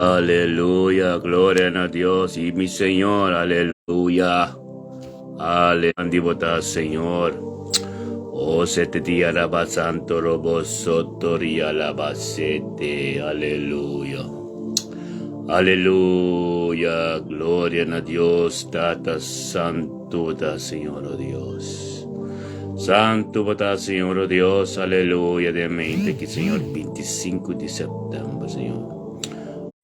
Aleluya, gloria na Dios y mi Señor, aleluya. Aleluya, bota Señor. Oh, sete dia raba santo robo sotoria laba sete, aleluya. Aleluya, gloria na Dios, Tata Santo, ta Señor, oh Dios. Santo bota Señor, oh Dios, aleluya, de mente que Señor, 25 de septiembre, Señor.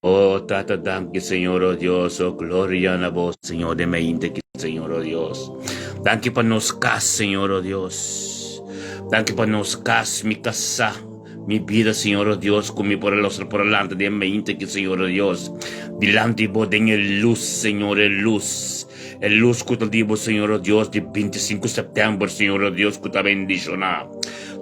Oh, Tata, danki, Señor, oh Dios, oh gloria na bo, Señor, de mente que Señor, oh Dios. Danki pa nos cas, Señor, oh Dios. Danki pa nos cas, mi casa, mi vida, Señor, oh Dios, cu mi por los por delante de mente que Señor, oh Dios. Dilante bo den e luz, Señor, e luz. E luz cu ta di bo, Señor, oh Dios, di 25 september, Señor, oh Dios, cu ta bendiciona.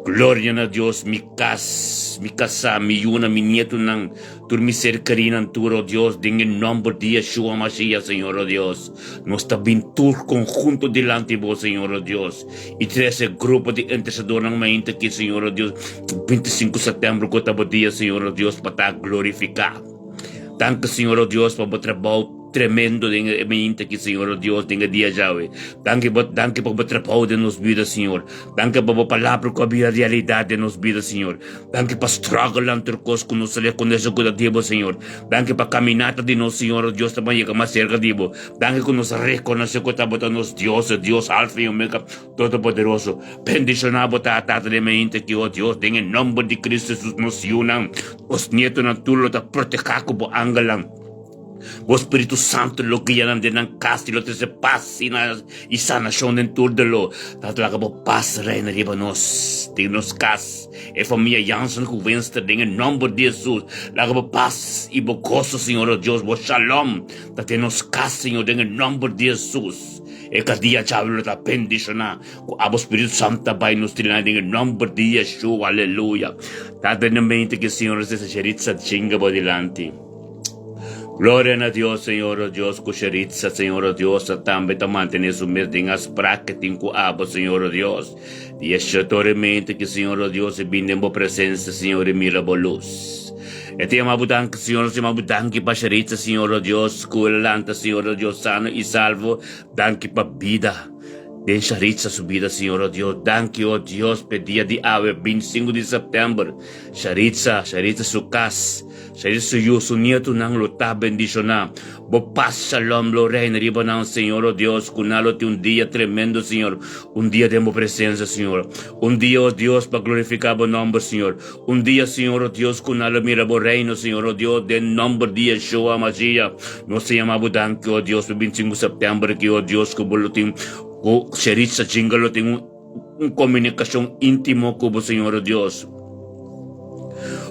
Gloria na Dios, mi cas, mi casa, mi yuna, mi nietonan, tur mi ser kerinan tur, oh Dios, den e nomber di Yeshua Mashiach, Señor, oh Dios. Nos ta bin tur conjunto dilanti bo, Señor, oh Dios, y trece grupo di intercedornan mainta aki, Señor, oh Dios, 25 september cu ta bo dia, Señor, oh Dios, pa ta glorifica. Danki, Señor, oh Dios, pa bo trabou tremendo den e mainta aki, Señor, oh Dios, den e dia djawe. Danki bo, danki pa bo trabou den nos bida, Señor. Danki pa bo palabra ku a bira realidat den nos bida, Señor. Danki pa strugglenan tur kos ku nos a rekonosé ku ta di bo, Señor. Danki pa kaminata di nos, Señor, oh Dios, ta ban yega mas serka di bo. Danki ku nos a rekonosé ku ta bo ta nos Dios, e Dios Alfa i Omega, Todopoderoso. Bendishoná bo ta, Tata den mainta aki, oh Dios, den e nomber di Cristo Jesus, nos yunan, nos nietonan tur lo ta protehá ku bo angelnan. Bo Spiritu Santu lo guia nan den nan kas i lo trese pas i sanashon den tur de lo. Tata laga bo pas reina riba nos, den nos kas, e famia Jansen ku Wenster den e nomber di Jesus. Laga bo pas i bo goso, Señor o Dios, bo shalom ta den nos kas, Señor, den e nomber di Jesus. E kas di Yahshua lo ta bendishoná ku abo Spiritu Santu ta bai nos dilanti den e nomber di Yeshua. Aleluya. Tata den mente ki Señor nos desa Sheritza chinga bo dilanti. Gloria na Dios, Señor, o Dios, ku Sheritza, Señor, o Dios, a tambe ta mantené su mes den afsprak ke tin ku abo, Señor, o Dios. Di e shotoremente ki, Señor, o Dios, e bin den bo presensia, Señor, i mira bo lus. E ta yama bo danki, Señor, nos yama bo danki pa Sheritza, Señor, o Dios, ku el a lanta, Señor, o Dios, sano i salvo. Danki pa bida den Sharitza su bida, Señor, o Dios. Danki, o Dios, p'e dia di awe, 25 di sèptèmber, Sharitza, Sharitza su kas, Sharitza su yu, su nietunan lo ta bendishoná. Bo pas, shalom, lo reina riba nan, Señor, o Dios, ku nan lo tin un dia tremendo, Señor, un dia den bo presensia, Señor. Un dia, o Dios, pa glorifiká bo nòmber, Señor. Un dia, Señor, o Dios, ku nan lo mira bo reino, Señor, o Dios, den nòmber di Yeshua Mashiach. Nos ta yama bo danki, o Dios, pa 25 sèptèmber aki, o Dios, ku bo lo tin, ku Sharitza Jinga lo tin un. Un komunikashon íntimo ku bo, Señor Dios.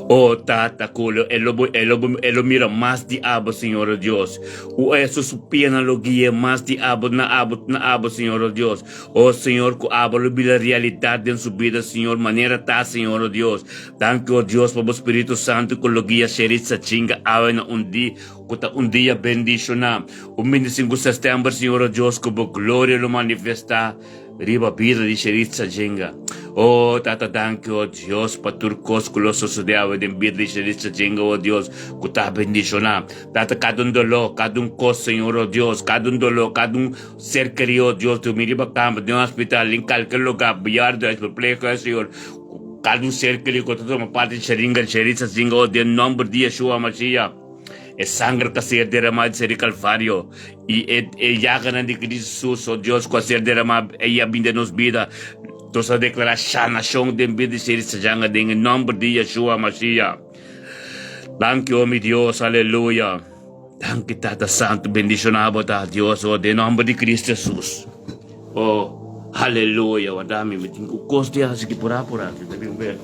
O Tata, ku lo e lo bo e lo bo e lo mira mas di abo, Señor Dios. U e su su pianan lo gui'é mas di abo na abo na abo, Señor Dios. O Señor, ku abo lo bira realidat den su bida, Señor, manera ta, Señor Dios. Danki, o Dios, pa bo Spiritu Santu ku lo guia Sherit Sachinga awe na un di ku ta un dia bendishoná. Un 25 sèstèmber, Señor Dios, ku bo gloria lo manifestá. Riba bida di Sheritza Jenga. Oh, Tata, danki, oh Dios, pa tur kos ku lo sosodé awe den bida di Sheritza Jenga, oh Dios, ku ta bendishoná. Tata, kada un doló, kada un kos, Señor, oh Dios, kada un doló, kada un ser kerí, oh Dios, durmi riba kama, den un hospital, den kalker lugá, bejaardenhuis, verpleeghuis, Señor, kada un ser kerí ku ta tuma parti di Sheringa, Sheritza Jenga, oh, den nòmber di Yeshua Mashiach. E sanger ku a ser deramá di ser di Kalvario i e e yaganan di Cristo Jesus, o Dios, ku a ser deramá i a bin den nos bida, nos a deklará sanashon den bida di ser di Sajanga den e nòmber di Yeshua Mashiach. Danki, o mi Dios, aleluya. Danki, Tata Santu, bendishoná bo ta, Dios, o den nòmber di Cristo Jesus. O, aleluya, warda mi, mi tin ku kos di hasi ki purá purá, mi ta bin ber.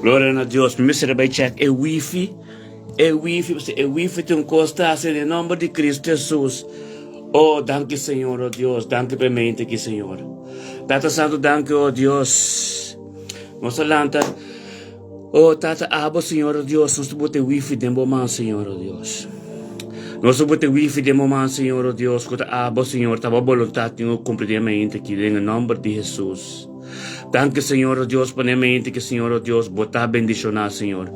Gloria na Dios. Mi mester a bai check e wifi. E wifi, pasobra e wifi tin un kos ta hasi den nomber di Cristo Jesus. Oh, danki Señor, oh Dios, danki pa e mente aki, Señor. Tata Santo, danki, oh Dios. Nos ta lanta, oh Tata, abo, Señor, oh Dios, nos ta bota e wifi den bo man, Señor, oh Dios. Nos ta bota e wifi den bo man, Señor, oh Dios, ku ta abo, Señor, ta bo boluntat tin ku kumpli den e mente aki, den e nomber di Jesus. Danki, Señor, oh Dios, pa den e mente aki, Señor, oh Dios, bo ta bendishoná, Señor.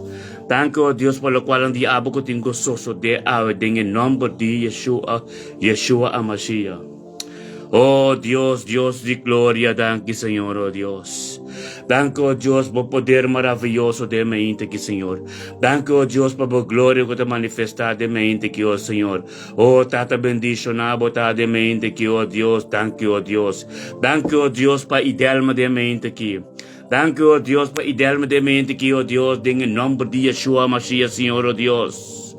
Danki, oh Dios, pa lokual nan di abo ku tin gososo de awe den e nomber di Yeshua, Yeshua Amashiah. Oh Dios, Dios di gloria, danki, Señor, oh Dios. Danki, oh Dios, bo poder maraviyoso den mente aki, Señor. Danki, oh Dios, pa bo gloria ku ta manifestá den mente aki, oh Señor. Oh Tata, bendishoná bo ta den mente aki, oh Dios. Danki, oh Dios. Danki, oh Dios, pa Idelma den mente aki. Danki, oh Dios, pa Idelma den mente aki, oh Dios, den e nomber di Yeshua Mashiach, Señor, oh Dios.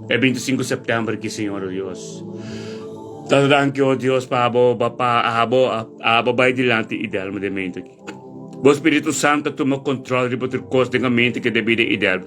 E 25 september aki, Señor, oh Dios. Tata, danki, oh Dios, pa abo, pa abo, abo bai dilanti Idelma den mente aki. Bo Spiritu Santo tuma control riba tur cos den mente ki debida Idelma.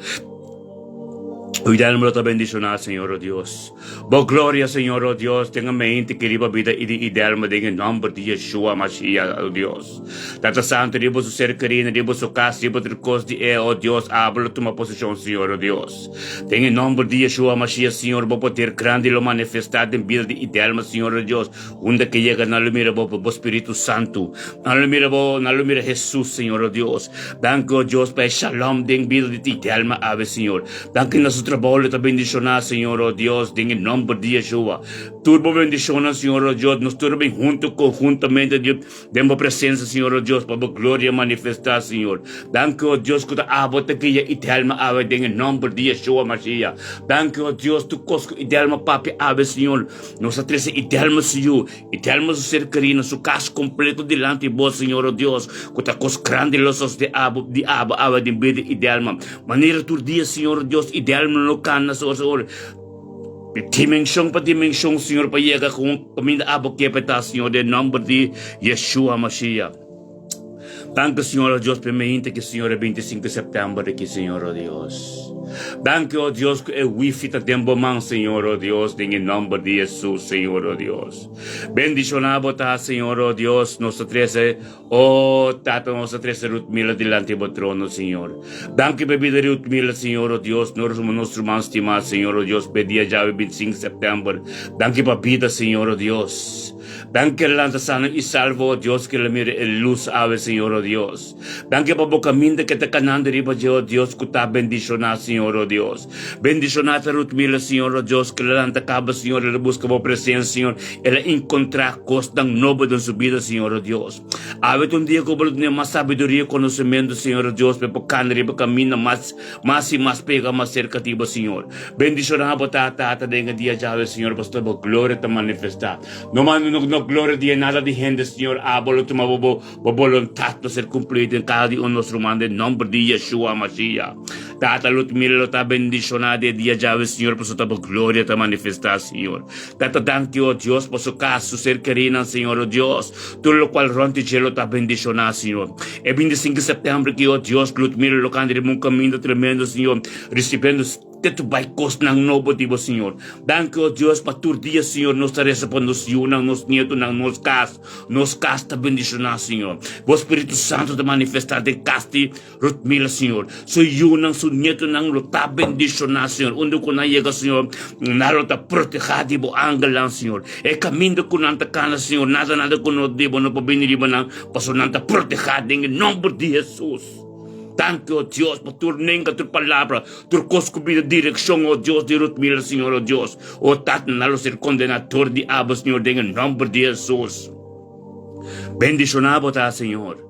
Uidelma lo ta bendishoná, Señor, oh Dios. Bo gloria, Señor, oh Dios, den mente ki riba bida i di Idelma den e nomber di Yeshua Mashiach, oh Dios. Tata Santo, riba su ser kerina, riba su kas, riba tur kos di e, oh Dios, abo lo tuma posishon, Señor, oh Dios. Den e nomber di Yeshua Mashiach, Señor, bo poder grandi lo manifestá den bida di Idelma, Señor, oh Dios. Unda ke yega nan lo mira bo, bo Spiritu Santu. Nan lo mira bo, nan lo mira Hesus, Señor, oh Dios. Danki, oh Dios, pa e shalom den bida di ti Delma awe, Señor. Danki na su trabou lo ta bendishoná, Señor, oh Dios, den e nomber di Yeshua. Tur bo bendishonnan, Señor, oh Dios, nos tur a bin huntu konhuntamente, Dios, den bo presensia, Señor, oh Dios, pa bo gloria manifestá, Señor. Danki, oh Dios, ku ta abo ta guia i Delma awe den e nomber di Yeshua Mashiach. Danki, oh Dios, tur kos ku i Delma papia awe, Señor, nos a trese i Delma su yu. I telmo su ser kerí na su kas kompleto dilanti bo, Señor, o Dios, ku ta kos grandi lo sosodé abo, di abo awe den bida i delma. Manera tur dia, Señor, o Dios, i delma lo kana sor di dimenshon pa dimenshon, Señor, pa yega ku un kaminda abo ke pa e ta, Señor, den nòmber di Yeshua Mashiach. Danki, Señor, o Dios, p'e meinta ki, Señor, e 25 sèptèmber aki, Señor, o Dios. Danki, o Dios, ku e wifi ta den bo man, Señor, o Dios, den e nòmber di Hesus, Señor, o Dios. Bendishoná bo ta, Señor, o Dios. Nos ta trese, o Tata, nos ta trese Ruth Miller dilanti bo trono, Señor. Danki p'e bida di Ruth Miller, Señor, o Dios. Nos nos ruman stimá, Señor, o Dios, p'e dia djawe 25 sèptèmber. Danki pa bida, Señor, o Dios. Danki lanta sano i salvo, o Dios, ku el a mira e lus awe, Señor, o Dios. Danki pa bo kaminda ke ta kanando riba dje, o Dios, ku ta bendishoná, Señor, o Dios. Bendishoná ta Ruth Miller, Señor, o Dios, ku el a lanta kaba, Señor, el a buska bo presensia, Señor, el a enkontrá kosnan nobo den su bida, Señor, o Dios. Awe ta un dia ku bo lo tene mas sabiduria i konosementu, Señor, o Dios, pa e por kana riba kaminda mas, mas i mas pega mas serka di bo, Señor. Bendishoná bo ta, Tata, den e dia djawe, Señor, pasobra bo gloria ta manifestá. No manda no no gloria di e nada di hende, Señor. Abo lo tuma bo bo bo boluntat pa ser kumplí den kada di un nos ruman den nomber di Yeshua Mashiach. Tata lo mira lo ta bendishoná den e dia djawe, Señor, pasobra bo gloria ta manifestá, Señor. Tata, danki, o Dios, pa su kas, su ser kerínan, Señor, o Dios. Tur lokual rònt di dje lo ta bendishoná, Señor. E 25 sèptèmber ki, o Dios, lo mira lo kanda riba un kaminda tremendo, Señor, risibiendo Te tu bai kosnan nobo di bo, Señor. Danki, o Dios, pa tur dia, Señor, nos ta resa pa nos yunan, nos nietonan, nos kas. Nos kas ta bendishoná, Señor. Bo Spiritu Santu ta manifestá den kas di Rutmila, Señor. Su yunan, su nietonan lo ta bendishoná, Señor. Unda ku nan yega, Señor, nan lo ta protehá di bo angelnan, Señor. E kaminda ku nan ta kana, Señor, nada, nada ku no di bo no por bini riba nan, pasobra nan ta protehá den e nòmber di Hesus. Danki, o Dios, pa tur nenga, tur palabra, tur kos ku bira direkshon, o Dios di Ruth Miller, Señor, o Dios. O Tata, nan lo ser kondená tur di abo, Señor, den e nòmber di Hesus. Bendishoná bo ta, Señor.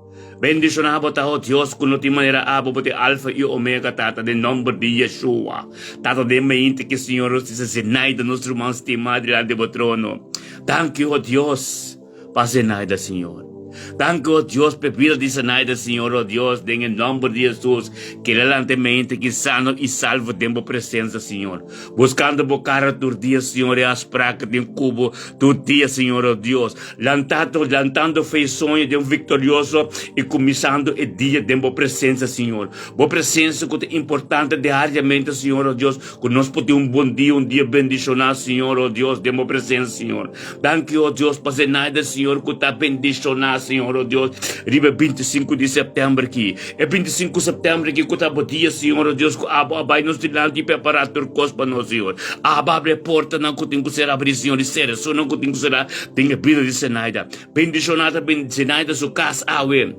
Bendishoná bo ta, o Dios, ku no tin manera abo, bo ta e Alfa i Omega, Tata, den nòmber di Yeshua. Tata, den mainta ki, Señor, nos tin Zenaida, nos ruman stimá, dilanti bo trono. Danki, o Dios, pa Zenaida, Señor. Danki, o Dios, p'e bida di Zenaida, Señor, o Dios, den e nomber di Jesus, keda lanta e mente ki sano i salvo den bo presensa, Señor. Buskando bo kara tur dia, Señor, e afsprak den ku bo tur dia, Señor, o Dios. Lantando, lantando fe i soño den viktorioso i kuminsando e dia den bo presensa, Señor. Bo presensa ku ta importante diariamente, Señor, o Dios, ku nos por tin un bon dia, un dia bendishoná, Señor, o Dios, den bo presensa, Señor. Danki, o Dios, pa Zenaida, Señor, ku ta bendishoná, Señor, o Dios, riba e 25 di sèptèmber aki. E 25 sèptèmber aki ku ta bo dia, Señor, o Dios, ku abo a bai nos dilanti i prepará tur kos pa nos, Señor. Abo a abri e portanan ku tin ku ser abrí, Señor, i sera esunnan ku tin ku será den e bida di Zenaida. Bendishoná ta Zenaida su kas awe.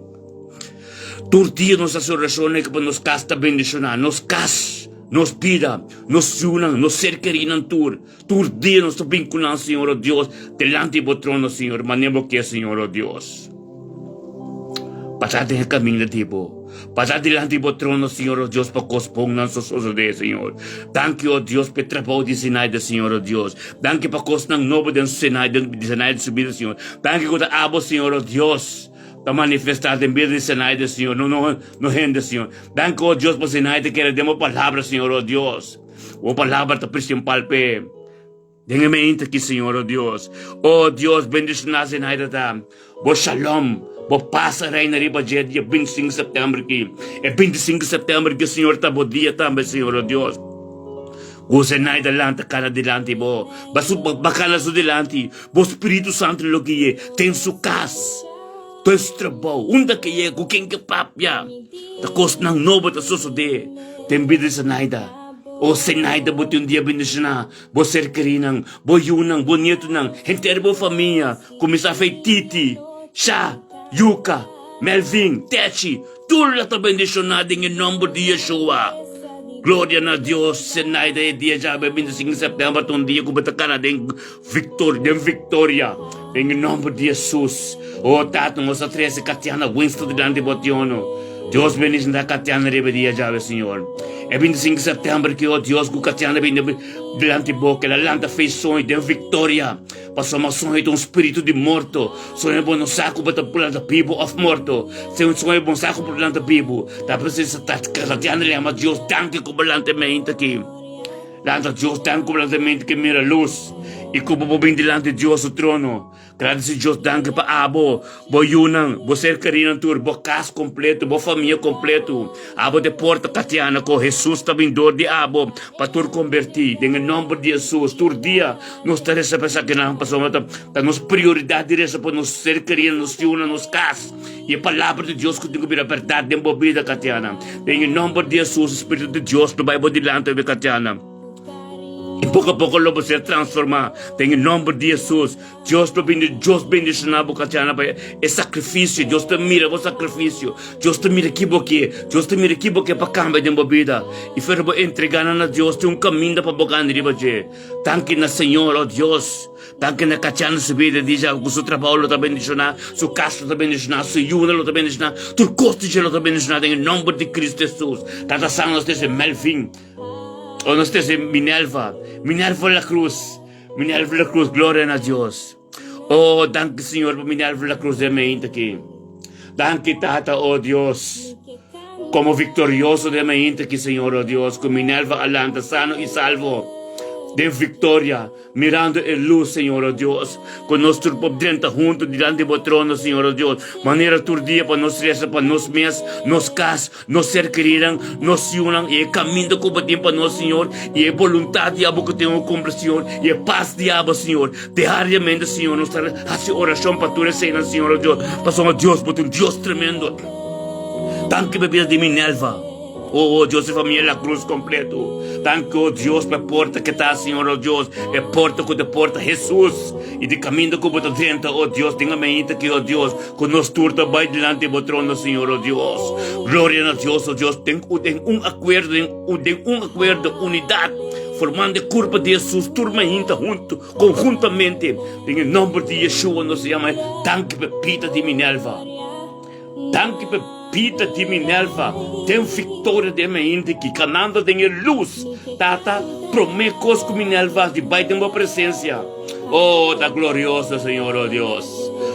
Tur dia nos hasi orashon pa nos kas ta bendishoná, nos kas, nos bida, nos yunan, nos ser kerinan tur. Tur dia nos ta bin ku nan, Señor, o Dios, delanti di bo trono, Señor, manera bo ke, Señor, o Dios. Pasa den e kaminda di bo. Pasa dilanti di bo trono, Señor, o Dios, pa kos bon nan so sosodé, Señor. Danki, o Dios, pa e trabou di Zenaida, Señor, o Dios. Danki pa kosnan nobo den Zenaida, di Zenaida su bida, Señor. Danki ku ta abo, Señor, o Dios, ta manifestá den bida di Zenaida, Señor, no, no, no hende, Señor. Danki, o Dios, pa Zenaida kere den bo palabra, Señor, o Dios. Bo palabra ta principal p'e den e mente aki, Señor, o Dios. O Dios, bendiciona Zenaida ta. Bo shalom, bo paz a reina riba dje dia 25 september aki. E 25 september aki, Señor, ta bo dia tambe, Señor, o Dios. Ku Zenaida lanta kana dilanti bo, ba su ba kana su dilanti, bo Spiritu Santo lo gui'e den su kas, den su trabou, unda ke yega, ku ken ke papia. Ta kosnan nobo ta sosodé den bida di Zenaida. O Zenaida, bo tin un dia bendishoná. Bo ser kerinan, bo yunan, bo nietunan, henter bo famia, kuminsá fei Titi, Sha, Yuka, Melvin, Techi, tur lo ta bendishoná den e nòmber di Yeshua. Gloria na Dios! Zenaida, e dia djabe 25 di sèptèmber ta un dia ku bo ta kana den viktoria, den viktoria, den e nòmber di Hesus. O Tata, nos a trese Katiana Winston dilanti bo tiono. Dios bendishoná Katiana riba e dia djabe, Señor. E 25 di sèptèmber ki, o Dios, ku Katiana bini dilanti bo, ku el a lanta fe i soño den viktoria. Pasobra soño ta un spiritu di morto. Soño bo no sa ku bo ta lanta bibu òf morto. Soño bo no sa ku bo ta lanta bibu. Ta presis ta Katiana yama Dios danki ku bo lanta e mente aki. Lanta Dios danki ku bo lanta e mente aki mira lus i ku bo por bin dilanti Dios su trono. Gradisi Dios danki pa abo, bo yunan, bo ser kerinan tur, bo kas kompleto, bo famia kompleto. Abo ta e porta Katiana ku Hesus ta bin dor di abo pa tur kombertí. Den e nòmber di Hesus tur dia nos ta resa pa esakinan pasobra ta ta nos prioridat di resa pa nos ser kerinan, nos yunan, nos kas i e palabra di Dios ku tin ku bira bèrdat den bo bida Katiana. Den e nòmber di Hesus Spiritu di Dios lo bai bo dilanti obe Katiana. I poko a poko lo bo ser transformá den e nòmber di Hesus. Dios lo bindi, Dios bendishoná bo Katiana pa e sakrifisio. Dios ta mira bo sakrifisio. Dios ta mira ki bo ke. Dios ta mira ki bo ke pa kambia den bo bida. I fera bo entregá nan na Dios, tin un kaminda pa bo gana riba dje. Danki na Señor, o Dios. Danki na Katiana su bida di ku su trabou lo ta bendishoná, su kas lo ta bendishoná, su yunan lo ta bendishoná, tur kos di dje lo ta bendishoná den e nòmber di Kristu Hesus. Tata San nos ta Melvin. O nos trese Minerva, Minerva la Cruz, Minerva la Cruz, gloria na Dios. Oh, danki Señor pa Minerva la Cruz den mainta aki. Danki Tata, oh Dios, como victorioso den mainta aki, Señor, oh Dios, cu Minerva a lanta sano y salvo den victoria. Mirando e lus, Señor, oh Dios, ku nos tur por drenta huntu dilanti bo trono, Señor, oh Dios, manera tur dia pa nos resa pa nos mes, nos kas, nos ser kerinan, nos yunan, i e kaminda ku bo tin pa nos, Señor, i e boluntat di abo ku tin ku kumpli, Señor, i e pas di abo, Señor. Diariamente, Señor, nos ta hasi orashon pa tur eseinan, Señor, oh Dios, pasobra, Dios, bo ta un Dios tremendo. Danki pa e bida di Minelva. Oh, oh Dios, e famia La Cruz completo. Danki, oh Dios, pa e porta ke ta, Señor, oh Dios, e porta ku ta porta Hesus. I di kaminda ku bo ta drenta, oh Dios, den amenita ki, oh Dios, ku nos tur ta bai dilanti bo trono, Señor, oh Dios. Gloria na Dios, oh Dios, den, den un akuerdo, den, den un akuerdo, unidat, formando e kurpa di Hesus, tur mainta huntu, konhuntamente, den e nomber di Yeshua nos ta yama, danki pa e bida di Minelva. Danki pa bida di Minerva den victoria den mainta ki canando den e luz. Tata, prome cos cu Minerva di bay den bo presencia. Oh, ta glorioso, Señor, oh Dios.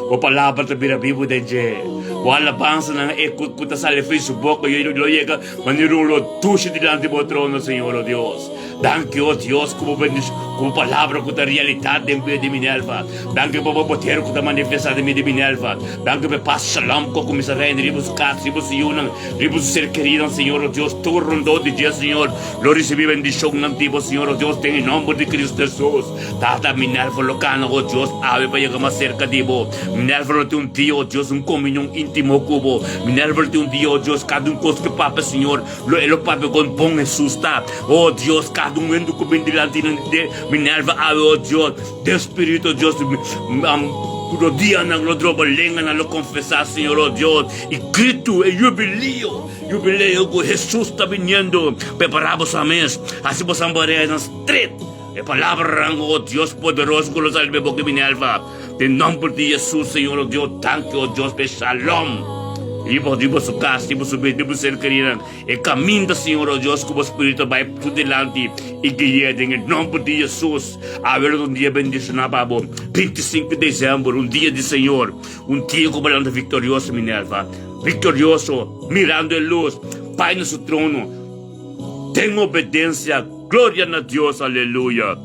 Bo palabra ta bira bibu den dje. Bo alabansanan e ku ku ta sali for di su boka lo yega manera un lo dushi dilanti bo trono, Señor, o Dios. Danki, o Dios, ku bo bendishon, ku bo palabra ku ta realidat den bida di Minerva. Danki pa bo poder ku ta manifestá den bida di Minerva. Danki pa e pas shalom ku a kuminsá reina riba su kas, riba su yunan, riba su ser keridonan, Señor, o Dios. Tur rondó di dje, Señor, lo risibí bendishonnan di bo, Señor, o Dios, den e nòmber di Cristo Hesus. Tata, Minerva lo kana, o Dios, awe pa yega mas serka di bo. Minerva lo tin un dia, o Dios, un komunion íntimo ku bo. Minerva lo tin un dia, o Dios, kada un kos ku papia, Señor, Lo e lo papia kon bon Hesus ta. Oh Dios, kada un hende ku bin dilanti di Minerva awe, oh Dios, den spiritu, oh Dios, rodianan lo droba, lenganan lo konfesá, Señor, oh Dios, i gritu e jubileo, jubileo ku Hesus ta biniendo. Prepará boso mes, hasi boso hambareanan stret. E palabranan, oh Dios poderoso, ku lo sali pa e boka di Minerva. Den nomber di Jesus, Señor, oh Dios, danki, oh Dios, p'e shalom riba riba su kas, riba su bida, riba su ser kerinan. E kaminda, Señor, oh Dios, ku bo Spiritu bai su dilanti i gui'é den e nomber di Jesus. Awe lo ta un dia bendishoná pa bo. 25 di desèmber, un dia di Señor, un dia ku bo lanta viktorioso, Minerva, viktorioso, mirando e lus, Pai na su trono, den obedensia. Gloria na Dios, aleluya.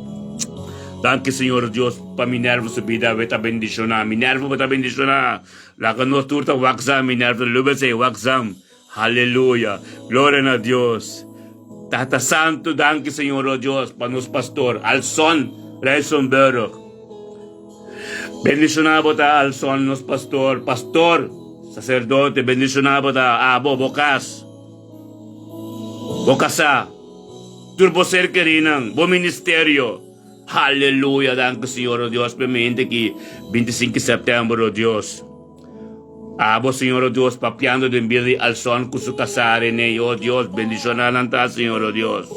Danki, Señor Dios, pa Minerva su bida awe ta bendishoná. Minerva bo ta bendishoná. Laga nos tur ta wakzam, Minerva lube esei, wakzam. Aleluya. Gloria na Dios. Tata Santu, danki, Señor o Dios, pa nos pastor, Alson Rijssenburg. Bendishoná bo ta, Alson, nos pastor, pastor, saserdote, bendishoná bo ta, abo, bo kas, bo kasá. Tur bo ser kerinan, bo ministerio. Haleluya, danki Señor, o Dios, p'e mente ki 25 september, o Dios. Abo, Señor, o Dios, papiando den bida di Alson ku su kasá Rene, o Dios, bendishoná nan ta, Señor, o Dios.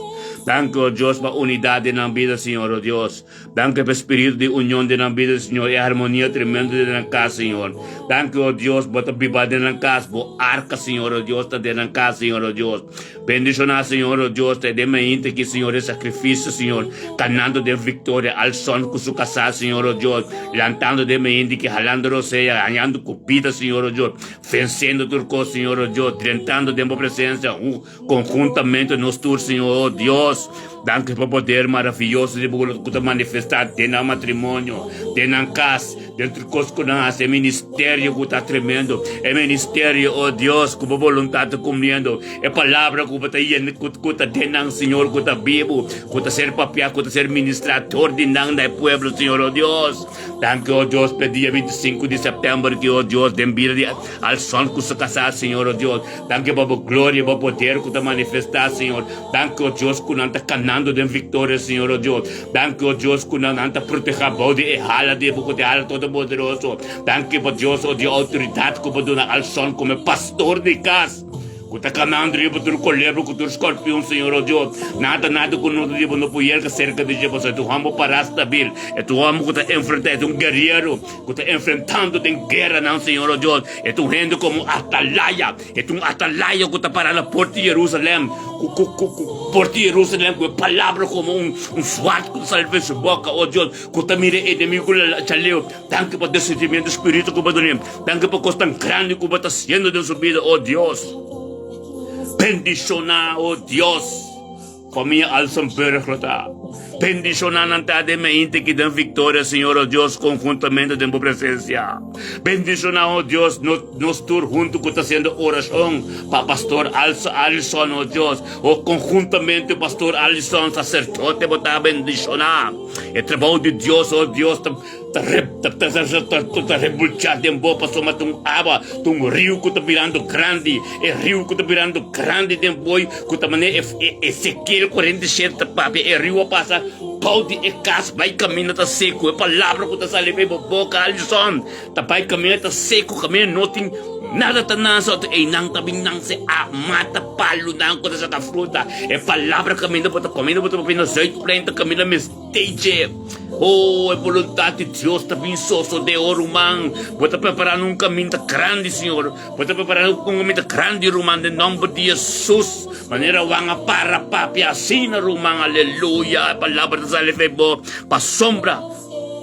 Danki, o Dios, pa unidat den nan bida, Señor, o Dios. Danki pa e spiritu di union den nan bida, Señor, e harmonia tremendo den nan kas, Señor. Danki, o Dios, bo ta biba den nan kas, bo arka, Señor, o Dios, ta den nan kas, Señor, o Dios. Bendishoná, Señor, o Dios, ta den mainta aki, Señor, e sakrifisio, Señor, kanando den viktoria, al son ku su kasá, Señor, o Dios, lantando den mainta aki, halando rosea, hañando ku bida, Señor, o Dios, vensiendo tur kos, Señor, o Dios, drentando den bo presensia, Konhuntamente nos tur, Señor, oh Dios, danki pa poder maraviyoso di bo ku ta manifestá den nan matrimonio, den nan kas, den tur kos ku nan hasi, e ministerio ku ta tremendo, e ministerio, oh Dios, ku bo boluntat ta kumpliendo, e palabra ku bo ta yena, ku, ku ta den nan, Señor, ku ta bibu, ku ta ser papiá, ku ta ser ministrá dor di nan na e pueblo, Señor, oh Dios. Danki, oh Dios, pa e dia 25 di sèptèmber ki, oh Dios, den bida di Alson ku su kasá, Señor, oh Dios, Danki pa bo gloria i bo poder ku ta manifestá, Señor. Danki, o Dios, ku nan ta kanando den viktoria, Señor, o Dios. Danki, o Dios, ku nan nan ta protehá bou di e hala di bo ku ta e hala todopoderoso. Danki pa Dios, o di outoridat ku bo duna Alson komo e pastor di kas, ku ta kanando riba tur kolebra ku tur skorpion, Señor, o Dios. Nada, nada ku no ta di bo no por yerga serka di dje, pasobra e ta un hòmber pará stabil, e ta un hòmber ku ta enfrentá, e ta un guerero. Ku ta enfrentando den gueranan, Señor, oh Dios. E ta un hende komo un atalaya. E ta un atalaya ku ta para na porta di Jerusalèm, ku, ku, ku, ku porta di Jerusalèm ku e palabra komo un, un zwart ku ta sali for su boka, oh Dios, ku ta mira e enemigu ku la chaleo. Danki pa discernimiento spiritual ku bo duna. Danki pa kos tan grandi ku bo ta hasiendo den su bida, oh Dios. Bendishoná, oh Dios. Famia Alsenburg lo ta bendiciona nan ta den meinte ki den victoria, Señor, oh Dios, conjuntamente den bo presencia. Bendiciona, oh Dios, nos, nos tur hunto cu ta haciendo oracion pa Pastor Alison, oh Dios, oh conjuntamente Pastor Alison, sacerdote, bo ta bendiciona. E trabou di Dios, oh Dios, ta Ta ta rebulchá den bo pasobra ta un awa, ta un riu ku ta birando grandi, e riu ku ta birando grandi den boi ku ta manera e Ezekiel 47 ta papia, e riu a pasa bou di e kas bai kaminda ta seku, e palabra ku ta sali for bo boka Alison ta bai kaminda ta seku, kaminda no tin nada ta nase ota einan ta bin nase a mata palunan ku ta saka fruta, e palabra kaminda bo ta kaminda bo ta papia na Zuidplein ta kaminda mes. Teche, Oh, e boluntat di Dios ta bin sosodé, oh ruman. Bo ta preparando un kaminda grandi, Señor. Bo ta preparando un kaminda grandi, ruman, den nòmber di Hesus. Manera Juan a para papia asina, ruman. Aleluya. E palabra ta sali fe bo. Pasobra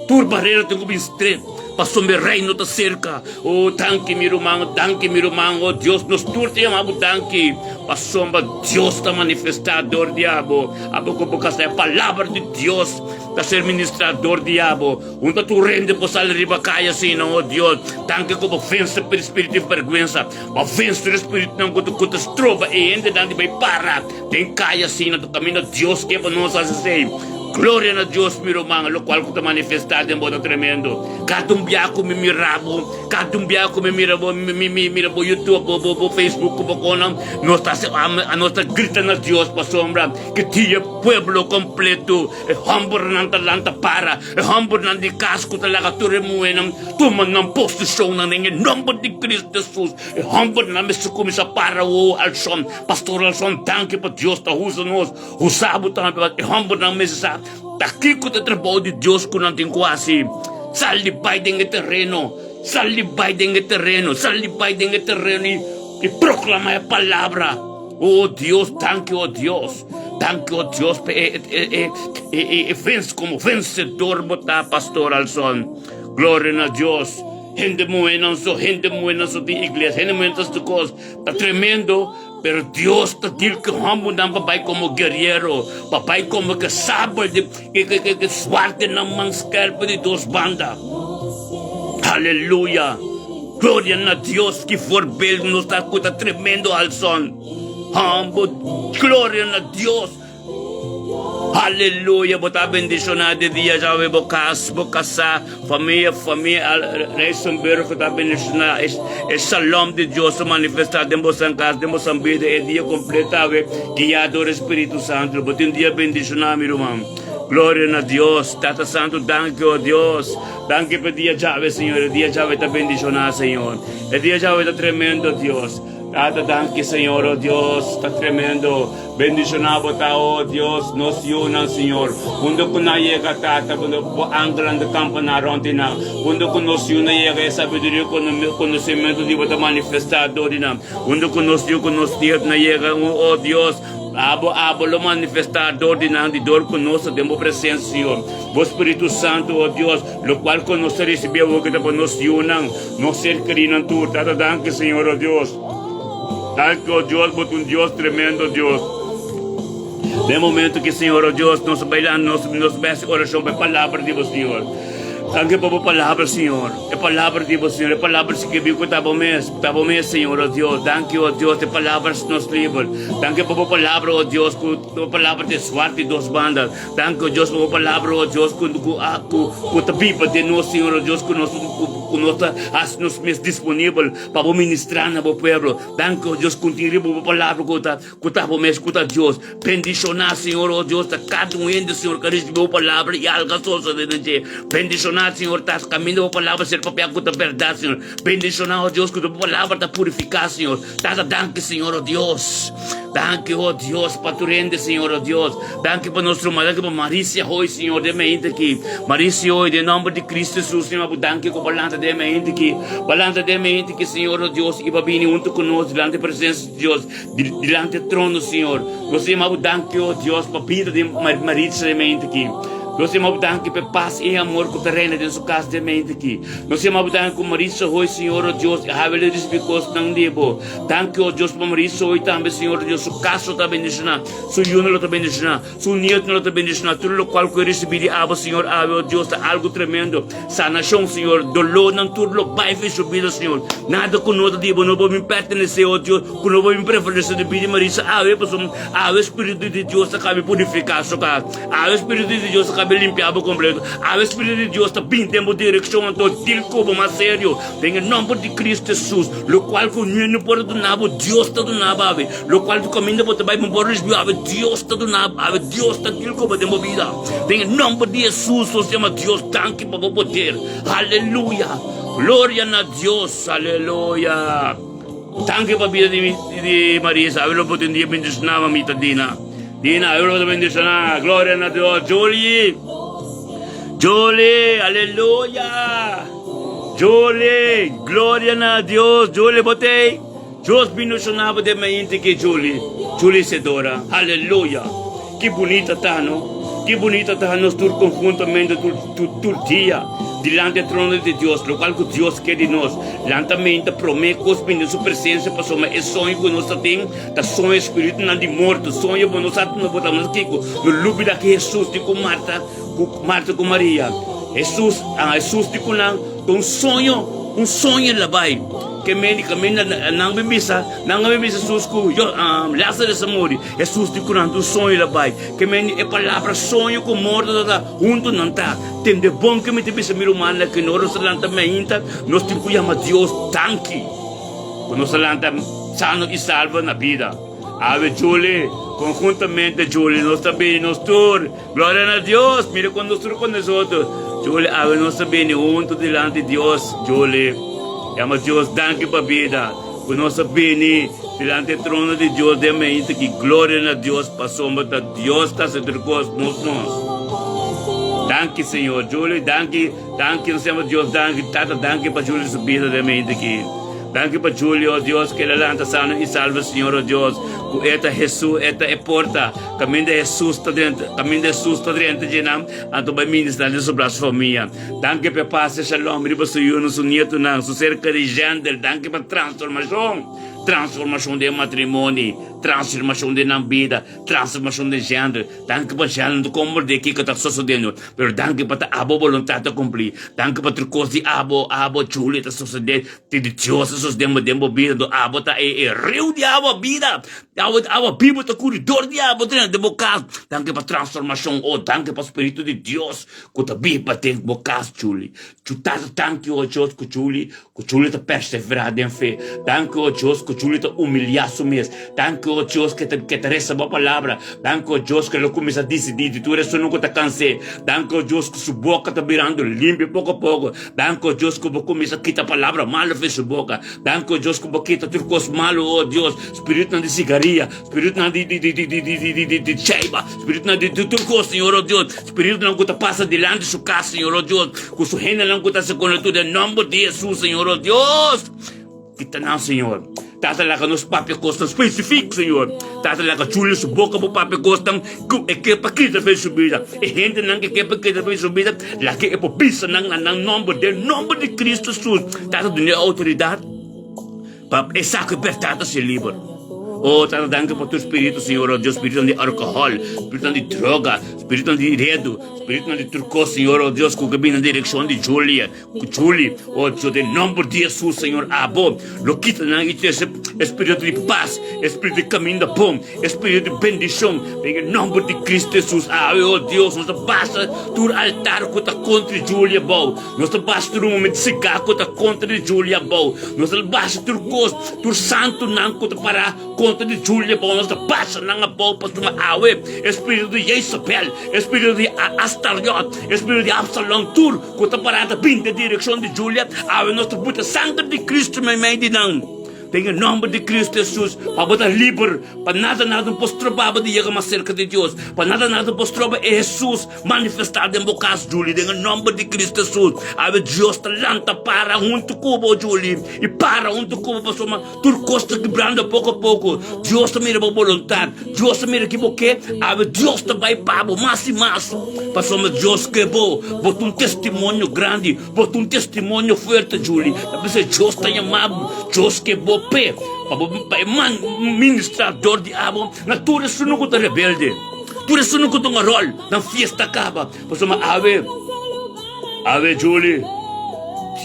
tur barera tin ku bin stret. Pasobra e reino ta serka. Oh, danki mi ruman, danki mi ruman. Oh Dios, nos tur ta yama bo danki. Pasobra Dios ta manifestá dor di abo. Abo ku bo kasa e palabra di Dios ta ser ministrá dor di abo. Un ta tur hende por sali riba kaya asina, oh Dios. Danki ku bo vense per spiritu di bèrgwensa. Bo vense tur e spiritunan ku ta ku ta stroba e hendenan di bai para den kaya asina. Ta kaminda Dios ke pa nos hasi esei. Gloria na Dios, mi ruman, lokual ku ta manifestá den bo ta tremendo. Kada un bia ku mi mira bo, kada un bia ku mi mira bo, mi mi mira bo YouTube, bo bo bo Facebook ku bo konan, nos ta hasi nos ta grita na Dios pasobra ki dia pueblo kompleto, e hòmbernan ta lanta para, e hòmbernan di kas ku ta laga tur e muhénan tuma nan posishonnan den e nòmber di Cristo Hesus. E hòmbernan mester kuminsá para, o Alson, Pastor Alson, danki pa Dios ta usa nos. Usa bo tambe pa e hòmbernan mester sa ta kiko ta e trabou di Dios ku nan tin ku hasi. Sali bai den e tereno, sali bai den e tereno, sali bai den e tereno i i proklamá e palabra. O Dios, danki o Dios, danki o Dios pa e e e e e e vens komo vensedor bo ta, Pastor Alson. Gloria na Dios. Hende muhénan so, hende muhénan so tin iglesia, hende muhénan ta hasi tur kos. Ta tremendo. Pero Dios ta dil ki hòmbernan pa bai komo guerero, pa bai komo ke sabel di ke ke ke ke suerte nan man skerpi di dos banda. Aleluya! Gloria na Dios! Ki voorbeeld nos ta ku ta tremendo alson. Hòmber, gloria na Dios! Aleluya bo ta bendiciona de dia djawe bo cas bo casa famia famia Rijsenburg ta bendiciona e shalom di Dios ta manifesta den bosan cas den bosan bida e dia completo awe guia door e Spiritu Santo bo tin dia bendiciona mi ruman gloria na Dios Tata Santo danki oh Dios danki pa dia djawe Señor e dia djawe ta bendiciona Señor e dia djawe ta tremendo Dios Tata danki Señor oh Dios ta tremendo. Bendiciona bo ta, oh Dios, nos yunan, Señor. Unda cu nan yega, Tata, unda cu bo angelnan ta campa nan rond di nan. Unda cu nos yunan yega, e sabiduria y conocimento di bo ta manifesta door di nan. Unda cu nos yu cu nos nietunan yega, oh Dios, abo, abo lo manifesta door di nan, di door cu nos ta den bo presencia, Señor. Bo Spiritu Santo, oh Dios, locual cu nos ta ricibi awor cu ta pa nos yunan, nos ser kerinan tur. Tata, danki, Señor, oh Dios. Danki, oh Dios, bo ta un Dios tremendo, Dios. Den momento ki, Señor, oh Dios, nos ta bailando, nos, nos bai hasi orashon pa e palabra di bo, Señor. Danki pa bo palabra, Señor. E palabra di bo, Señor. E palabra skibí ku ta bo mes, ta bo mes, Señor, oh Dios. Danki, oh Dios, e palabra nos liber. Danki pa bo palabra, oh Dios, ku bo palabra ta e swart di dos banda. Danki, oh Dios, pa bo palabra, oh Dios, ku, ku, ku, ku ta biba den nos, Señor, oh Dios, ku nos, ku, ku nos ta hasi nos mes disponibel. Pa bo ministrá na bo pueblo. Danki, o Dios, ku tin riba bo palabra ku ta, ku ta bo mes, ku ta Dios. Bendishoná, Señor, o Dios, ta kada un hende, Señor, ku a risibí bo palabra i alga sosa den dje. Bendishoná, Señor, ta kaminda bo palabra ser papiá ku ta bèrdat, Señor. Bendishoná, o Dios, ku bo palabra ta purifiká, Señor. Tata, danki, Señor, o Dios. Danki, o Dios, pa tur hende, Señor, o Dios. Danki pa nos ruman, danki pa Marisia hoy, Señor, den mi hende aki. Marisia hoy, den nomber di Cristo Jesus, Señor, bo danki ku bo lanta den mi hende aki. Bo lanta den mi hende aki, Señor, o Dios, i bo bini huntu ku nos dilanti presencia di Dios, dilanti e trono, Señor. Nos ta yama bo danki, o Dios, pa bida di Maritza den mi hende aki. Nos ta yama bo danki pa e pas i e amor ku ta reina den su kas den mi hende aki. Nos ta yama bo danki ku Maritza hoy, Señor, o Dios, i hawe lo risibi kosnan di bo. Danki, o Dios, pa Maritza hoy tambe, Señor, o Dios, su kas lo ta bendishoná. Su yunan lo ta bendishoná, su nietnan lo ta bendishoná, tur lokual ku e risibí di abo, Señor, awe, o Dios, ta algu tremendo. Sanashon, Señor, dolónan tur lo bai for su bida, Señor. Nada ku no ta di bo no por bin pertenesé, o Dios, ku no por bin prevalesé den bida di Marisa awe, pasobra awe Spiritu di Dios ta kabe purifiká su kas, awe Spiritu di Dios ta kabe limpiá bo kompleto, awe Spiritu di Dios ta bin den bo direkshon, anto dil ku bo mas serio, den e nòmber di Kristu Hesus, lokual ku niun no por a duna bo, Dios ta duna bo awe. Lokual tu kaminda bo ta bai bo por risibí awe Dios ta duna bo awe Dios ta dil ku bo den bo bida den e nomber di Hesus nos yama Dios danki pa bo poder aleluya gloria na Dios aleluya danki pa bida di di Marisa awe lo bo tin dia bendishoná mamita Dina Dina awe lo bo ta bendishoná gloria na Dios Julie Julie aleluya Julie gloria na Dios Julie bo tei. Dios bendiciona bo den mainti ki Julie, Julie Sedora, aleluya! Ki bunita ta no, ki bunita ta nos tur conjuntamente tur tur tur dia. dilanti e trono di Dios, lokual ku Dios ke di nos. Lanta menta promé kos bini den su presensia, pasobra e soño ku nos ta tin ta soño espiritunan di morto, soño bo no sa no bo ta no sa kiko. No lubida ki Hesus di ku Marta, ku Marta ku Maria. Hesus, Hesus di ku nan ta un soño, un soño el a bai. Ke mende kaminda nan bin bisa, nan a bin bisa Hesus ku Lazarus a muri. Hesus di ku nan ta un soño el a bai. Ke mende e palabra soño ku morto ta ta huntu nan ta tende bon ke mi ta bisa mi rumannan ke no nos a lanta mainta nos tin ku yama Dios danki ku nos a lanta sano i salvo na bida. Awe Julie konhuntamente Julie nos ta bini nos tur gloria na Dios mira kon nos tur kon nosotros Julie awe nos ta bini huntu dilanti Dios Julie yama Dios danki pa bida. Ku nos a bini dilanti e trono di Dios den mainta ki gloria na Dios pasobra ta Dios ta hasi tur kos nos nos. Danki Señor. Julie danki danki nos yama Dios danki Tata danki pa Julie su bida den mainta ki. Danki pa Julie oh Dios ku el a lanta sano i salvo Señor oh Dios ku e ta Hesu e ta e porta kaminda Hesus ta drenta kaminda Hesus ta drenta dje nan anto bai ministra den su bras famia. Danki p'e pas e shalom riba su yunan, su nietunan, su ser keri Jendel. Danki pa transformashon, transformashon den matrimoni, transformashon den nan bida, transformashon den Jendel. Danki pa Jendel, no ta komprendé kiko ta sosodendo, pero danki pa ta abo boluntat ta kumpli. Danki pa tur kos di abo, abo Julie ta sosodé, di Dios ta sosodé den bo bida, do abo ta e riu di awa bida. Awa awa bibu ta kuri dor di abo drenta den bo kas. Danki pa transformashon, oh danki pa spiritu di Dios ku ta biba den bo kas, Julie. Ju tata danki oh Dios ku Julie ku Julie ta perseverá den fe. Danki oh Dios ku Julie ta humiliá su mes. Danki oh Dios ke ta ke ta resa bo palabra. Danki oh Dios ke lo kuminsá disidí di tur esun ku ta kans'é. Danki oh Dios ku su boka ta birando limpio poko poko. Danki oh Dios ku bo kuminsá kita palabra malu for su boka. Danki oh Dios ku bo kita tur kos malu oh Dios. Spiritunan di sigaria, spiritunan di di di di di di di di di cheiba, spiritunan di di tur kos, Señor oh Dios, spiritunan ku ta pasa dilanti su kas, Señor oh Dios, ku su hendenan ku ta hasi kono tur den nomber di Jesus, Señor oh Dios. Kita nan, Señor. Tata laga nos papia kosnan spesifik, Señor. Tata laga chuli su boka pa papia kosnan ku e ke pa kita fe su bida. E hendenan ke ke pa kita fe su bida, laga e por bisa nan na nan nomber, den nomber di Cristo Jesus. Tata duna e outoridat. Pa e saco e berdad ta ser liber. Oh, Tata, danki pa tur spiritu, Señor, oh Dios, spiritunan di alcohol, spiritunan di droga, spiritunan di redu, spiritunan di tur cos, Señor, oh Dios, cu ke bini na direccion di Julie, cu Julie, oh Dios, den nomber di Jesus, Señor, abo lo kita nan y trece e spiritu di paz, e spiritu di caminda bon, e spiritu di bendicion, den e nomber di Cristo Jesus, awe, oh Dios, nos ta basa tur altar cu ta contra Julie abao. Nos ta basa tur un momento sigá ku ta kontra di Julia abou. Nos ta basa tur kos, tur santunan ku ta pará kontra di Julia abou. Nos ta basa nan abou pasobra awe e spiritu di Jezabel, e spiritu di Astariot, e spiritu di Absalon, tur ku ta pará ta bini den direkshon di Julia, awe nos ta buta sanger di Kristu meimei di nan. Den e nòmber di Kristu Hesus, pa bo ta liber, pa nada nada no por stroba bo di yega mas serka di Dios, pa nada nada no por stroba e Hesus manifestá den bo kas, Julie, den e nòmber di Kristu Hesus. Awe Dios ta lanta para huntu ku bo, Julie, i para huntu ku bo pasobra tur kos ta kibrando poko a poko. Dios ta mira bo boluntat, Dios ta mira ki bo ke, awe Dios ta bai pa bo mas i mas, pasobra Dios ke bo. Bo ta un testimonio grandi. Bo ta un testimonio fuerte, Julie. Ta bisa Dios ta yama bo, Dios ke bo p'e, pa bo pa e man ministra dor di abo na tur esun ku ta rebelde, tur esun ku ta un ròl nan fiesta kaba. Pasobra awe, awe, Julie,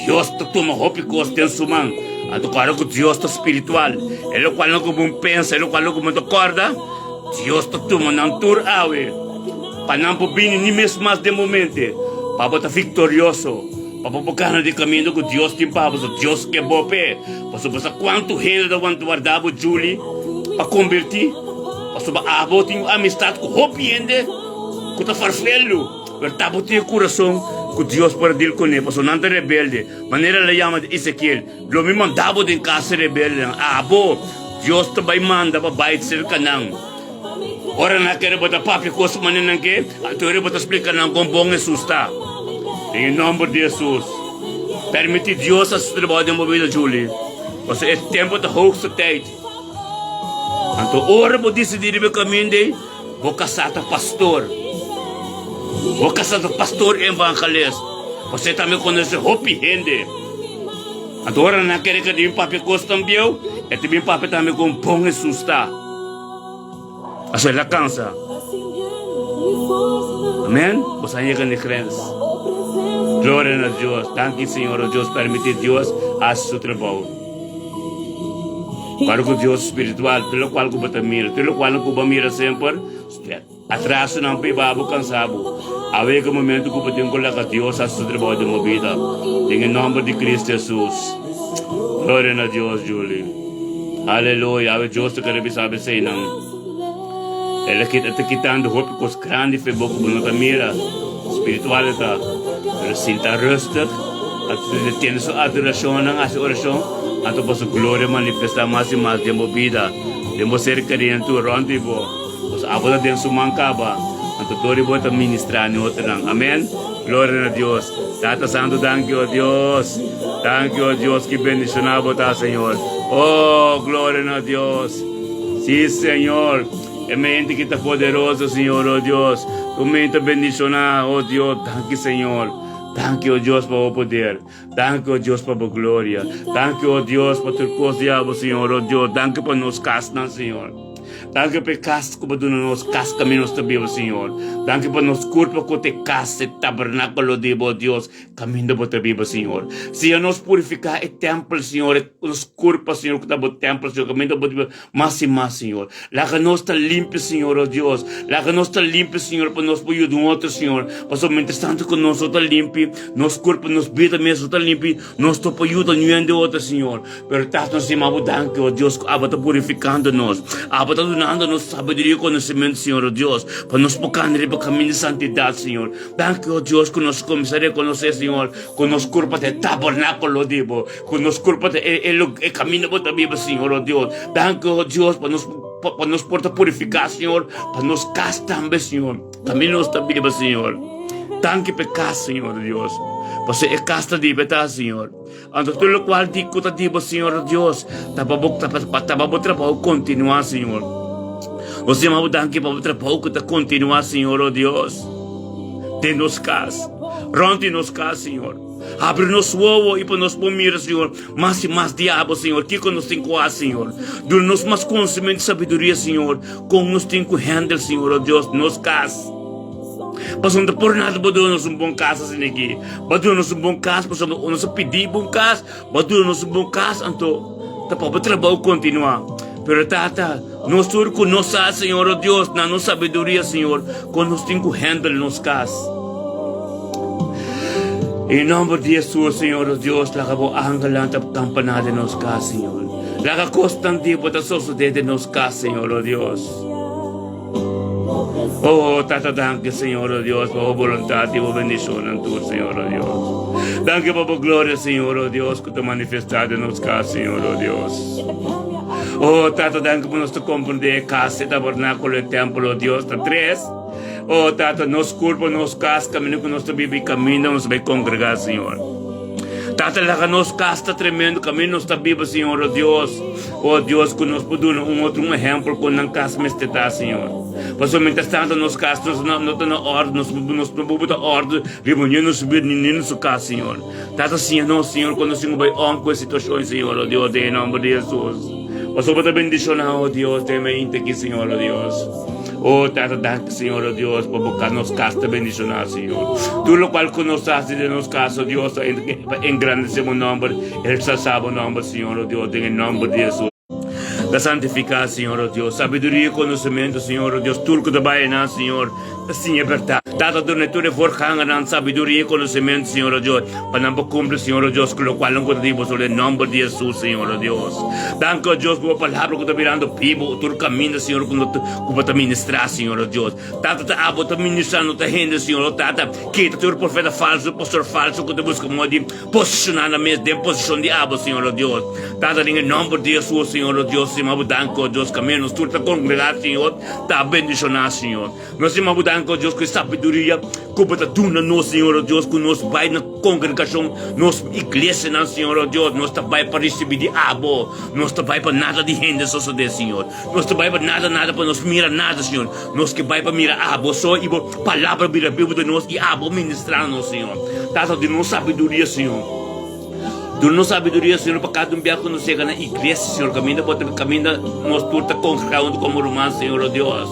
Dios ta tuma hopi kos den su man. Anto kòrda ku Dios ta spiritual. E lokual nan ku bo pensa, e lokual nan ku bo ta kòrda, Dios ta tuma nan tur awe. Pa nan por bini ni mes mas den bo mente, pa bo ta viktorioso, pa bo por gana di kaminda ku Dios tin pa bo. So Dios ke bo p'e. Pasobra bo sa kuantu hende ta wanta warda bo Julie pa kombertí? Pasobra abo tin un amistat ku hopi hende ku ta farfelu, pero ta bo tin e kurason ku Dios por a dil kuné, pasobra nan ta rebelde. Manera el a yama di Ezekiel, Lo mi manda bo den kas di rebeldenan. Abo, Dios ta bai manda pa bai serka nan. Ora nan kere bo ta papia kos manera nan ke, anto ora bo ta splika nan kon bon Hesus ta. Den e nomber di Hesus, permiti Dios hasi su trabou den bo bida, Julie, pasobra e tempu ta hoogste tijd. Anto ora bo disidi riba e kaminda ei, bo kasá ta pastor. Bo kasá ta pastor evangelist. Pasobra e tambe konosé hopi hende. Anto ora nan a kere ku e ta bin papia kos tan bieu, e ta bin papia tambe kon bon Hesus ta. Pasobra el a kansa. Amen. Bo sa yega na e grens. Gloria na Dios. Danki Señor, o Dios permiti Dios hasi su trabou. Ora ku Dios spiritual, tur lokual ku bo ta mira, tur lokual ku bo a mira semper, Atrasonan pa e babo kansa bo. Awe e momento ku bo tin ku laga Dios hasi su trabou den bo bida. Den e nomber di Cristo Jesus. Gloria na Dios, Julie. Aleluya. Awe Dios ta kere bisa bo eseinan. El a kita, ta kitando hopi kos grandi fe bo ku bo no ta mira. Spiritual e ta. Pero sinta rustig, tene su adorashonnan, hasi orashon, anto pa su gloria manifesta mas i mas den bo bida, den bo ser kerí tur rònt di bo. Nos abo ta den su man kaba, anto dor di bo ta ministrá ni otronan. Amen. Gloria na Dios. Tata Santu, danki, o Dios. Danki, o Dios, ki bendishoná bo ta, Señor. Oh, gloria na Dios. Sí, Señor. E mente ki ta poderoso, Señor, o Dios. Tu mente bendishoná, o Dios. Danki, Señor. Danki, o Dios, pa bo poder. Danki, o Dios, pa bo gloria. Danki, o Dios, pa tur kos di abo, Señor, o Dios. Danki pa nos kasnan, Señor. Danki pa e kas ku bo duna nos, kas kaminda nos ta biba, Señor. Danki pa nos kurpa ku ta e kas, e tabernákulo di bo, Dios, kaminda bo ta biba, Señor. Siña nos purifiká e tèmpel, Señor, e nos kurpa, Señor, ku ta bo tèmpel, Señor, kaminda bo ta biba, mas i mas, Señor. Laga nos ta limpi, Señor, o Dios. Laga nos ta limpi, Señor, pa nos por yuda un otro, Señor. Pasobra mientras tanto ku nos no ta limpi, nos kurpa, nos bida mes no ta limpi, nos no por yuda niun di otro, Señor. Pero tas nos yama bo danki, o Dios, ku abo ta purifikando nos. Abo ta dunando nos sabiduria i konosementu, Señor, o Dios, pa nos por kanda riba kaminda di santidat, Señor. Danki, o Dios, ku nos kuminsá rekonosé, Señor, ku nos kurpa ta e tabernákulo di bo, ku nos kurpa ta e, e, e kaminda bo ta biba, Señor, o Dios. Danki, o Dios, pa nos, pa, pa nos por ta purifiká, Señor, pa nos kas tambe, Señor. Kaminda nos ta biba, Señor. Danki pa e kas, Señor, Dios. Pasobra e kas ta di bo ta, Señor. Anto tur lokual di ku ta di bo, Señor Dios, ta pa bo, ta pa, ta pa bo trabou kontinuá, Señor. Nos yama bo danki pa bo trabou ku ta kontinuá, Señor, o Dios, den nos kas, rònt di nos kas, Señor. Habri nos wowo i pa nos por mira, Señor, mas i mas di abo, Señor, kiko nos tin ku hasi, Señor. Duna nos mas konosementu i sabiduria, Señor, kon nos tin ku handle, Señor, o Dios, nos kas. Pasobra no ta por nada bo duna nos un bon kas asina aki. Bo a duna nos un bon kas pasobra nos a pidi bo un kas, bo a duna nos un bon kas, anto ta pa bo trabou kontinuá. Pero Tata, nos tur ku nos sa, Señor, o Dios, na nos sabiduria, Señor, kon nos tin ku handle nos kas. En nomber di Hesus, Señor, o Dios, laga bo angelnan ta kampaná den nos kas, Señor. Laga kosnan di bo ta sosodé den nos kas, Señor, o Dios. Oh, Tata, danki, Señor, oh Dios, pa bo voluntad y bo bendicionnan tur, Señor, oh Dios. Danki pa bo gloria, Señor, oh Dios, ku ta manifestá den nos kas, Señor, oh Dios. Oh, Tata, danki pa nos ta komprendé e kas, e tabernákulo, e tempel, oh Dios, ta tres. Oh, Tata, nos kurpa, nos kas, kaminda ku nos ta biba i kaminda nos ta bai kongregá, Señor. Tata, laga nos kas ta tremendo, kaminda nos ta biba, Señor, oh Dios. Oh Dios, ku nos por duna un otro un ehempel kon nan kas mester ta, Señor. Pasobra mientras tanto nos kas nos no, no ta na orde, nos, nos no por ta orde riba ni nos bida ni ni nos kas, Señor. Tata, siña nos, Señor, kon nos tin ku bai om ku e situashon, Señor, oh Dios, den e nomber di Hesus. Pasobra bo ta bendishoná, oh Dios, den e mainta aki, Señor, oh Dios. Oh Tata, danki, Señor, oh Dios, pa bo kas, nos kas ta bendishoná, Señor. Tur lokual ku nos hasi den nos kas, oh Dios, ta pa engrandesé bo nomber. Exaltá bo nomber, Señor, oh Dios, den e nomber di Hesus. Ta santifiká, Señor, oh Dios. Sabiduria i konosementu, Señor, oh Dios, tur ku ta bai einan, Señor, ta siña e bèrdat. Tata, duna tur e voorgangernan sabiduria i konosementu, Señor, oh Dios, pa nan por kumpli, Señor, oh Dios, ku lokual nan ku ta di boso den nomber di Hesus, Señor, oh Dios. Danki, oh Dios, ku bo palabra ku ta birando bibu tur kaminda, Señor, ku no ta, ku bo ta ministrá, Señor, oh Dios. Tata, ta abo ta ministrá, no ta hende, Señor, oh Tata. Kita tur profeta falsu, pastor falsu ku ta buska moda di Posishoná nan mes den posishon di abo, Señor o Dios. Tata, den e nòmber di Hesus, Señor o Dios, stima bo danki, o Dios, kaminda nos tur ta kongregá, Señor, ta bendishoná, Señor. Nos stima bo danki, o Dios, ku e sabiduria ku bo ta duna nos, Señor o Dios, ku nos bai na kongregashon, nos iglesianan, Señor o Dios, nos ta bai pa risibí di abo. Nos ta bai pa nada di hende sosodé, Señor. Nos ta bai pa nada, nada pa nos mira nada, Señor. Nos ke bai pa mira abo so i bo palabra bira bibu den nos i abo ministrá nos, Señor. Tata, duna nos sabiduria, Señor. Duna nos sabiduria, Señor, pa kada un biaha ku nos yega na iglesia, Señor, kaminda bo ta kaminda nos tur ta kongregá huntu komo ruman, Señor, oh Dios.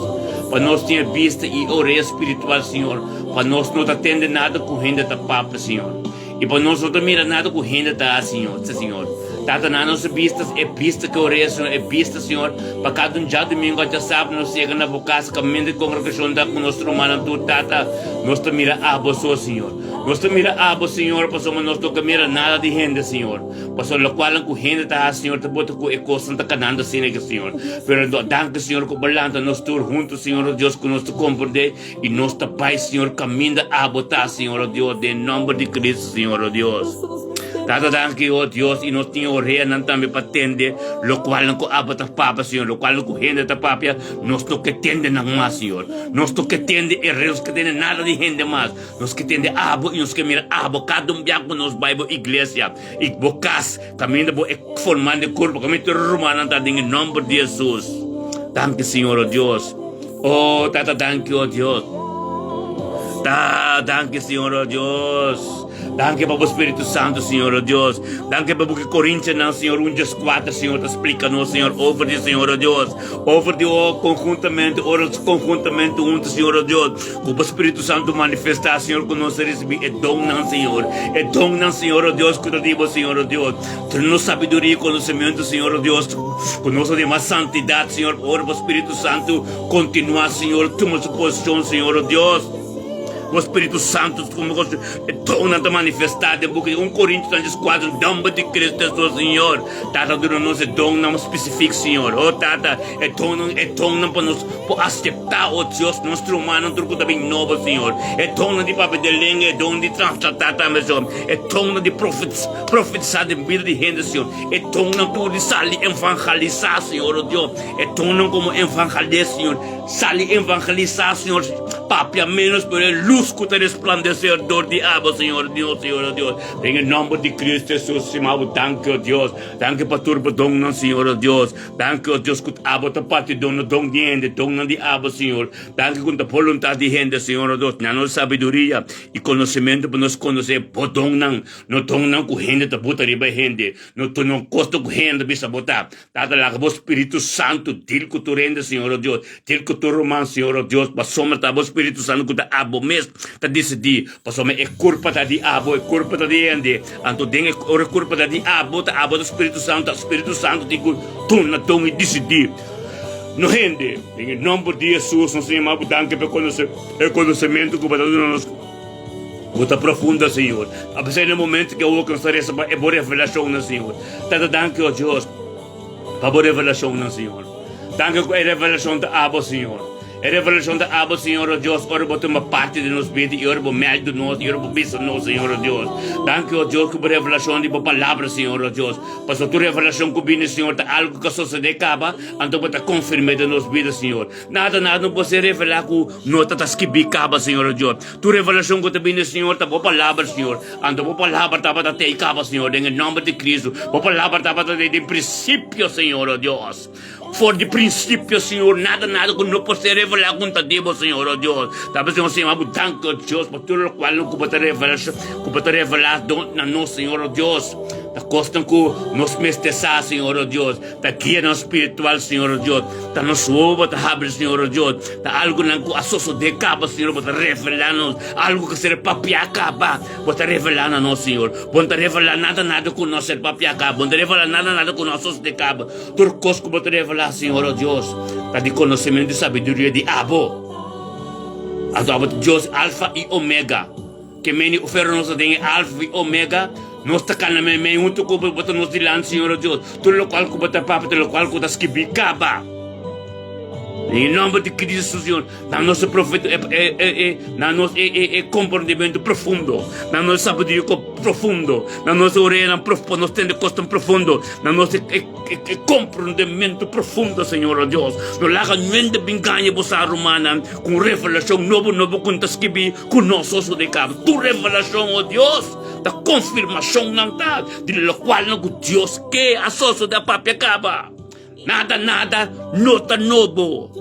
Pa nos tin e bista i orea spiritual, Señor, pa nos no ta tende nada ku hende ta papia, Señor. I pa nos no ta mira nada ku hende ta hasi, Señor, Señor. Tata, na nos bista, e bista ku orea, Señor, e bista, Señor, pa kada un djadumingu a djasabra nos yega na bo kas, kaminda di kongregashon ta ku nos rumannan tur, Tata, nos ta mira abo so, Señor. Nos ta mira abo, Señor, pasobra nos no ka mira nada di hende, Señor. Pasobra lokualnan ku hende ta hasi, Señor, ta bota ku e kosnan ta kanando asina ke, Señor. Pero danki, Señor, ku bo lanta nos tur huntu, Señor, o Dios, ku nos ta komprendé. I nos ta bai, Señor, kaminda Abo ta, Señor, o Dios, den nomber di Cristo, Señor, o Dios. Tata, danki, o Dios, i nos tin oreanan tambe pa tende lokualnan ku Abo ta papia, Señor, lokualnan ku hende ta papia, nos no ke tende nan mas, Señor. Nos no ke tende e nos ke tende nada di hende mas. Nos ke tende Abo i nos ke mira Abo kada un bia ku nos bai bo iglesia i bo kas, kaminda bo e formando e kurpo, kaminda tur e rumannan ta den e nomber di Jesus. Danki, Señor, o Dios. Oh, Tata, danki, oh Dios. Ta, danki, Señor, oh Dios. Danki pa bo Spiritu Santo, Señor, oh Dios. Danki pa buki Corintianan, Señor, 1 dies 4, Señor, ta splika nos, Señor, over di, Señor, oh Dios. Over di, oh, conjuntamente, ora conjuntamente huntu, Señor, oh Dios. Ku bo Spiritu Santo manifestá, Señor, ku nos a risibí e donnan, Señor. E donnan, Señor, oh Dios, ku ta di bo, Señor, oh Dios. Duna nos sabiduria i konosementu, Señor, oh Dios, ku nos ta den mas santidat, Señor, ora bo Spiritu Santu kontinuá, Señor, tuma su posishon, Señor, oh Dios. Bo Spiritu Santu tuma posishon, e donnan ta manifestá den buki di un Korintios tantu 4, nòmber di Kristu Hesus, Señor. Tata, duna nos e donnan spesifik, Señor. Oh, Tata, e donnan, e donnan pa nos por aseptá, oh Dios, nos rumannan tur ku ta bin nobo, Señor. E donnan di papia den lenga, e don di translatá tambe, Señor. E donnan di profetisá den bida di hende, Señor. E donnan tur di sali evangelisá, Señor, oh Dios. E donnan komo evangelista, Señor. Sali evangelisá, Señor. Papia ménos, pero e lus ku ta resplandeser dor di abo, Señor, Dios, Señor, oh Dios. Den e nòmber di Cristo Hesus, Señor, bo danki, oh Dios. Danki pa tur bo donnan, Señor, oh Dios. Danki, oh Dios, ku abo ta parti don no don di hende, donnan di abo, Señor. Danki ku ta boluntat di hende, Señor, oh Dios. Na nos sabiduria i konosementu pa nos konosé bo donnan, no donnan ku hende ta buta riba hende, no no kosta ku hende bisa bo ta. Tata, laga bo Spiritu Santu dil ku tur hende, Señor, oh Dios, dil ku tur ruman, Señor, oh Dios, pasobra ta bo Spiritu Santu ku ta abo mes ta disidí, pasobra e kurpa ta di abo, e kurpa ta di hende, anto den e ora e kurpa ta di abo, ta abo ta Spiritu Santu, ta Spiritu Santu tin ku tuna don i disidí, no hende. Den e nòmber di Hesus nos ta yama bo danki pa e konosementu ku bo ta duna nos. Bo ta profunda, Señor. Apesar di e momento ku awor ku nos ta resa pa e bo revelashonnan, Señor. Tata, danki, o Dios, pa bo revelashonnan, Señor. Danki ku e revelashon ta abo, Señor. E revelashon ta abo, Señor, o Dios, ora bo tuma parti den nos bida i ora bo mèldu nos i ora bo bisa nos, Señor, o Dios. Danki, o Dios, ku bo revelashon di bo palabra, Señor, o Dios. Pasobra tur revelashon ku bini, Señor, ta algu ku a sosodé kaba, anto bo ta konfirm'é den nos bida, Señor. Nada, nada no por ser revelá ku no ta ta skibí kaba, Señor, o Dios. Tur revelashon ku ta bini, Señor, ta Bo Palabra, Señor. Anto Bo Palabra tabata t'ei kaba, Señor, den e nòmber di Cristo. Bo Palabra tabata t'ei den prinsipio, Señor, o Dios. For di prinsipio, Señor, nada, nada ku no por ser revelá ku ta di Bo, Señor, o Dios. Ta p'esei nos ta yama Bo danki, o Dios, pa tur lokual ku Bo ta revelá, ku Bo ta revelá na nos, Señor, o Dios. Ta kosnan ku nos mester sa, Señor, o Dios. Ta guia nos spiritual, Señor o Dios. Ta nos wowo bo ta habri, Señor o Dios. Ta algonan ku a sosodé kaba, Señor, bo ta revelá nos. Algo ku a ser papiá kaba, bo ta revelá na nos, Señor. Bo no ta revelá nada, nada ku no a ser papiá kaba. Bo no ta revelá nada, nada ku no a sosodé kaba. Tur kos ku bo ta revelá, Señor o Dios, ta di konosementu i sabiduria di abo. Anto abo ta Dios Alfa i Omega. Ke meni ofero nos ta den e Alfa i Omega, nos ta kana meimei huntu ku bo, bo ta nos dilanti, Señor o Dios. Tur lokual ku bo ta papia, tur lokual ku ta skibí, kaba. Den e nòmber di Cristo, Señor, na nos e profeta, e, e, e, e, na nos e, e, e komprendimentu profundo, na nos sabiduria profundo, na nos oreanan prof, pa nos tende kosnan profundo, na nos e, e, e, e komprendimentu profundo, Señor o Dios. No laga nuende bin gaña bo sa, rumannan, ku un revelashon nobo, nobo ku no ta skibí. Ku nos sosodé kaba. Tur revelashon, o Dios, ta konfirmashonnan ta di lokualnan ku Dios ke a sosodé a papia kaba. Nada, nada no ta nobo.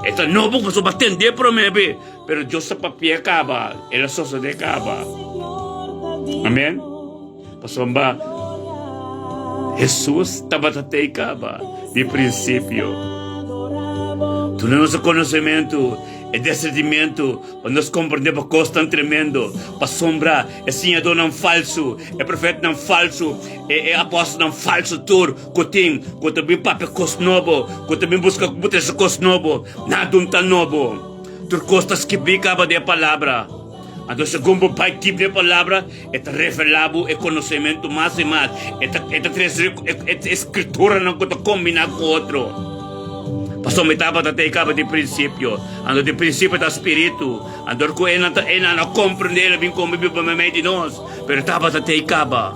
E ta nobo pasobra bo a tendé promé be, pero Dios a papia kaba, el a sosodé kaba. Amèn. Pasobra Hesus tabata tei kaba di prinsipio. Duna nos e konosementu, e disernimentu, pa nos komprendé pa kosnan tremendo, pasobra e siñadónan falsu, e profetanan falsu, e apòstelnan falsu tur ku tin, ku ta bin papia kos nobo, ku ta bin buska ku trese kos nobo, nada un ta nobo. Tur kos ta skibí kaba den e Palabra. Anto segun bo bai dip den e Palabra, e ta revelá bo e konosementu mas i mas. E ta e ta trese e e skrituranan ku ta kombiná ku otro. Pasobra mi tabata ta e kaba di prinsipio. Anto di prinsipio ta spiritu. Anto ku e nan ta e nan a komprendé el a bin kombibi pa meimei di nos. Pero e tabata ta e kaba.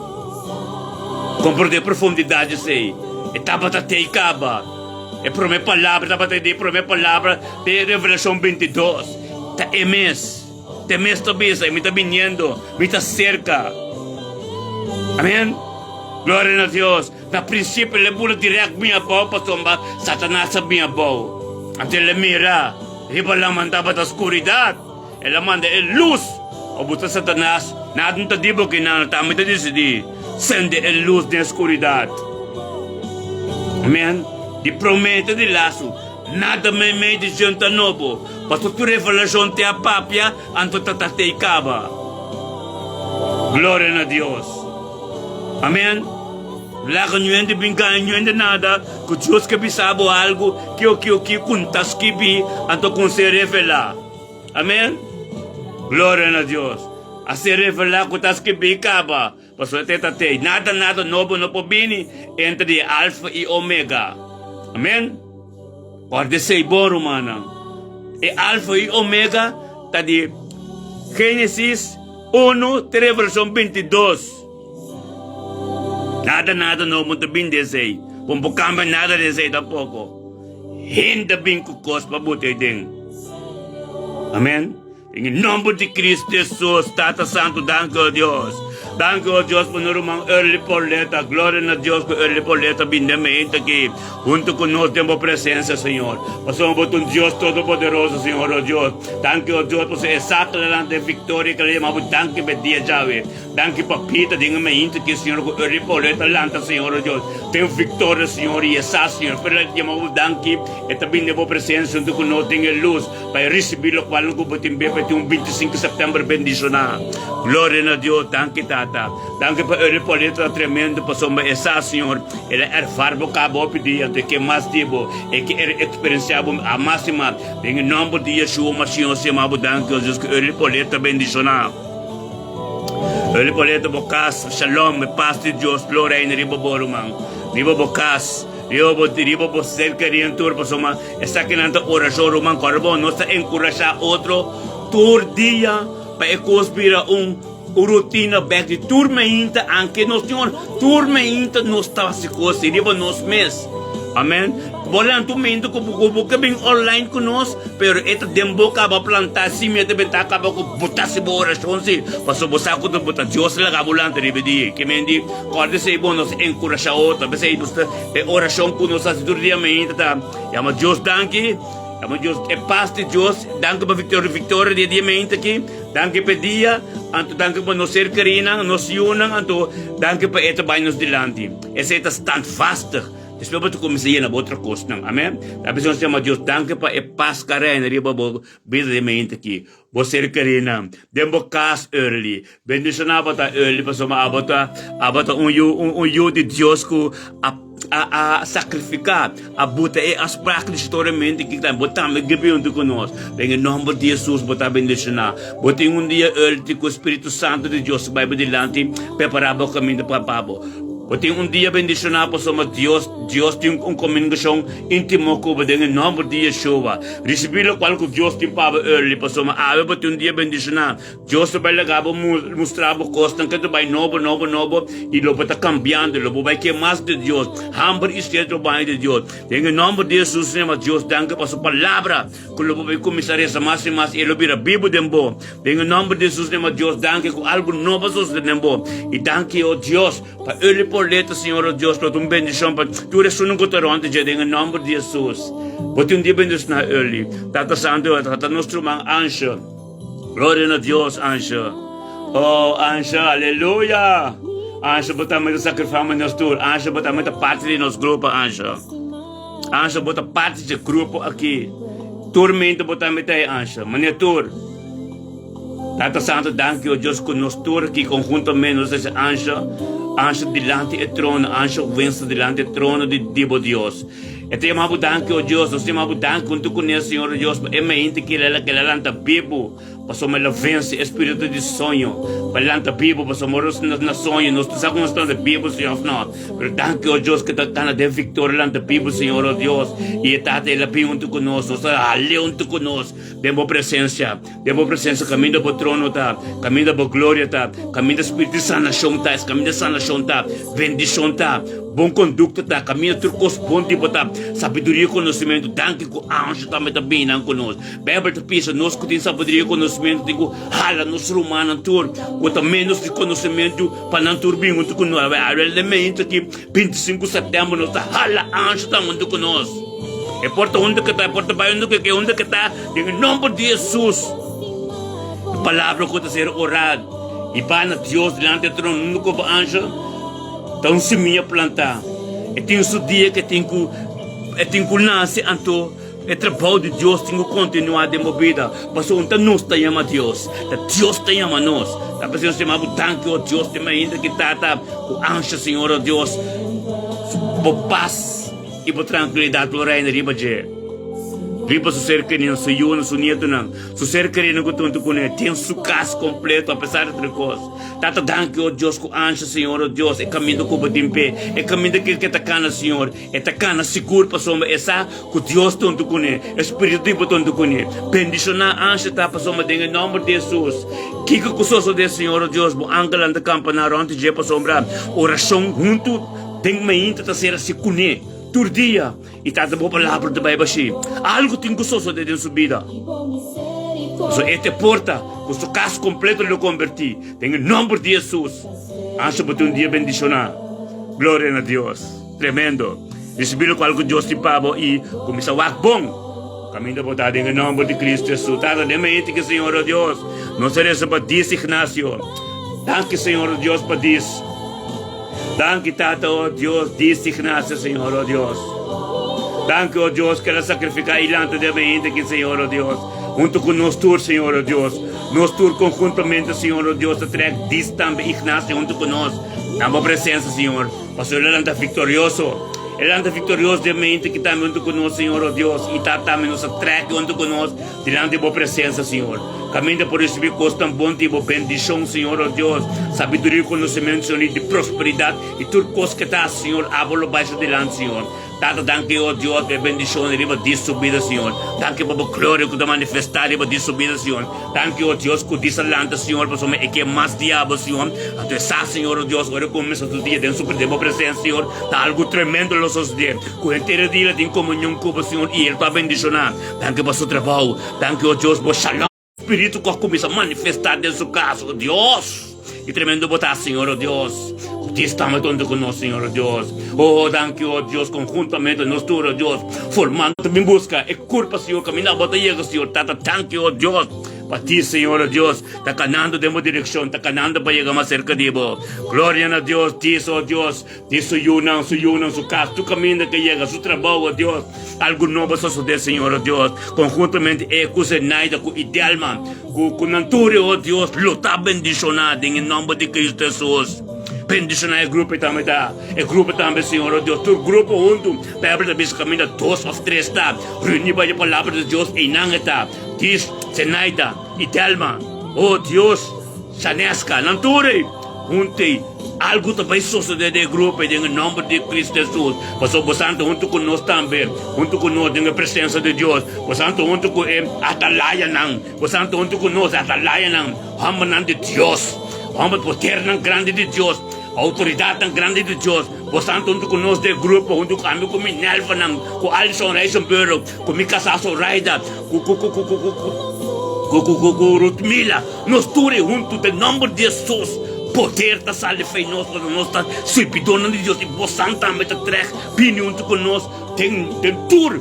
Komprendé profundidat di esei. E tabata ta e kaba. E promé palabra tabata di e promé palabra den Revelashon 22. Ta e mes. Te mes ta bisa, Mi ta biniendo, mi ta serka. Amen. Gloria na Dios. Na prinsipio el a bula dirèkt bin abou pasobra Satanas a bin abou. Anto el a mira riba laman tabata skuridat. El a manda e lus pa buska Satanas. Nada no ta di bo kinan, tambe ta disidí sende e lus den e skuridat. Amen. Di promé te di lastu. Nada meimei di djenta nobo, pasobra tur revelashon te a papia, anto ta ta te i kaba. Gloria na Dios. Amen. Laga ñuende bin gaña ñuende nada, ku Dios ke bisa bo algu, ki o ki o ki ku n'ta skibi, anto ku n'se revelá. Amen. Gloria na Dios. A ser revelá ku ta skibi i kaba, pasobra te ta te. Nada nada nobo no por bini entre di Alfa i Omega. Amen. Kòrda esei bon, rumannan. E Alfa i Omega ta di Génesis unu te Revelashon bintidos. Nada nada nobo no ta bin di esei. Bo no por kambia nada di esei tampoko. Hende a bin ku kos pa bota ei den. Amen. Den e nomber di Cristo Jesus, Tata Santo, danki, o Dios. Danki, o Dios, pa nos ruman Early Pauletta. Gloria na Dios ku Early Pauletta bin den mente aki, hunto ku nos den bo presencia, Señor. Pasobra bo ta un Dios todopoderoso, Señor, o Dios. Danki, o Dios, pasobra e saklanan den victoria ku el a yama bo danki pa e dia djawe. Danki pa Pita den e mente aki, Señor, ku Early Pauletta lanta, Señor, o Dios. Den victoria, Señor, i e sa, Señor. Pero el a yama bo danki, e ta bin den bo presencia hunto ku nos den e luz. Pa e risibí lokual ku bo tin be pa tin un 25 sèptèmber bendishoná. Gloria na Dios! Danki Tata. Danki pa Early Paulito ta tremendo pasobra e sa Señor el a erfar bo kaba hopi dia anto e ke mas di bo e ke er eksperensiá bo a mas i mas den e nòmber di Yeshua Mashiach nos yama bo danki o Dios ku Early Paulito ta bendishoná. Early Paulito bo kas shalom e pas di Dios lo reina riba bo ruman riba bo kas riba bo riba bo ser kerí en tur pasobra Esakinan ta orashon, ruman. Kòrda bon, nos ta enkurashá otro tur dia pa e kos bira un rutina bèk di tur meinta, anke nos tin ora, tur meinta nos ta hasi kos riba nos mes. Amèn. Bo lanta un meinta ku bo ke bin online ku nos, pero e ta den bo kaba plantá simia ta bentá kaba ku bo ta hasi bo orashon si, pasobra bo sa ku bo ta Dios laga bo lanta riba e dia. Ke men di, kòrda esei bon, nos ta enkurashá otro. P'esei nos ta e orashon ku nos ta hasi tur dia meinta ta. Yama Dios danki, yama Dios e pas di Dios, danki pa victoria, victoria di e dia mente aki, danki pa e dia, anto danki pa nos ser kerinan, nos yunan, anto danki pa e ta bai nos dilanti. Esei ta standvastig. Despues bo ta kuminsá yena bo otro kosnan. Amen. Ta bisa nos yama Dios danki pa e pas ku a reina riba bo bida di mente aki. Bo ser kerinan, den bo kas early. Bendishoná bo ta early pasobra abo ta abo ta un yu un yu di Dios ku a a a sakrifiká, a buta e afsprak di historiamente ki ta bo tambe gibi huntu ku nos. Den e nòmber di Hesus bo ta bendishoná. Bo tin un dia early ku Spiritu Santu di Dios ta bai bo dilanti prepará bo kaminda pa pa bo. Bo tin un dia bendishoná pasobra Dios Dios tin un komunikashon íntimo ku bo den e nòmber di Yeshua. Risibí lokual ku Dios tin pa bo early pasobra awe bo tin un dia bendishoná. Dios ta bai laga bo mustra bo kosnan ke ta bai nobo, nobo, nobo, i lo bo ta kambiando, lo bo bai ke mas di Dios, hamber i sed lo bai di Dios. Den e nòmber di Hesus, Señor, Dios danki pa su palabra, ku lo bo bai kuminsá resa mas i mas i e lo bira bibu den bo. Den e nòmber di Hesus, Señor, Dios danki ku algu nobo a sosodé den bo. I danki, o Dios, pa early por letra, Señor, o Dios, lo ta un bendishon pa tur esunnan ku ta rònt di dje, den e nòmber di Hesus. Bo tin un dia bendishoná, early. Tata Santu, ta nos ruman Ansha. Gloria na Dios, Ansha. Oh, Ansha, aleluya! Ansha, bo tambe ta sakrifá pa nos tur. Ansha, bo tambe ta parti di nos grupo, Ansha. Ansha, bo ta parti dje grupo aki. Tur mente bo tambe ta ei, Ansha. Manera tur. Tata Santo, danki, oh Dios, ku nos tur aki konhuntamente nos ta hasi Ansha, Ansha dilanti e trono, Ansha Winston dilanti e trono di, di bo Dios. E ta yama bo danki, oh Dios, nos ta yama bo danki huntu kuné, Señor, oh Dios, pa e mente ki el a lanta bibu. Pasobra el a vense e spiritu di soño pa lanta bibu, pasobra ora nos na soño nos no sa ku nos ta bibu Señor òf no. Pero danki o Dios ku ta kana den viktoria lanta bibu Señor o Dios i e Tata el a bin huntu ku nos, nos ta hal'é huntu ku nos den bo presensia, den bo presensia kaminda bo trono ta, kaminda bo gloria ta, kaminda spiritu di sanashon ta, es kaminda sanashon ta, bendishon ta, bon kondukta ta, kaminda tur kos bon di bo ta, sabiduria i konosementu, danki ku anjo tambe ta bini nan ku nos. Bijbel ta bisa nos ku tin sabiduria i konosementu tin ku hala nos rumannan tur ku ta ménos di konosementu pa nan tur bin huntu ku nos. Awel den meinta ki 25 sèptèmber nos ta hala anjo ta huntu ku nos. E por ta unda ke ta, e por ta bai unda ke ke, unda ke ta, den e nòmber di Hesus. E palabra ku ta ser orá i ba na Dios dilanti e trono unda ku bo anjo ta un simia plantá. E tin su dia ke tin ku e tin ku nase anto. E trabou di Dios tin ku kontinuá den bo bida, pasobra no ta nos ta yama Dios, ta Dios ta yama nos. Ta p'esei nos yama bo danki, o Dios, den mainta ki Tata ku ansha, Señor, o Dios, bo pas i bo trankilidat lo reina riba dje, riba su ser kerinan, su yunan, su nietonan, su ser kerinan ku ta huntu kuné, den su kas kompleto, apesar di tur kos. Tata, danki, o Dios, ku ansha, Señor, o Dios, e kaminda ku bo tin p'e, e kaminda ke ta kana, Señor. E ta kana sigur pasobra e sa ku Dios ta huntu kuné, e Spiritu di bo ta huntu kuné. Bendishoná ansha ta pasobra den e nòmber di Hesus. Kiko ku sosodé, Señor o Dios, bo angelnan ta kampaná rònt di dje pasobra orashon huntu den mainta ta ser hasi kuné tur dia i ta bo palabra ta bai bashí. Algu tin ku sosodé den su bida. Pasobra e ta e porta ku su kas kompleto lo kombertí den e nòmber di Hesus. Ansha bo tin un dia bendishoná. Gloria na Dios. Tremendo. Ricibi locual cu Dios tin pa bo y cuminsa wak bon. Caminda bo ta den e nomber di Cristo Jesus. Tata, den mente ki Señor o Dios, nos ta reza pa Dis Ignacio. Danki Señor o Dios pa Dis. Danki Tata o Dios, Dis Ignacio Señor o Dios. Danki o Dios que el a sacrifica y lanta den mente ki Señor o Dios. Hunto cu nos tur Señor o Dios. Nos tur conjuntamente Señor o Dios ta trek Dis tambe Ignacio hunto cu nos. Na bo presencia Señor. Pasobra el a lanta viktorioso. El a lanta viktorioso den mente ki tambe huntu ku nos, Señor, o Dios, i ta tambe nos a trek huntu ku nos dilanti bo presensia, Señor. Kaminda por risibí kosnan bon di bo bendishon, Señor, o Dios, sabiduria i konosementu, Señor, i di prosperidat i tur kos ke ta, Señor, abo lo bai su dilanti, Señor. Tata, danki, o Dios, pa e bendishon riba di su bida, Señor. Danki pa bo gloria ku ta manifestá riba di su bida, Señor. Danki, o Dios, ku dis a lanta, Señor, pasobra e ke mas di abo, Señor. Anto e sa, Señor, o Dios, ora ku kuminsá su dia den su den bo presensia, Señor, ta algu tremendo lo sosodé. Ku henter e dia el a tin komunion ku bo, Señor, i el ta bendishoná. Danki pa su trabou. Danki, o Dios, bo shalom. Spiritu ku a kuminsá manifestá den su kas, o Dios. Ki tremendo bo ta, Señor, o Dios. Ku Dios ta huntu ku nos, Señor, o Dios. O, danki, o Dios, konhuntamente nos tur, o Dios, formando ta bin buska e kurpa, Señor, kaminda bo ta yega, Señor. Tata, danki, o Dios, pa ti, Señor, o Dios, ta kanando den bo direkshon, ta kanando pa yega mas serka di bo. Gloria na Dios, Dios, o Dios. Di su yunan, su yunan, su kas, tur kaminda ke yega, su trabou, o Dios. Algu nobo a sosodé, Señor, o Dios. Konhuntamente e ku Zenaida, ku Idelma, ku ku nan tur, o Dios, lo ta bendishoná den e nòmber di Kristu Hesus. Bendishoná e grupo tambe ta, e grupo tambe, Señor, o Dios. Tur grupo huntu, Beibel ta bisa kaminda dos òf tres ta reuní pa e palabra di Dios, einan e ta. Dis, Zenaida, Idelma, o Dios, Shaneska, nan tur ei. Huntu ei, algu ta bai sosodé den e grupo ei den e nòmber di Kristu Hesus. Pasobra bosan ta huntu ku nos tambe, huntu ku nos den e presensia di Dios. Bosan ta huntu ku e atalayanan, bosan ta huntu ku nos, e atalayanan, hòmbernan di Dios, hòmber podernan grandi di Dios, outoridatnan grandi di Dios. Bosan ta huntu ku nos den e grupo, huntu ku ami ku mi Nelvanan, ku Alison Rijsenburg, ku mi kasá Zoraida, ku ku ku ku ku ku ku ku ku Rutmila. Nos tur e huntu den nomber di Hesus, poder ta sali fei nos pasobra nos ta sirbidornan di Dios i bosan tambe ta trèk bini huntu ku nos den den tur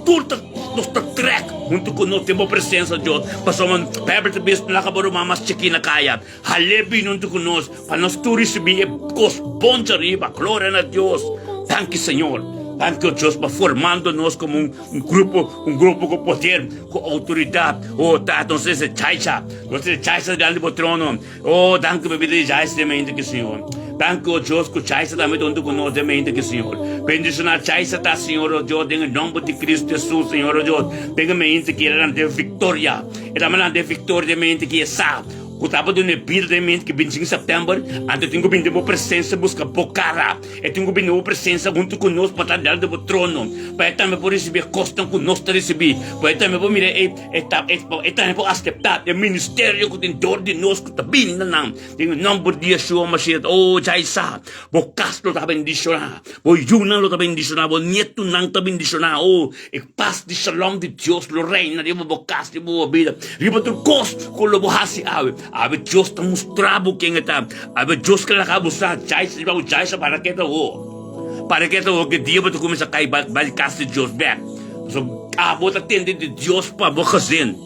tur ta nos ta trèk huntu ku nos den bo presensia, Dios, pasobra Beibel ta bisa, Laga bo ruman mas chikí na kaya, hal'é bini huntu ku nos, pa nos tur risibí e kos bon djariba. Gloria na Dios! Danki, Señor. Danki, o Dios, pa formando nos komo un grupo, un grupo ku poder, ku outoridat. O Tata, nos ta djaicha, nos ta djaicha dilanti bo trono. O, danki pa bida di Jaisa den mente ki, Señor. Danki, o Dios, ku Jaisa tambe ta huntu ku nos den mente ki, Señor. Bendishoná Jaisa ta, Señor, o Dios, den e nomber di Cristo Jesus, Señor, o Dios. Den e mente ki el a lanta e viktoria. E ta lanta e viktoria den mente ki e sa ku tabata duna e bida den mente ki 25 september, anto tin ku bini den bo presensia buska bo kara. E tin ku bini den bo presensia huntu ku nos pa ta dilanti di bo trono, pa e tambe por risibí e kosnan ku nos ta risibí, pa e tambe por mira e. E ta, e, e tambe por aseptá e ministerio ku tin dor di nos ku ta bini na nan. Den e nòmber di Yeshua Mashiach, o djai sa, bo kas lo ta bendishoná, bo yunan lo ta bendishoná, bo nietunan ta bendishoná, o e pas di shalom di Dios lo reina riba bo kas, riba bo bida, riba tur kos ku lo bo hasi awe. Awe Dios ta mustra bo ken e ta. Awe Dios ke laga bo sa, djai sa, riba bo djai sa para ke ta ho. Para ke ta ho ke dia bo ta kuminsá kai bai kas di Dios bèk. Pasobra abo ta tende di Dios pa bo gezin.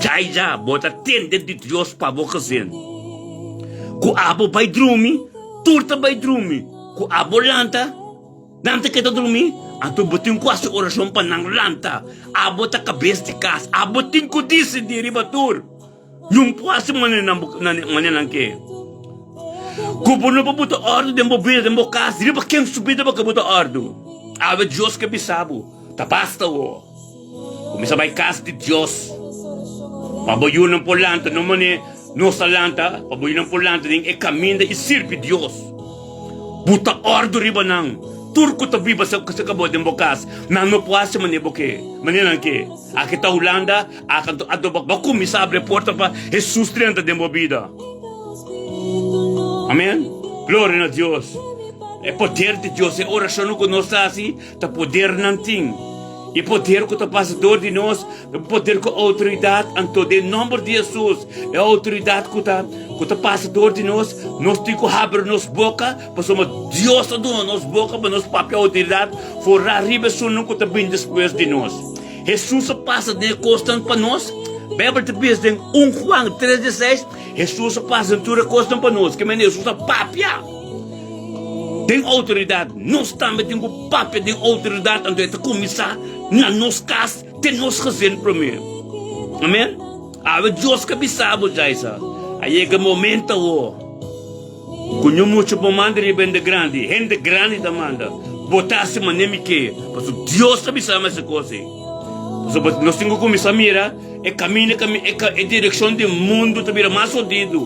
Djai dja, bo ta tende di Dios pa bo gezin. Ku abo bai drumi, tur ta bai drumi. Ku abo lanta, nan ta keda drumi. Anto bo tin ku hasi orashon pa nan lanta. Abo ta kabes di kas. Abo tin ku disidí riba tur. Ñun por hasi manera nan bo manera nan ke. Ku bo no por buta òrdu den bo bida, den bo kas, riba ken su bida bo ke buta òrdu? Awe Dios ke bisa bo, ta basta awor. Kuminsá bai kas di Dios pa bo yunan por lanta, no manera nos a lanta, pa bo yunan por lanta den e kaminda i sirbi Dios. Buta òrdu riba nan. Tur ku ta biba serka bo den bo kas, nan no por hasi manera bo ke, manera nan ke. Aki ta Hulanda. Anto bo kuminsá abri e porta pa Hesus drenta den bo bida. Amen. Gloria na Dios. E poder di Dios, e orashonnan ku nos ta hasi, ta poder nan tin. E poder ku ta pasa dor di nos, e poder ku outoridat. Anto den nòmber di Hesus, e outoridat ku ta ku ta pasa dor di nos, nos tin ku habri nos boka, pasobra Dios a duna nos boka pa nos papia outoridat forá riba esunnan ku ta bini despues di nos. Hesus a pasa den e kosnan pa nos. Beibel ta bisa den 1 Juan 3 16, Hesus a pasa den tur e kosnan pa nos. Ke mende Hesus a papia den outoridat. Nos tambe tin ku papia den outoridat, anto e ta kuminsá na nos kas, den nos gezin promé. Amen. Awe Dios ka bisa bo, Jaisa, a yega momento awor. Ku ñu muchu bo manda riba hende grandi, hende grandi ta manda, bo ta hasi manera mi ke, pasobra Dios ta bisa mi hasi kos ei. Pasobra nos tin ku kuminsá mira e kaminda, e direkshon di mundu ta bira mas hodidu.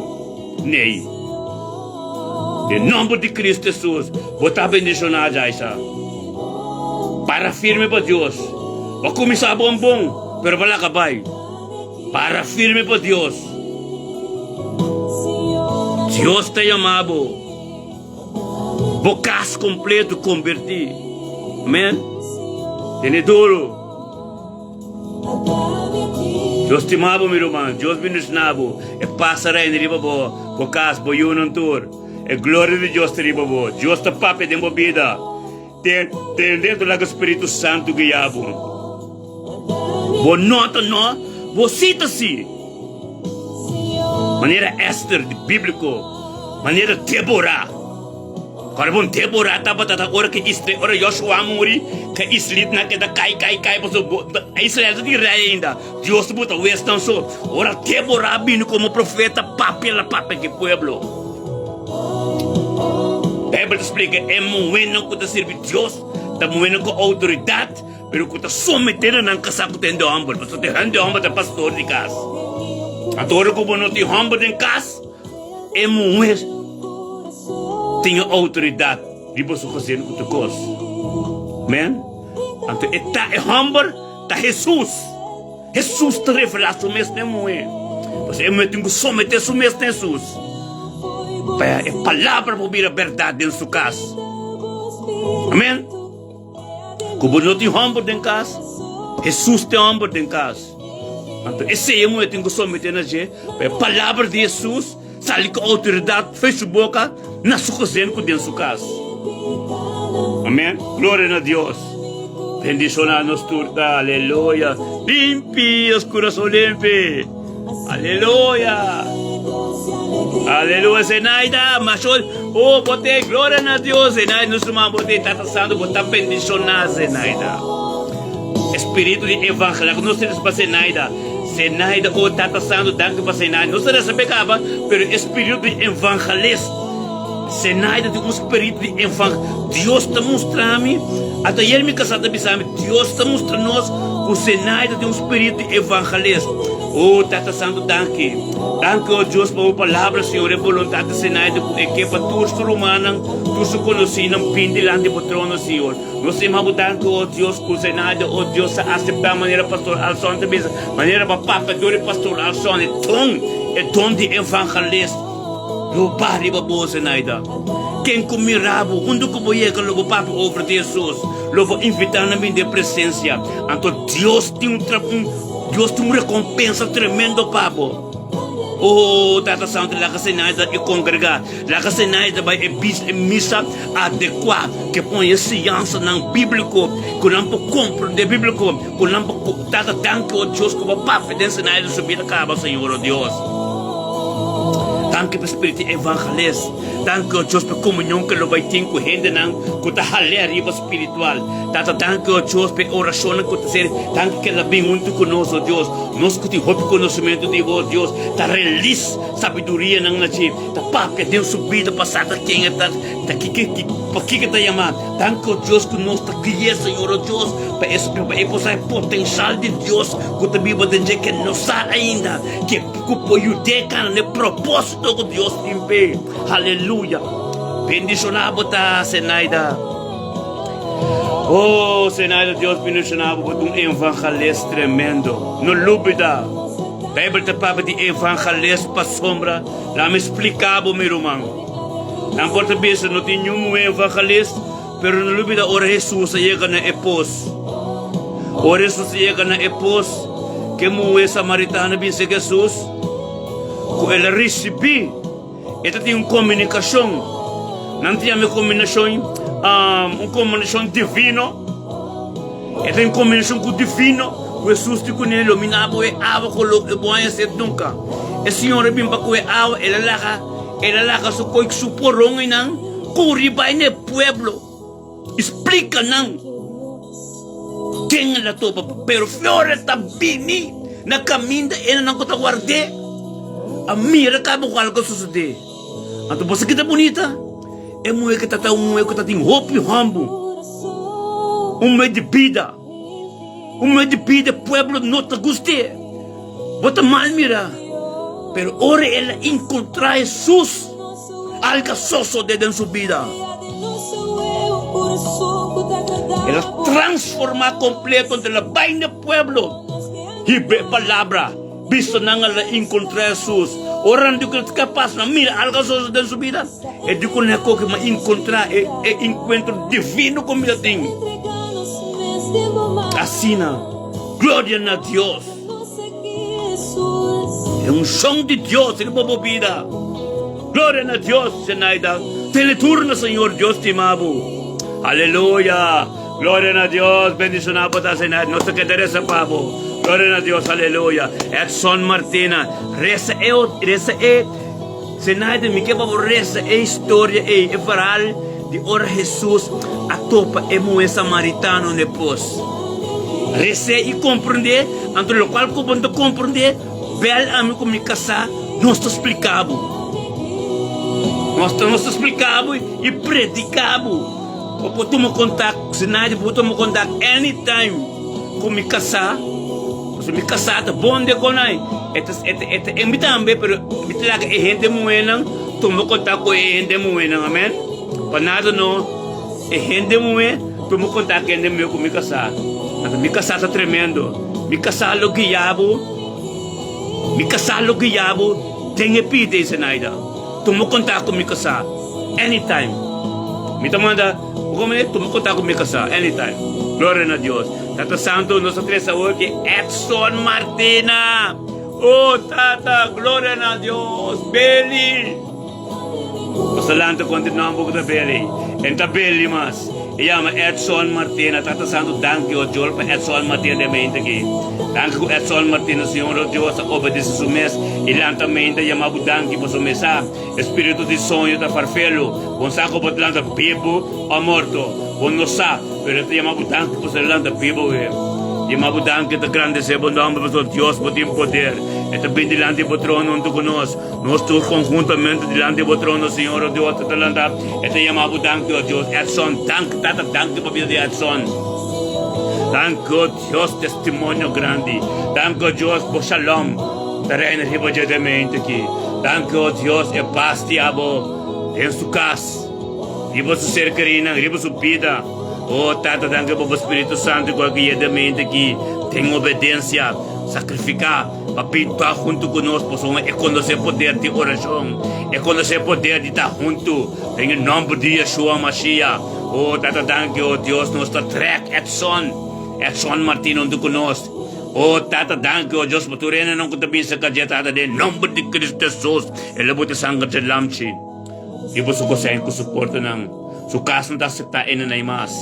Nei. Den nòmber di Kristu Hesus, bo ta bendishoná, Jaisa. Para firme pa Dios. Bo a kuminsá bon bon, pero bo a laga bai. Para firme pa Dios. Dios ta yama bo. Bo kas kompleto kombertí. Amen. Tene duro. Dios stima bo, mi ruman. Dios bendiciona bo. E pas a reina riba bo, bo kas, bo yunan tur. E gloria di Dios ta riba bo. Dios ta papia den bo bida. Tende anto laga Spiritu Santu guia bo. Bo no ta no, bo si ta si. Manera Ester di bíbliko, manera Débora. Kòrda bon Débora tabata ta ora ke Israel, ora Joshua muri, ke israelitanan keda kai kai kai pasobra Israel ta tin rei ainda. Dios ta buta wesnan so. Ora Débora a bini komo profeta papia la papia ku e pueblo. Beibel ta splika e muhénan ku ta sirbi Dios ta muhénan ku outoridat, pero ku ta someté na nan kasá ku ta hende hòmber, pasobra ta hende hòmber ta pastor di kas. Anto ora ku bo no tin hòmber den kas, e muhé tin e outoridat riba su gezin ku tur kos. Amèn. Anto e ta e hòmber ta Hesus. Hesus ta revelá su mes na e muhé. Pasobra e muhé tin ku someté su mes na Hesus pa e palabra por bira bèrdat den su kas. Amèn. Ku bo no tin hòmber den kas, Hesus ta e hòmber den kas. Anto esei e muhé tin ku someté na dje pa e palabra di Hesus sali ku outoridat for su boka na su gezin ku den su kas. Amèn. Gloria na Dios. Bendiciona nos tur ta. Aleluya. Limpi nos corazon limpi. Aleluya. Aleluya. Zenaida, mashol. Oh, bote gloria na Dios. Zenaida, nos ruman bote Tata Santo, bota bendiciona Zenaida. Espíritu di evangelio. Nos tienes pa Zenaida. Zenaida, oh Tata Santo, danki pa Zenaida. Nos reza caba, pero espíritu di evangelist. Zenaida tin un spiritu di enfang. Dios ta mustra mi, ata ayer mi kasá ta bisa mi, Dios ta mustra nos ku Zenaida tin un spiritu di evangelist. Oh, Tata Santu, danki. Danki, oh Dios, pa bo palabra, Señor, e boluntat di Zenaida ku e ke pa tur su rumannan, tur su konosínan bin dilanti bo trono, Señor. Nos ta yama bo danki, oh Dios, ku Zenaida, oh Dios, a aseptá manera Pastor Alson ta bisa, manera bo a papia dor di Pastor Alson, e don, e don di evangelist. Lo ba riba bo, Zenaida. Ken ku mira bo, huntu ku bo yega lo bo papia over di Hesus. Lo bo invitá nan bin den presensia. Anto Dios tin un tra un Dios tin un rekompensa tremendo pa bo. Oh, Tata Santu, laga Zenaida i kongregá. Laga Zenaida bai e bis e misa adekuá ke pon e siñansanan bíbliko ku nan por komprendé bíbliko, ku nan por Tata, danki, oh Dios, ku bo papia den Zenaida su bida kaba, Señor, oh Dios. Danki pa spiritu evangelist. Danki, oh Dios, pa komunion ku lo bai tin ku hendenan ku ta hal'é ariba spiritual. Tata, danki, oh Dios, pa e orashonnan ku ta ser. Danki ku el a bin huntu ku nos, oh Dios. Nos ku tin hopi konosementu di bo, oh Dios, ta relis sabidurianan na dje, ta papia den su bida pa sa ta ken e ta, ta kiko, pa kiko e ta yamá. Danki, oh Dios, ku nos ta gui'é, Señor, oh Dios, pa e, pa e por sa e potenshal di Dios ku ta biba den dje, ke no sa ainda, ke. Ku por yud'é kana n'e propósito ku Dios tin p'e. Aleluya! Bendishoná bo ta, Zenaida. Oh, Zenaida, Dios bendishoná bo. Bo ta un evangelist tremendo. No lubidá, Beibel ta papia di evangelist pasobra. Laat mi spliká bo, mi ruman. Nan por ta bisa no tin niun muhé evangelist, pero no lubidá ora Hesus a yega na e pos. Ora Hesus a yega na e pos, ke muhé samaritano a bisa Hesus ku el a risibí, e ta tin un komunikashon. Nan ta yama e komunikashon un komunikashon divino. E ta tin un komunikashon ku divino ku Hesus tin kuné, Lo mi na bo e awa ku lo bo haña set nunka. E señor a bin pa ku e awa, el a laga el a laga su koi su poron einan kuri bai na e pueblo i splika nan. Ken el a topa? Pero Flores ta bini na kaminda enanan ku ta ward'é a mira kaba ku algu a sosodé. Anto bo sa ki ta bunita? E muhé ki ta ta un muhé ku ta tin hopi hòmbu, un muhé di bida, un muhé di bida e pueblo no ta gust'é. Bo ta mal mira. Pero ora el a enkontrá Hesus, algu a sosodé den su bida. El a transformá kompleto anto el a bai na e pueblo hiba e palabra. Bisto nan a enkontrá Hesus. Ora nan di ku el ta kapas, nan mira algu a sosodé den su bida. E di ku nan a kohe, ma enkontrá e enkuentro divino ku mi a tin. Asina, gloria na Dios! E unshon di Dios riba bo bida. Gloria na Dios, Zenaida. Tene tur na Señor, Dios stima bo. Aleluya. Gloria na Dios. Bendiciona bo ta, Zenaida. Nos ta keda reza pa bo. Gloria na Dios. Aleluya. Edson Martina. Reza e, reza e. Zenaida, mi ke pa bo reza e historia ei, e verhaal di ora Jesus a topa e muhe samaritano n'e pos. Res'é i komprendé, anto lokual ku bo no ta komprendé, bèl ami ku mi kasá, nos ta splika bo. Nos ta nos ta splika bo i prediká bo. Bo por tuma kontak, si nadie bo por tuma kontak anytime ku mi kasá, pasobra mi kasá ta bon de konai. E ta e ta e ta e mi tambe, pero mi ta laga e hende muhénan tuma kontak ku e hende muhénan, amèn. Pa nada no. E hende muhé tuma kontak ku hende muhé ku mi kasá. Anto mi kasá ta tremendo. Mi kasá lo guia bo, mi kasá lo guia bo den e pida ei, Zenaida. Tuma kontak ku mi kasá anytime. Mi ta manda bo komo e tuma kontak ku mi kasá anytime. Gloria na Dios. Tata Santu, nos ta trese awor ki Edson Martina. Oh Tata, gloria na Dios. Beli. Nos ta lanta kontra e nòmber ku ta beli. E no ta beli mas. E yama Edson Martina. Tata Santu, danki, o Dios, pa Edson Martina den mente aki. Danki ku Edson Martina, Señor, o Dios, a obedece su mes i lanta mente a yama bo danki pasobra mi sa e spiritu di soño ta farfelu. Bo no sa ku bo ta lanta bibu o morto. Bo no sa, pero e ta yama bo danki pasobra e lanta bibu awe. Yama bo danki ta grandece bo nomber pasobra Dios bo tin poder. E ta bin dilanti bo trono huntu ku nos. Nos tur konhuntamente dilanti bo trono, Señor, o Dios, ta lanta. E ta yama bo danki, o Dios. Edson, danki, Tata, danki pa bida di Edson. Danki, o Dios, testimonio grandi. Danki, o Dios, bo shalom ta reina riba dje den mente aki. Danki, o Dios, e pas di abo den su kas, riba su ser kerinan, riba su bida. O Tata, danki pa bo Spiritu Santu ku a guia den mente aki den obedensia, sakrifiká. Pa bin ta huntu ku nos, pasobra e konosé poder di orashon, e konosé poder di ta huntu den e nòmber di Yeshua Mashiach. O Tata danki, o Dios, nos ta trèk Edson, Edson Martin huntu ku nos. O Tata danki, o Dios, pa tur hendenan ku ta bin serka dje, Tata, den e nòmber di Kristu Hesus, e lo bota sanger dje lamchi riba su kosen ku su portanan. Su kas no ta aseptá hendenan mas.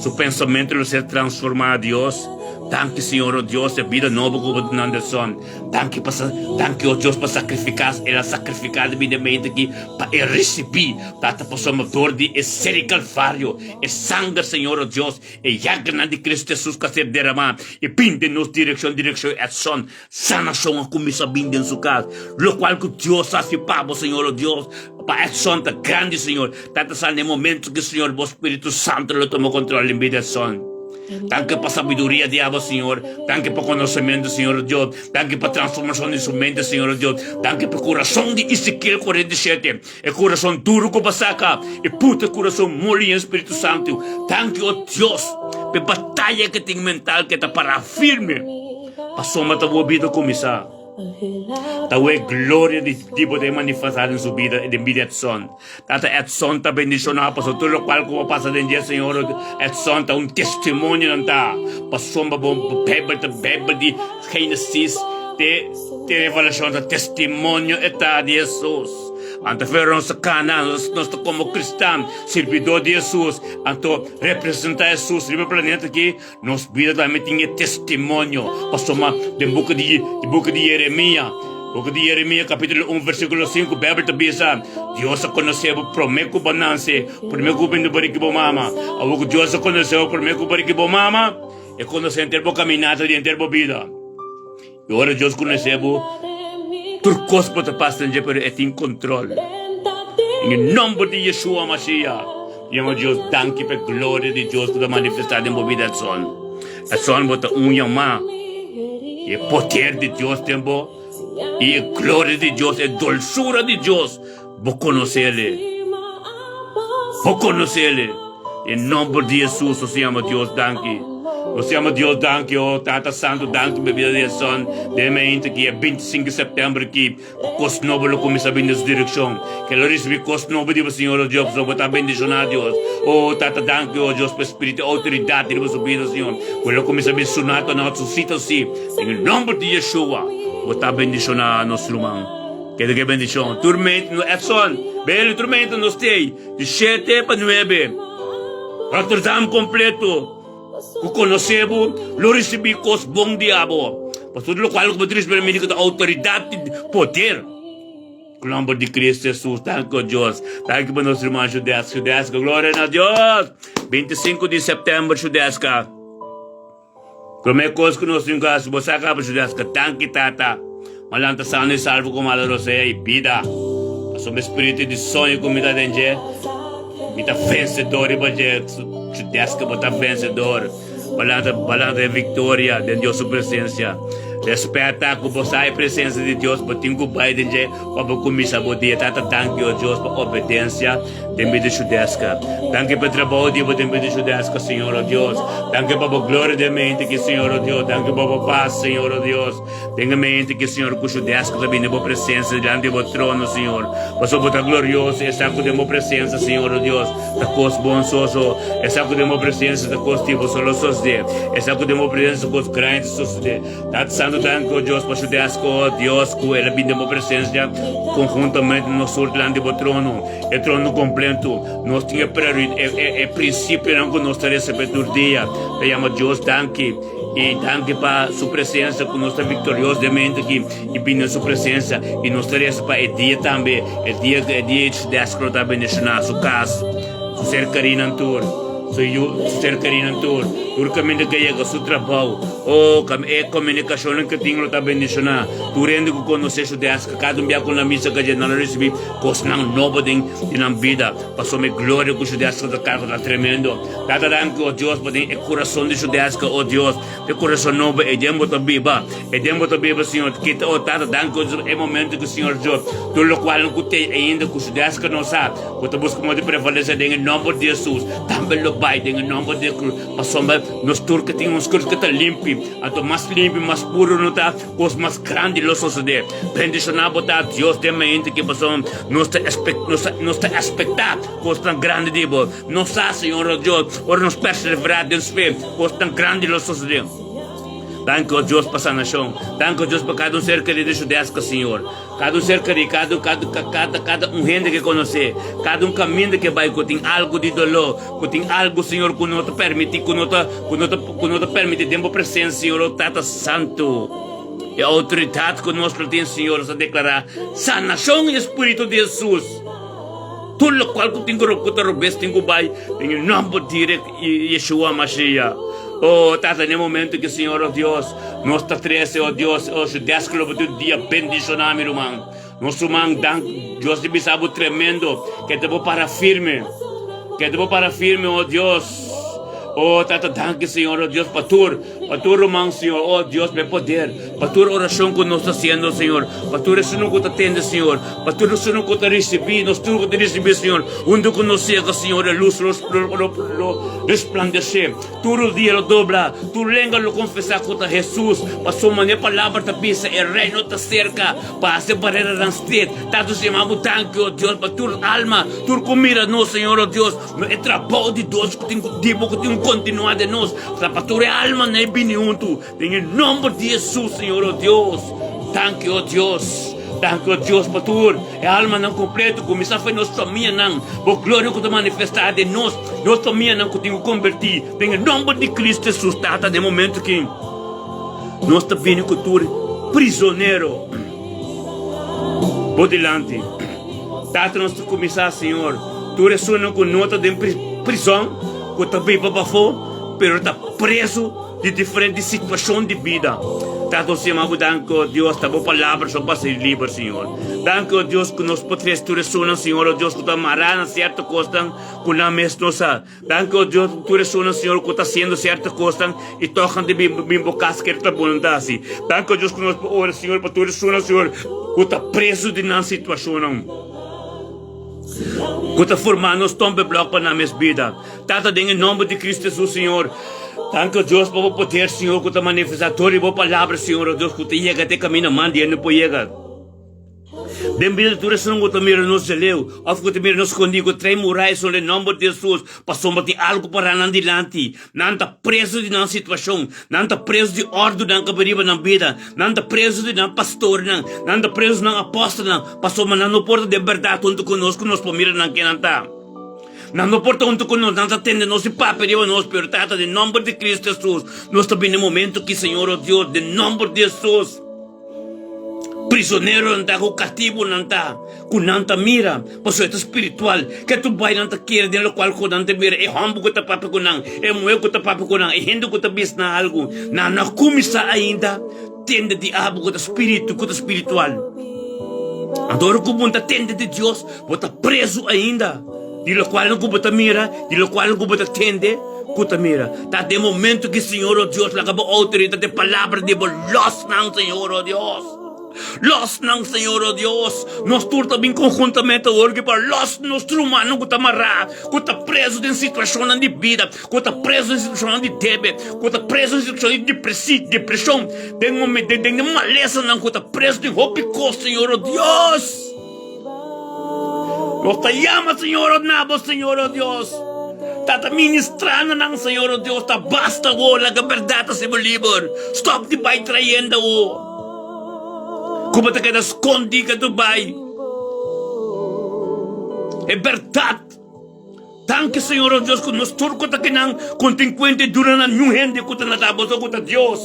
Su pensamentu lo ser transformá, Dios. Danki Señor o Dios e bida nobo ku bo duna Anderson. Danki pa danki o Dios pa sakrifiká el a sakrifiká debidamente aki pa e risibí Tata pasobra dor di e ser di Kalvario e sanger Señor o Dios e yaganan di Cristo Jesus ku a ser deramá i bin den nos direkshon direkshon Edson sanashon a kuminsá bin den su kas lokual ku Dios a hasi pa bo Señor o Dios pa Edson ta grandi Señor Tata sa na e momento ki Señor bo Spiritu Santo lo tuma kontrol den bida Edson. Danki pa sabiduria di abo, Señor. Danki pa konosementu, Señor Dios. Danki pa transformashon di su mente, Señor Dios. Danki pa kurason di Ezekiel 47, e kurason duru ku bo saka i puta e kurason moli den Spiritu Santu. Danki, o Dios, pa e bataya ku tin mental ku e ta pará firme pasobra ta bo bida kuminsá. Ta wak e gloria di bo ta e manifestá den su bida i den bida di Edson. Tata Edson ta bendiciona pasobra tur locual cu bo pasa den dje Señor Edson ta un testimonio nan ta pasobra bo Bijbel ta Bijbel di Genesis te te Revelacion ta testimonio e ta di Jesus anto fe nos ta cana nos ta como cristan sirbidor di Jesus anto representa Jesus riba e planeta aki nos bida tambe tin e testimonio pasobra den buki di buki di Jeremia Buki di Jeremia kapítulo un versíkulo sinku Beibel ta bisa, Dios a konosé bo promé ku bo nanse, promé ku bo bini bariki bo mama. Awor ku Dios a konosé bo promé ku bariki bo mama, e konosé henter bo kaminata di henter bo bida. I ora Dios konosé bo, tur kos bo ta pasa den dje, pero e tin kontrol. Den e nòmber di Yeshua Mashiach, yama Dios danki pa e gloria di Dios ku ta manifestá den bo bida, Edson. Edson, bo ta un yamá. E poder di Dios den bo i e gloria di Dios, e dolsura di Dios, bo konosele. Bo konosele. Den nomber di Jesus nos yama Dios danki. Nos yama Dios danki, oh Tata Santu, danki pa bida di Edson. Den mainta ki e 25 di september ki. Ku kos nobo lo kuminsá bini den su direkshon. Ke lo risibí kos nobo di bo, Señor, o Dios, pasobra bo ta bendishoná, Dios. O Tata, danki, o Dios, pa e spiritu di outoridat riba su bida, Señor, ku lo kuminsá bin suná ta na su sita sí. Den e nòmber di Yeshua, bo ta bendishoná nos ruman. Keda ku e bendishon. Tur mente no, Edson, Bailey, tur mente nos t'ei, di shete pa nuebe, Rotterdam kompleto. Ku konosé bo lo risibí kos bon di abo. Pasobra lokual ku bo ta risibí na mi di ku ta outoridat i poder. Ku nòmber di Kristu Hesus, danki o Dios. Danki pa nos ruman Judeska. Judeska, gloria na Dios! 25 di sèptèmber, Judeska. Promé kos ku nos tin ku hasi, bo sa kaba, Judeska. Danki, Tata. Ma lanta sano i salvo ku mala rosea i bida. Pasobra mi spiritu di soño ku mi ta den dje, mi ta vensedor riba dje. Judeska, bo ta vensedor. Bo lanta, bo lanta den viktoria den Dios su presensia. Respeta ku bo sa e presensia di Dios, bo tin ku bai den dje pa bo kuminsá bo dia. Tata, danki, o Dios, pa obedensia den bida di Judeska. Danki pa e trabou di bo den bida di Judeska, Señor, o Dios. Danki pa bo gloria den mente aki, Señor, o Dios. Danki pa bo pas, Señor, o Dios. Tenga mente ki Señor ku su desk ta bini bo presensia dilanti di bo trono, Señor. Pasobra bo ta glorioso, e sa ku den bo presensia, Señor o Dios, ta kos bon soso. E sa ku den bo presensia ta kos tipo so lo sosodé. E sa ku den bo presensia kos grandi ta sosodé. Tata Santu. Tantu danki, o Dios, pa su desk, o Dios, ku el a bini den bo presensia konhuntamente nos tur dilanti bo trono, e trono kompleto. Nos tin e e, e, e prinsipionan ku nos ta resebé tur dia. Ta yama Dios danki i danki pa su presensia ku nos ta viktorioso den mente aki i bini den su presensia. I nos ta resa pa e dia tambe, e dia e dia di su desk lo ta bendishoná su kas, su ser kerinan tur, su yu, su ser kerinan tur, tur kaminda ke yega su trabou. Oh, e komunikashonnan ke tin lo ta bendishoná. Tur hende ku konosé su desk, kada un bia ku nan misa ka dje nan lo risibí kosnan nobo den di nan bida. Pasobra e gloria ku su desk ta karga ta tremendo. Tata danki, oh Dios, pa den e kurason di su desk, oh Dios, e kurason nobo e den bo ta biba. E den bo ta biba, Señor. Kita, oh Tata, danki, oh Dios, e momento ku Señor Dios, tur lokualnan ku tei ainda ku su desk no sa, ku ta buska modo di prevalesé den e nòmber di Hesus, tambe lo bai den e nòmber di Pasobra nos tur ke tin un skirtu ke ta limpi, anto mas limpi, mas puru no ta, kos mas grandi lo sosodé. Bendishoná bo ta, Dios den mente ke pasobra nos ta nos ta espektá kosnan grandi di bo. Nos sa, Señor o Dios, ora nos perseverá den fe, kosnan grandi lo sosodé. Danki, o Dios, pa sanashon. Danki, o Dios, pa kada un ser kerido di su deska, Señor. Kada un ser kerí, kada, kada, kada, kada un hende ke konosé, kada un kaminda ke bai ku tin algu di doló, ku tin algu, Señor, ku no ta permití, ku no ta, ku no ta, ku no ta permití den bo presensia, Señor, o Tata Santu. E outoridat ku nos lo tin, Señor, nos ta deklará sanashon i Spiritu di Hesus. Tur lokual ku tin ku ku ta robes tin ku bai den e nòmber di Yeshua Mashiach. O Tata, den e momento ki, Señor, o Dios, nos ta trese, o Dios, o su desk lo bo tur dia bendishoná mi ruman. Nos ruman, dank Dios di bisa bo tremendo, ke ta bo para firme. Ke ta bo para firme, o Dios. O Tata, danki, Señor, o Dios, pa tur. Pa tur ruman, Señor, oh Dios, pa e poder, pa tur orashon ku nos ta hasiendo, Señor, pa tur esunnan ku ta tende, Señor, pa tur esunnan ku ta risibí, nos tur ku ta risibí, Señor, huntu ku nos yega, Señor, e lus lo lo lo resplandesé, tur dia lo dobla, tur lenga lo konfesá ku ta Hesus, pasobra manera e palabra ta bisa, e reino ta serka, pa hasi e bareranan stret, Tata, Señor, bo danki, oh Dios, pa tur alma, tur ku mira nos, Señor, oh Dios. No e trabou di Dios ku tin ku di bo ku tin ku kontinuá den nos, ta pa tur e almanan e bini huntu den e nòmber di Hesus, Señor, o Dios. Danki, o Dios. Danki, o Dios, pa tur e almanan kompleto ku kuminsá for nos famianan. Bo gloria ku ta manifestá den nos, nos famianan ku tin ku kombertí den e nòmber di Kristu Hesus, Tata, den e momentu ki nos ta bini ku tur prizonero bo dilanti. Tata nos ta kuminsá, Señor, tur esunnan ku no ta den prison, ku ta biba pafó, pero ta preso di diferente situashon di bida. Tata nos yama bo danki, o Dios, ta bo palabra so pa ser liber, Señor. Danki, o Dios, ku nos por trese tur esunnan, Señor, o Dios, ku ta mará na sierto kosnan ku nan mes no sa. Danki, o Dios, ku tur esunnan, Señor, ku ta hasiendo sierto kosnan i tòg nan ta bin bo kas kere ta bo nan ta hasi. Danki, o Dios, ku nos por ora, Señor, pa tur esunnan, Señor, ku ta preso di nan situashonnan, ku ta forma nos stompenblok pa nan mes bida. Tata, den e nòmber di Kristu Hesus, Señor, danki, o Dios, pa bo poder, Señor, ku ta manifestá dor di bo palabra, Señor, o Dios, ku ta yega te kaminda man di hende por yega. Den bida di tur esun ku ta mira nos djaleu òf ku ta mira nos skondí, ku trae murai solo e nòmber di Hesus, pasobra tin algu pará nan dilanti. Nan ta prezu di nan situashon, nan ta prezu di òrdunan ku a bin riba nan bida, nan ta prezu di nan pastornan, nan ta prezu di nan apòstelnan, pasobra nan no por ta den bèrdat huntu ku nos, ku nos por mira nan ken nan ta. Nan no por ta huntu ku nos, nan ta tende nos i papia riba nos, pero Tata, den nòmber di Kristu Hesus, nos ta bini e momentu aki, Señor, o Dios, den nòmber di Hesus. Prisoneronan ta ku katibunan ta ku nan ta mira, pasobra e ta spiritual. Ke tur bai nan ta kere den lokual ku nan ta mira, e hòmber ku ta papia ku nan, e muhé ku ta papia ku nan, e hende ku ta bisa nan algu. Nan no a kuminsá ainda tende di abo ku ta spiritu, ku ta spiritual. Anto ora ku bo ta tende di Dios, bo ta prezu ainda di lokual ku bo ta mira, di lokual ku bo ta tende. Ku ta mira, ta den momento ki Señor o Dios laga bo outoridat den palabra di bo los nan, Señor o Dios. Los nan, Señor o Dios. Nos tur ta bin konhuntamente awor ki pa los nos rumannan ku ta mará, ku ta preso den situashonnan di bida, ku ta preso den situashonnan di debe, ku ta preso den situashon di depreshon, den den den malesanan, ku ta preso den hopi kos, Señor o Dios. Nos ta yama, Señor, na bo, Señor, o Dios. Tata ministra na nan, Señor o Dios, ta basta awo, laga berdad ta hasibo liber. Stop di bai trayendo awo. Ku bo ta keda skondi ke tu bai. E berdad. Danki Señor o Dios ku nos tur ku ta kinan ku no tin kuenta i duna na niun hende ku ta na ta boso ku ta Dios.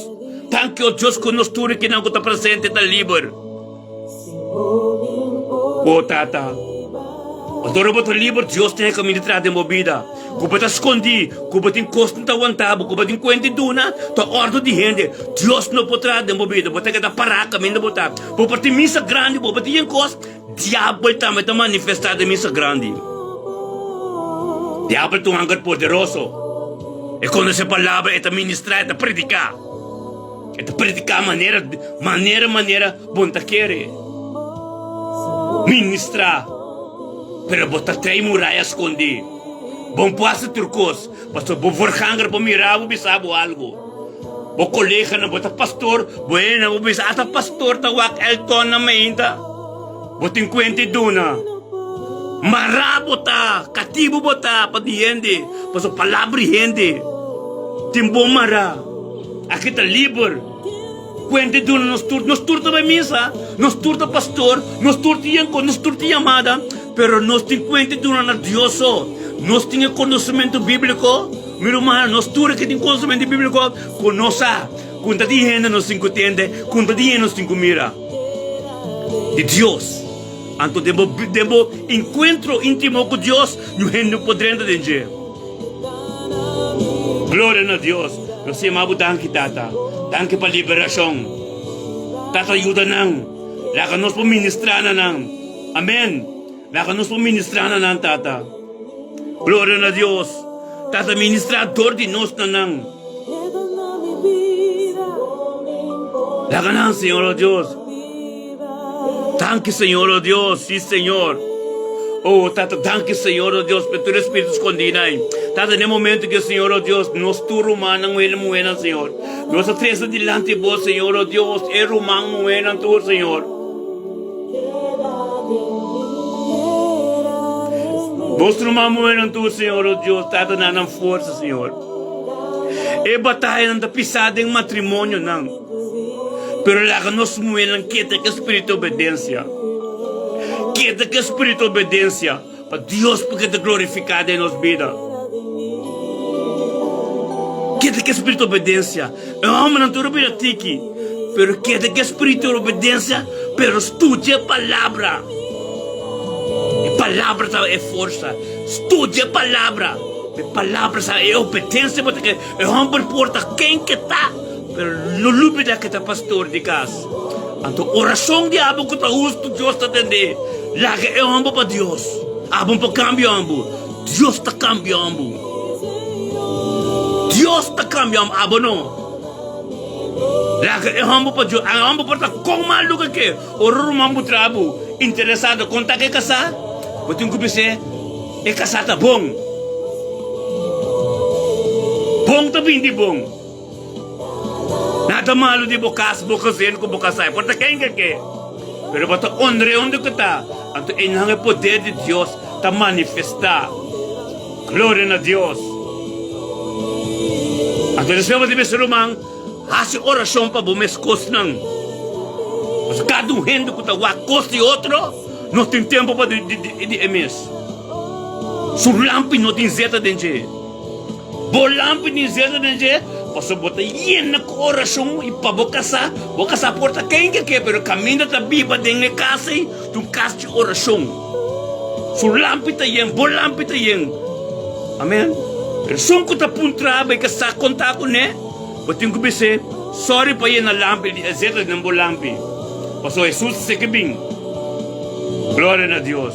Danki o Dios ku nos tur kinan ku ta presente ta liber. O Tata, ora bo ta liber Dios ta heka mira tras den bo bida ku bo ta skondi, ku bo tin kos no ta wanta bo, ku bo tin kuenta i duna ta ordu di hende. Dios no por traha den bo bida, bo ta keda pará kaminda bo ta. Bo por tin misa grandi, bo por tin yen kos. Diabel tambe ta manifestá den misa grandi. Diabel ta un angel poderoso. E konosé palabra, e ta ministrá, e ta prediká. E ta prediká manera, manera, manera bo no ta kere. Ministrá, pero bo ta trae muraya skondí. Bo no por hasi tur kos, pasobra bo voorganger por mira bo bisa bo algu. Bo koleganan, bo ta pastor, bo hende bo bisa ata pastor ta wak Elton na meinta. Bo tin kuenta i duna. Mará bo ta, katibu bo ta pa di hende, pasobra palabra di hende tin bo mará. Aki ta liber. Kuenta i duna nos tur, nos tur ta bai misa, nos tur ta pastor, nos tur tin yen kos, nos tur tin yamada, pero nos tin kuenta i duna na Dios so. Nos tin e konosementu bíbliko. Mi rumannan, nos tur aki tin konosementu bíbliko ku nos sa ku ta di hende nos tin ku tende, ku ta di hende nos tin ku mira. Di Dios. Anto den bo den bo enkuentro íntimo ku Dios, niun hende no por drenta den dje. Gloria na Dios. Nos ta yama bo danki, Tata. Danki pa liberashon. Tata, yuda nan. Laga nos por ministrá na nan. Amèn. Laga nos por ministrá na nan, Tata. Gloria na Dios. Tata, ministrá dor di nos na nan. Laga nan, Señor, oh Dios. Danki, Señor, oh Dios. Sí, Señor. Oh, Tata, danki, Señor, oh Dios, pa tur espíritu skondí nan. Tata, den e momento ke, Señor, oh Dios, nos tur rumannan, muhé i muhénan, Señor, nos a trese dilanti Bo, Señor, oh Dios, e ruman muhénan tur, Señor. Nos ruman muhénan tur, Señor, oh Dios, Tata, na nan forsa, Señor. E batayanan ta pisá den matrimonionan, pero laga nos muhénan keda ku e spiritu di obedensia. Keda ku e spiritu di obedensia pa Dios por keda glorifiká den nos bida. Keda ku e spiritu di obedensia. E hòmbernan tur a bira tiki, pero keda ku e spiritu di obedensia, pero studia e palabra. E palabra ta e forsa. Studia e palabra. E palabra sa e obedensia bo ta ke. E hòmber por ta ken ke ta, pero no lubida ke ta pastor di kas. Anto orashon di abo ku ta hustu Dios ta tende. Laga e hòmber pa Dios. Abo no por kambia hòmber. Dios ta kambia hòmber. Dios ta kambia hòmber, abo no. Laga e hòmber pa Dios. E hòmber por ta kon malu ke ke. Ora ruman bo traha bo interesado kon ta ke kasá, bo tin ku bis'é e kasá ta bon. Bon ta bini di bon. Nada malu di bo kas, bo gezin ku bo kasá. E por ta ken ke ke, pero bo ta honr'é unda ku ta. Anto einan e poder di Dios ta manifestá. Gloria na Dios! Anto despues bo ta bisa, Ruman, hasi orashon pa bo mes kosnan. Pasobra kada un hende ku ta wak kos di otro no tin tempu pa di e mes. Su lampi no tin zeta den dje. Bo lampi tin zeta den dje pasobra bo ta yena ku orashon i pa bo kasá. Bo kasá por ta ken ke ke, pero kaminda ta biba den e kas ei ta un kas di orashon. Su lampi ta yen, bo lampi ta yen. Amen. Pero esun ku ta puntra bo i ke sa konta kuné, bo tin ku bis'é, Sòri pa yena lampi di e zeta den bo lampi, pasobra Hesus ta seki bin. Gloria na Dios.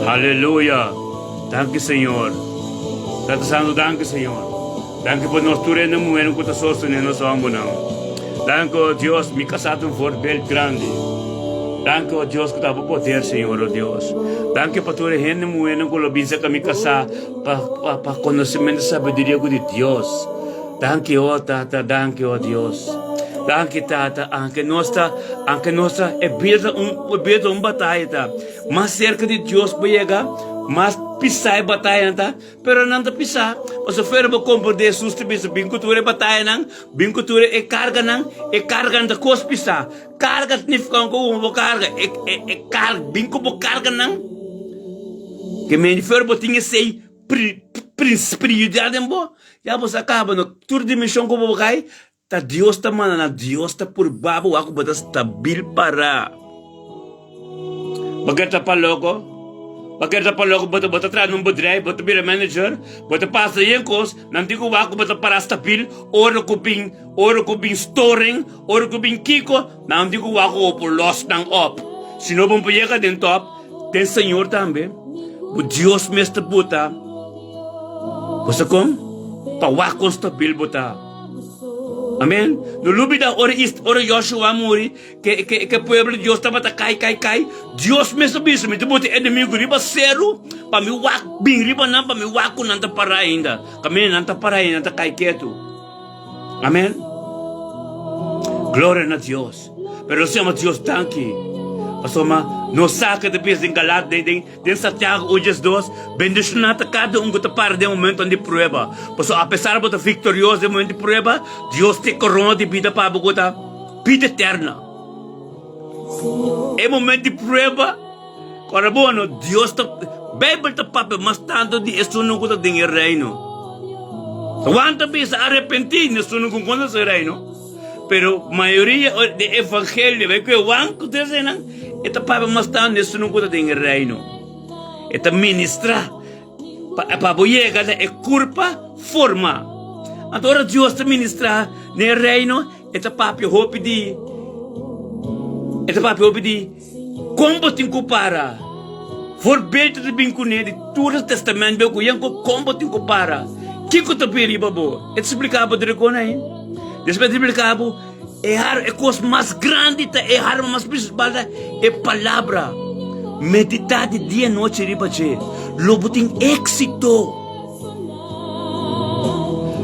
Aleluya. Danki Señor. Tata Santu, danki Señor. Danki pa nos tur hende muhernan ku ta sostené nos hòmbernan. Danki, o Dios, mi kasá ta un voorbeeld grandi. Danki, o Dios, ku ta bo poder, Señor, o Dios. Danki pa tur e hende muhernan ku lo bin serka mi kasá pa, pa, pa konosementu i sabiduria ku di Dios. Danki, o Tata, danki, o Dios. Danki Tata, anke nos ta, anke nos ta, e bida ta un, e bida ta un bataya ta. Mas serka di Dios bo yega, mas pisá e batayanan ta, pero nan ta pisá. Pasobra fuera bo komprendé Hesus ta bisa, bin ku tur e batayanan, bin ku tur e karganan, e karganan ta kos pisá. Karga signifiká ku bo karga, e, e, e karga, bin ku bo karganan. Ke mende fuera bo tin esei pri, pri, prioridad den bo, ya bo sa kaba no. Tur dimenshon ku bo kai, Ta Dios ta manda nan, Dios ta purba bo wak ku bo ta stabil pará. Bo ker ta pa loko? Bo ker ta pa loko? Bo ta bo ta traha na un bedrijf, bo ta bira manager, bo ta pasa yen kos, nan tin ku wak ku bo ta pará stabil ora ku bin ora ku bin storing, ora ku bin kiko, nan tin ku wak ku bo por los nan op. Si no bo no por yega den top, den Señor tambe, bo Dios mes ta buta. Bo sa kon? Pa wak kon stabil bo ta. Amen. No lubida ora is ora Joshua muri ke ke ke pueblo di Dios tabata kai kai kai. Dios mes a bisa mi ta bota enemigo riba seru pa mi wak bin riba nan pa mi wak ku nan ta para ainda. Kaminda nan ta para ainda nan ta kai ketu. Amen. Gloria na Dios. Pero nos yama Dios danki. Pasobra nos sa ke ta bisa den Galat den den Den Santiago un 12, Bendishoná ta kada un ku ta para den momentonan di prueba, pasobra apesar bo ta viktorioso den momento di prueba, Dios tin korona di bida pa bo ku ta bida eterna. E momento di prueba, ora bo no, Dios ta, Beibel ta papia mas tantu di esunnan ku ta den e reino. Juan ta bisa, Arepentí, esunnan ku konosé e reino. Pero mayoria di evangelio bai ku e Juan ku ta eseinan, e ta papia mas tantu di esun ku ta den e reino. E ta ministrá pa pa bo yega na e kurpa formá. Anto ora Dios ta ministrá den e reino, e ta papia hopi di e ta papia hopi di kon bo tin ku para. Voorbeeld ta bin kuné di tur e Testament Bieu ku yen ku kon bo tin ku para. Kiko ta bin riba bo? E ta splika bo drekon ei. Despues e ta splika bo e har e kos mas grandi ta e arma mas prinsipal ta e palabra. Meditá di dia i nochi riba dje, lo bo tin éksito.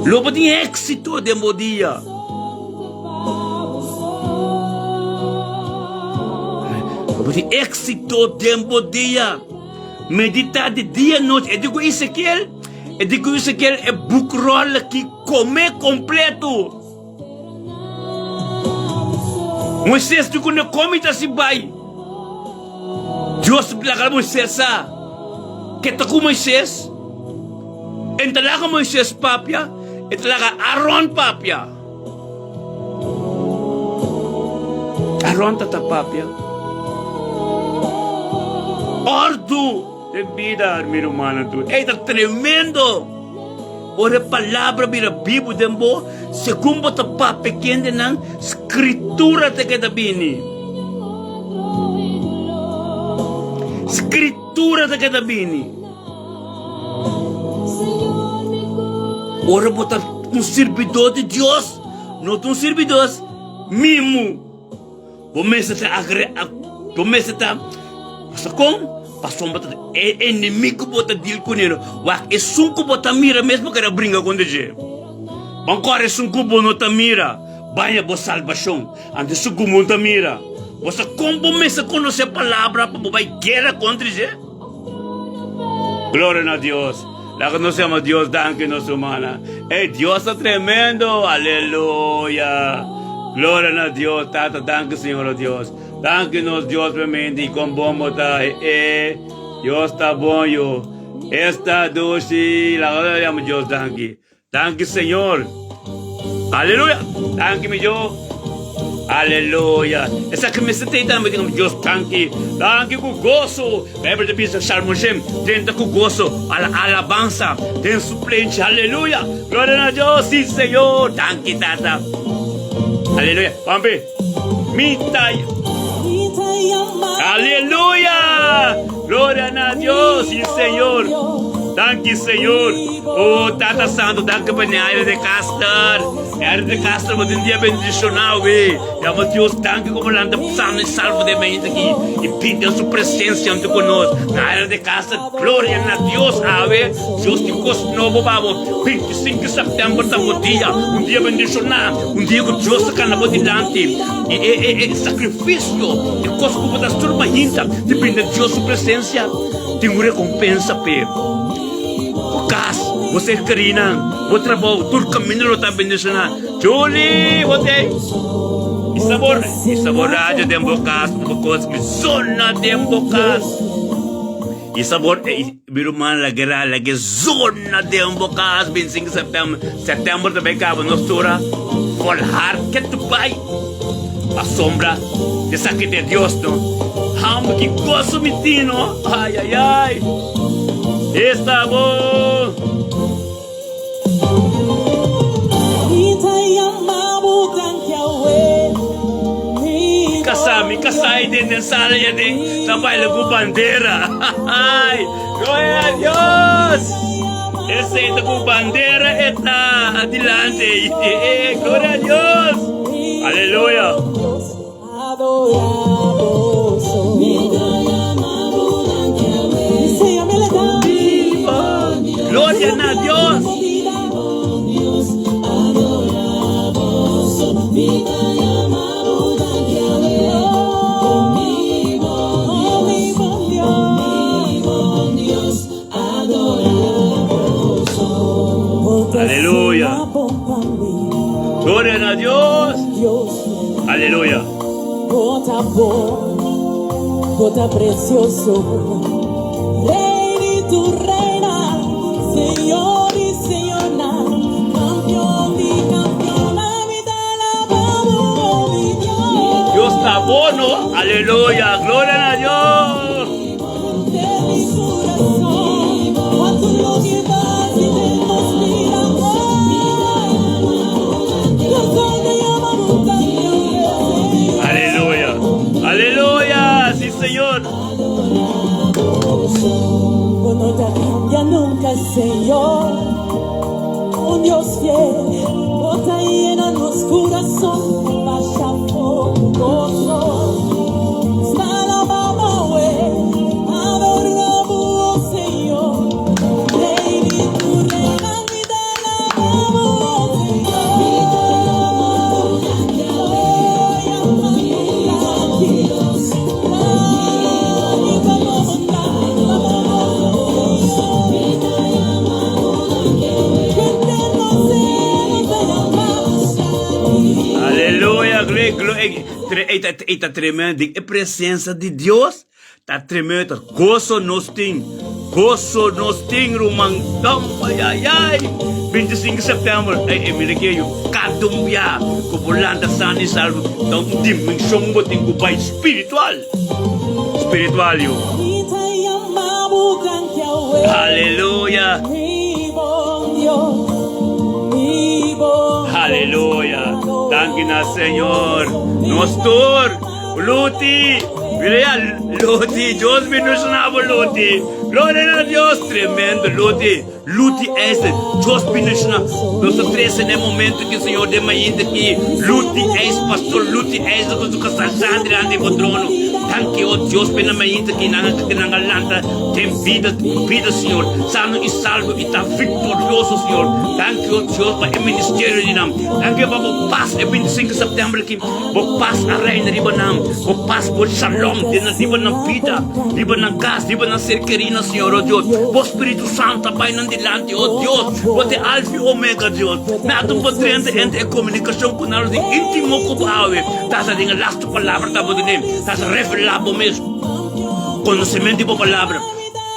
Lo bo tin éksito den bo dia. Lo bo tin éksito den bo dia. Meditá di dia i nochi. E di ku Ezekiel, e di ku Ezekiel e bukròl aki kome kompleto. Moisés di ku no kome ta si bai. Dios laga Moisés sa ke ta ku Moisés. E ta laga Moisés papia, e ta laga Aron papia. Aron ta ta papia. Ordu den bida, mi rumannan tur. Ey ta tremendo! Ora e palabra bira bibu den bo, segun bo ta papia kendenan, Skritura ta keda bini. Skritura ta keda bini. Ora bo ta un sirbidó di Dios, no ta un sirbidó mimu. Bo mester ta agre, bo mester ta, sa kon? Pasobra bo ta e enemigo bo ta deal kuné no. Wak esun ku bo ta mira mes bo kere bringa kontra dje. Ban kore esun ku bo no ta mira, baña bo salbashon. Anto esun ku bo no ta mira, bo sa kon bo mester konosé palabra pa bo bai guera kontra dje? Gloria na Dios. Laga nos yama Dios danki nos humana. Ey Dios ta tremendo. Aleluya. Gloria na Dios. Tata danki Señor oh Dios. Danki nos Dios bemente y con bon bo ta. Eh eh. Dios ta bon yo. Esta dushi. Laga nos yama Dios danki. Danki Señor. Aleluya. Danki mi Dios. Aleluya. Esaki mester tei tambe diga mi Dios danki. Danki ku goso. Bijbel ta bisa Salmo shen, drenta ku goso pa la alabansa den su plenchi. Aleluya. Gloria na Dios. Si Señor. Danki Tata. Aleluya. Pampi. Mi ta Aleluya! Gloria na Dios, sí Señor. Danki Señor. Oh, Tata Santo, danki pa Neaira de Caster. Neaira de Caster, bo tin dia bendiciona we. Yama Dios danki ku bo lanta sano y salvo den mente aki y bin den su presencia hunto ku nos. Neaira de Caster, gloria na Dios awe. Dios tin kos nobo pa bo. 25 september ta bo dia, un dia bendiciona, un dia ku Dios ta kana bo dilanti. E, e, e, e sacrificio, e kos ku bo ta sturba hinta di bin den Dios su presencia, tin un recompensa p'e. Bo kas, bo ser kerinan, bo trabou, tur kaminda lo ta bendishoná. Julie, bo t'ei? I sabor, i sabor radio den bo kas, bo kos ki zona den bo kas. I sabor, i mi ruman lag'e ra, lag'e zona den bo kas, 25 sèptèmber, sèptèmber ta bai kaba nos tura volhard ketu bai. Pasobra esaki ta e Dios no. Hamber ki goso mi tin no, ai ai ai. Esta bo. Mi kasá, mi kasá ei den den sala ei aden ta baila ku bandera. Ai, gloria a Dios! Esei ta ku bandera e ta adilanti ei. Gloria a Dios! Aleluya! Gloria na Dios! Aleluya! Gloria na Dios! Aleluya! Bota bo, bota precioso, Rey di tu reina, Señor di señornan, Campeón di campeonnan, mi ta alaba bo, oh mi Dios. Dios ta bono, aleluya, gloria na Dios. Aleluya, aleluya, si Señor. No te cambia nunca, Señor. Un Dios fiel, bota llena nos corazón, vaya por gozo. Aleluya, gloria, gloria. E ta tremendo den e presensa di Dios ta tremendo ta goso nos tin goso nos tin ruman ay 25 september ey e mira ke yo kada un bia ku bo lanta sano y salvo ta un dimension bo tin ku bai spiritual spiritual yo aleluya Aleluya! Danki na Señor. Nos tur, Luti, mira ya, Luti, Dios bendiciona bo, Luti. Gloria na Dios, tremendo, Luti. Luti este, Dios bendiciona. Nos ta trece na e momento ki Señor den mainta ki Luti es, Pastor Luti es, cu su casa Sandra ante bo trono. Danki, oh Dios, p'e na mainta ki nan a, ki nan a lanta den bida, bida, Señor, sano y salvo y ta victorioso, Señor. Danki, oh Dios, pa e ministerio di nan. Danki pa bo pas e 25 september aki. Bo pas a reina riba nan. Bo pas, bo shalom den riba nan bida, riba nan kas, riba nan ser kerinan, Señor, oh Dios. Bo Spiritu Santo a bai nan dilanti, oh Dios. Bo ta e Alfa i Omega, Dios. Nada por drenta entre e komunikashon ku nan lo tin íntimo ku bo awe. Tata, den e lastu palabra ta bo tene, tata revelá bo mes konosementu di bo palabra.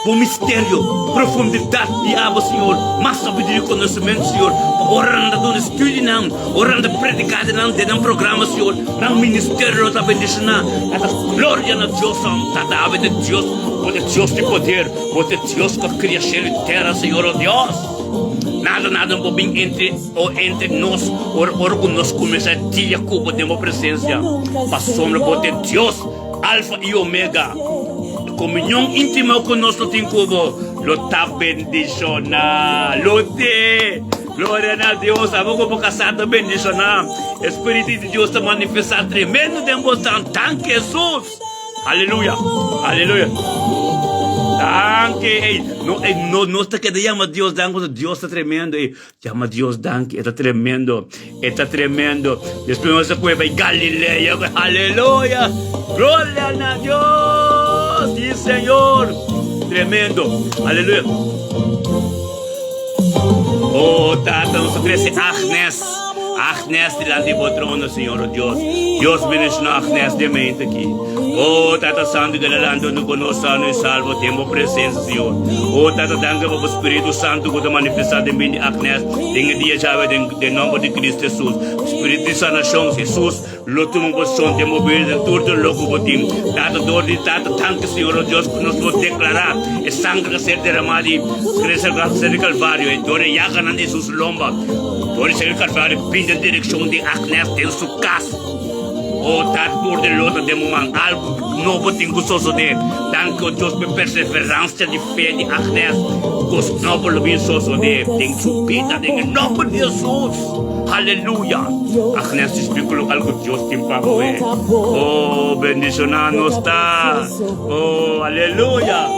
Bo misterio, profundidat di abo, Señor, mas sabiduria i konosementu, Señor, pa ora nan ta duna studinan, ora nan ta prediká den nan den nan programa, Señor, nan ministerio lo ta bendishoná. Tata, gloria na Dios, Tata, abo ta Dios, bo ta Dios di poder, bo ta Dios ku a kria shelu i tera, Señor, o Dios. Nada, nada no por bin entre o entre nos ora ora ku nos kuminsá dia ku bo den bo presensia, pasobra bo ta Dios. Alfa i Omega, e komunion íntimo ku nos lo tin ku bo. Lo ta bendishoná. Lo te. Gloria na Dios. Abo ku bo kasá ta bendishoná. E Spiritu di Dios ta manifestá tremendo den bosan. Danki Hesus. Aleluya. Aleluya. Danki. Ey, no, ey, no, nos ta keda yama Dios danki pasobra Dios ta tremendo. Ey, yama Dios danki. E ta tremendo. E ta tremendo. Despues nos a kue bai Galilea. Aleluya. Gloria na Dios. Sí, Señor. Tremendo. Aleluya. Oh, Tata, nos a trece Agnes. Agnes dilanti bo trono, Señor, oh Dios. Dios bendiciona Agnes den mente aki. Oh, Tata Santo, que adelante no conoce sano y salvo den bo presencia, Señor. Oh, Tata, danki pa bo Spiritu Santo cu ta manifesta den bindi Agnes den e dia djawe den den nomber di Cristo Jesus. Spiritu di sanacion, Jesus, lo tuma posicion den bo bida den tur dolor cu bo tin. Tata, door di Tata, danki, Señor, oh Dios, cu nos por declara e sangre cu a ser derama di Cristo di Calvario, e door e yaganan di Jesus lomba. Door di ser di Calvario, bin den direccion di Agnes den su cas. O ta tur den lo ta den bo man. Algu nobo tin ku sosodé. Danki, o Dios, pa e perseveransia di fe di Agnes. Kos nobo lo bin sosodé den su bida den e nomber di Hesus. Aleluya! Agnes splika lo algu Dios tin pa bo. O, bendishoná nos ta. O, aleluya!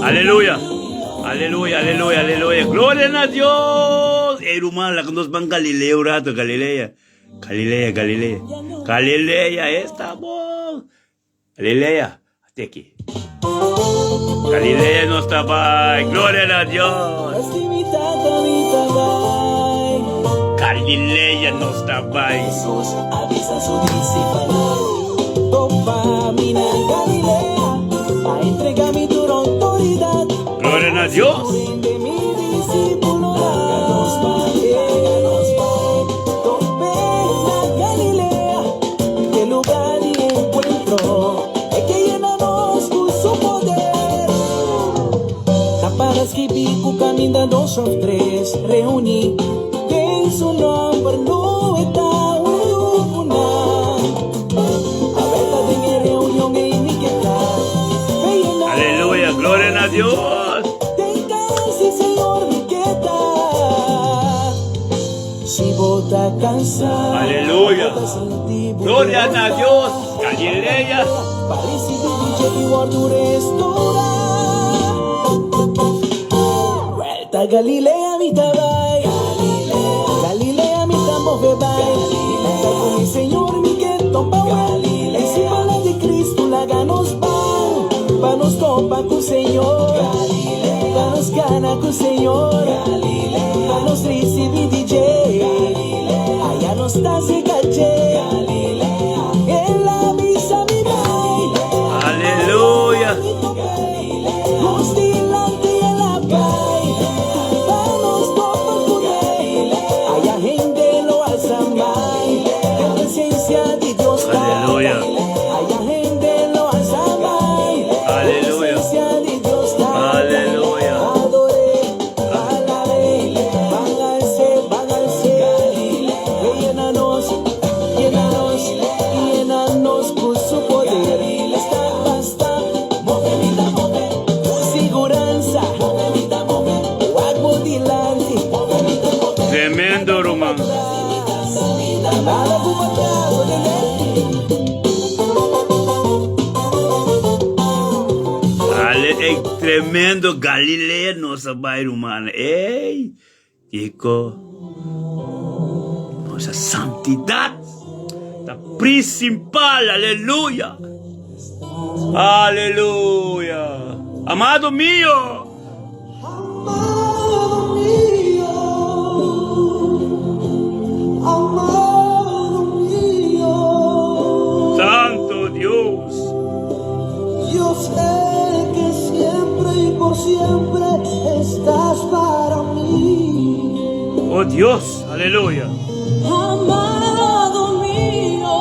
Aleluya, aleluya, aleluya, aleluya. Gloria na Dios. Ey, ruman, laga nos ban Galilea un rato, Galilea. Galilea, Galilea. Galilea, esta bon. Galilea, ate aki. Galilea nos ta bai. Gloria na Dios. Galilea nos ta bai. Jesús avisa su discípulos, Topa mi na Galilea, pa entrega mi tur autoridad. Gloria na Dios. Aleluya, gloria na Dios. Aleluya. Gloria na Dios. Galilea. Galilea mi ta bai Galilea mi ta move bai Ta ku mi Señor mi ke topa wèl Disipelnan di Cristo laga nos ban Pa nos topa ku Señor Pa nos gana ku Señor Pa nos risibi di dje Aya nos ta seka dje El a bisa mi bai Aleluya. Aleluya. Aleluya. Aleluya. Tremendo ruman. Ale ey tremendo Galilea nos a bai ruman ey kiko nos santidad ta principal aleluya aleluya amado mio. Amado mío, amado mío. Santo Dios. Yo sé que siempre y por siempre estás para mí. Oh Dios, aleluya. Amado mío.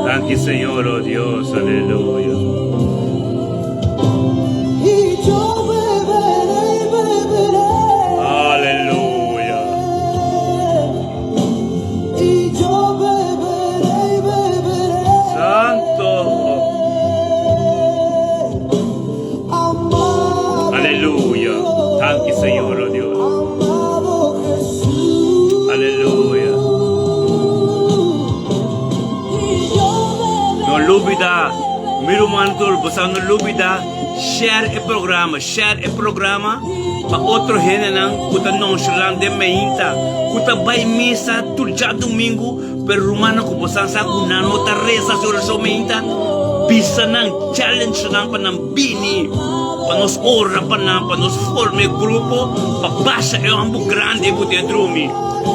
Danki Señor, oh Dios, aleluya. Aleluya. Santo. Aleluya. Danki Señor, oh Dios. Aleluya. No lubida, mi ruman tur, bosa no lubida share e programa, share e programa pa otro hendenan ku ta nonchalant den meinta, ku ta bai misa tur djadumingu, pero rumannan ku bosa sa ku nan no ta resa si orashon meinta, bisa nan, challenge nan pa nan bini, pa nos ora pa nan, pa nos forma e grupo pa basha e homber grandi ku tin drumi.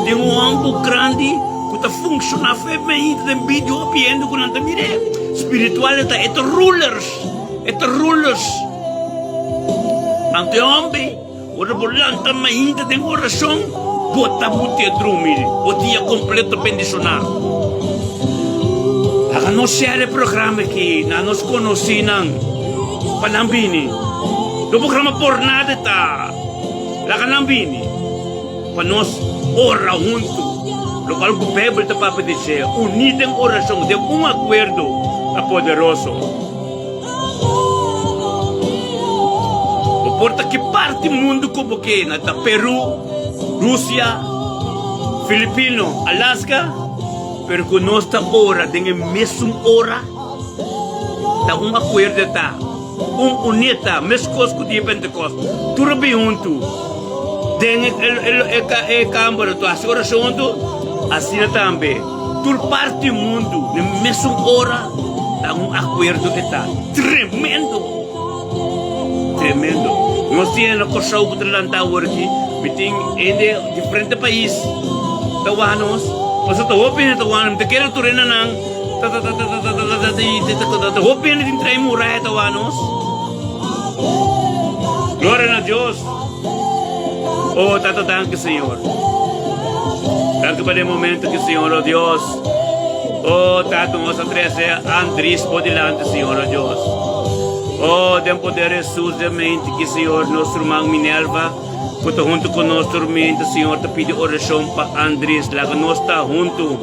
Tin un homber grandi ku ta funshoná fe meinta den bida di hopi hende ku nan ta mir'é. Spiritual e ta, e ta rulers, e ta rulers. Anto e homber, ora bo lanta mainta den orashon, bo ta mute drumi, bo dia kompleto bendishoná. Laga nos share e programa aki na nos konosínan pa nan bini. No programa por nada e ta. Laga nan bini pa nos ora huntu, lokual ku Beibel ta papia di dje, uní den orashon, den un akuerdo ta poderoso. Bo por ta ki parti mundu ku bo ke, na ta Peru, Rusia, Filipino, Alaska, pero ku nos ta ora den e mesun ora, ta un akuerdo ta, un unita, meskos ku dia Pentekost, tur a bin huntu den e kamber, tur hasi orashon huntu, asina tambe tur parti mundu den mesun ora. Ta un akuerdo e ta tremendo. Tremendo. Nos tin na Kòrsou ku ta lanta awor aki. Mi tin hende diferente pais ta wak nos. Pasobra ta hopi hende ta wak nos. Mi ta kere tur hende nan ta ta ta ta ta ta ta ta ta hopi hende tin trae muraya ta wak nos. Gloria na Dios. Oh Tata danki Señor. Danki pa den momento ki Señor oh Dios. Oh Tata nos a trece Andries bo dilanti Señor oh Dios. Oh den poder Jesus den mente ki Señor nos ruman Minerva ku ta hunto ku nos tur mente Señor ta pidi oracion pa Andries laga nos ta hunto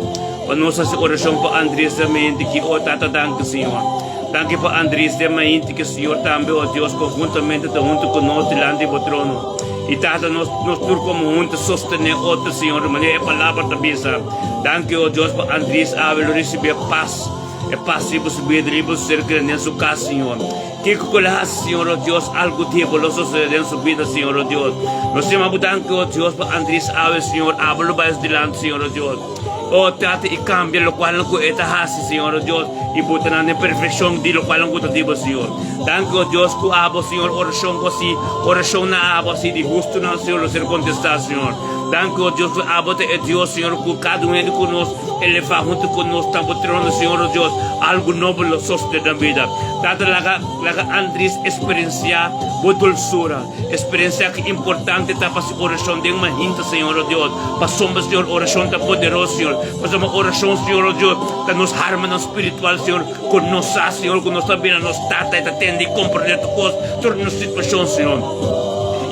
pa nos haci oracion pa Andries den mente ki oh Tata danki Señor. Danki pa Andries den mente ki Señor tambe oh Dios conjuntamente ta hunto ku nos dilanti bo trono. I Tata nos nos tur komo hunto sostene otro Señor di manera e palabra ta bisa. Danki, o Dios, pa Andries awe lo ricibi e pas, e pas riba su bida, riba su ser grandi den su cas, Señor. Kico cu el a haci, Señor, o Dios, algo di bo lo sucede den su bida, Señor, o Dios. Nos yama bo danki, o Dios, pa Andries awe, Señor, abo lo bay su dilanti, Señor, o Dios. O Tata, y cambia locualnan cu e ta haci, Señor, o Dios, y buta nan den perfeccion di locualnan cu ta di bo, Señor. Danki, o Dios, cu abo, Señor, oracion cu haci, oracion na abo haci di hustonan, Señor, lo ser contesta, Señor. Danki, o Dios, ku abo ta e Dios, Señor, ku kada un hende ku nos elevá huntu ku nos ta bo trono, Señor, o Dios, algu nobo lo sosodé den bida. Tata, laga, laga Andries eksperensiá bo dulsura, eksperensiá ki importante ta pa si orashon den mahinta, Señor, o Dios. Pasobra, Señor, orashon ta poderoso, Señor. Pasobra orashon, Señor, o Dios, ta nos armanan spiritual, Señor, ku nos sa, Señor, ku nos ta bira nos Tata, e ta tende i komprendé tur kos, tur nos situashon, Señor.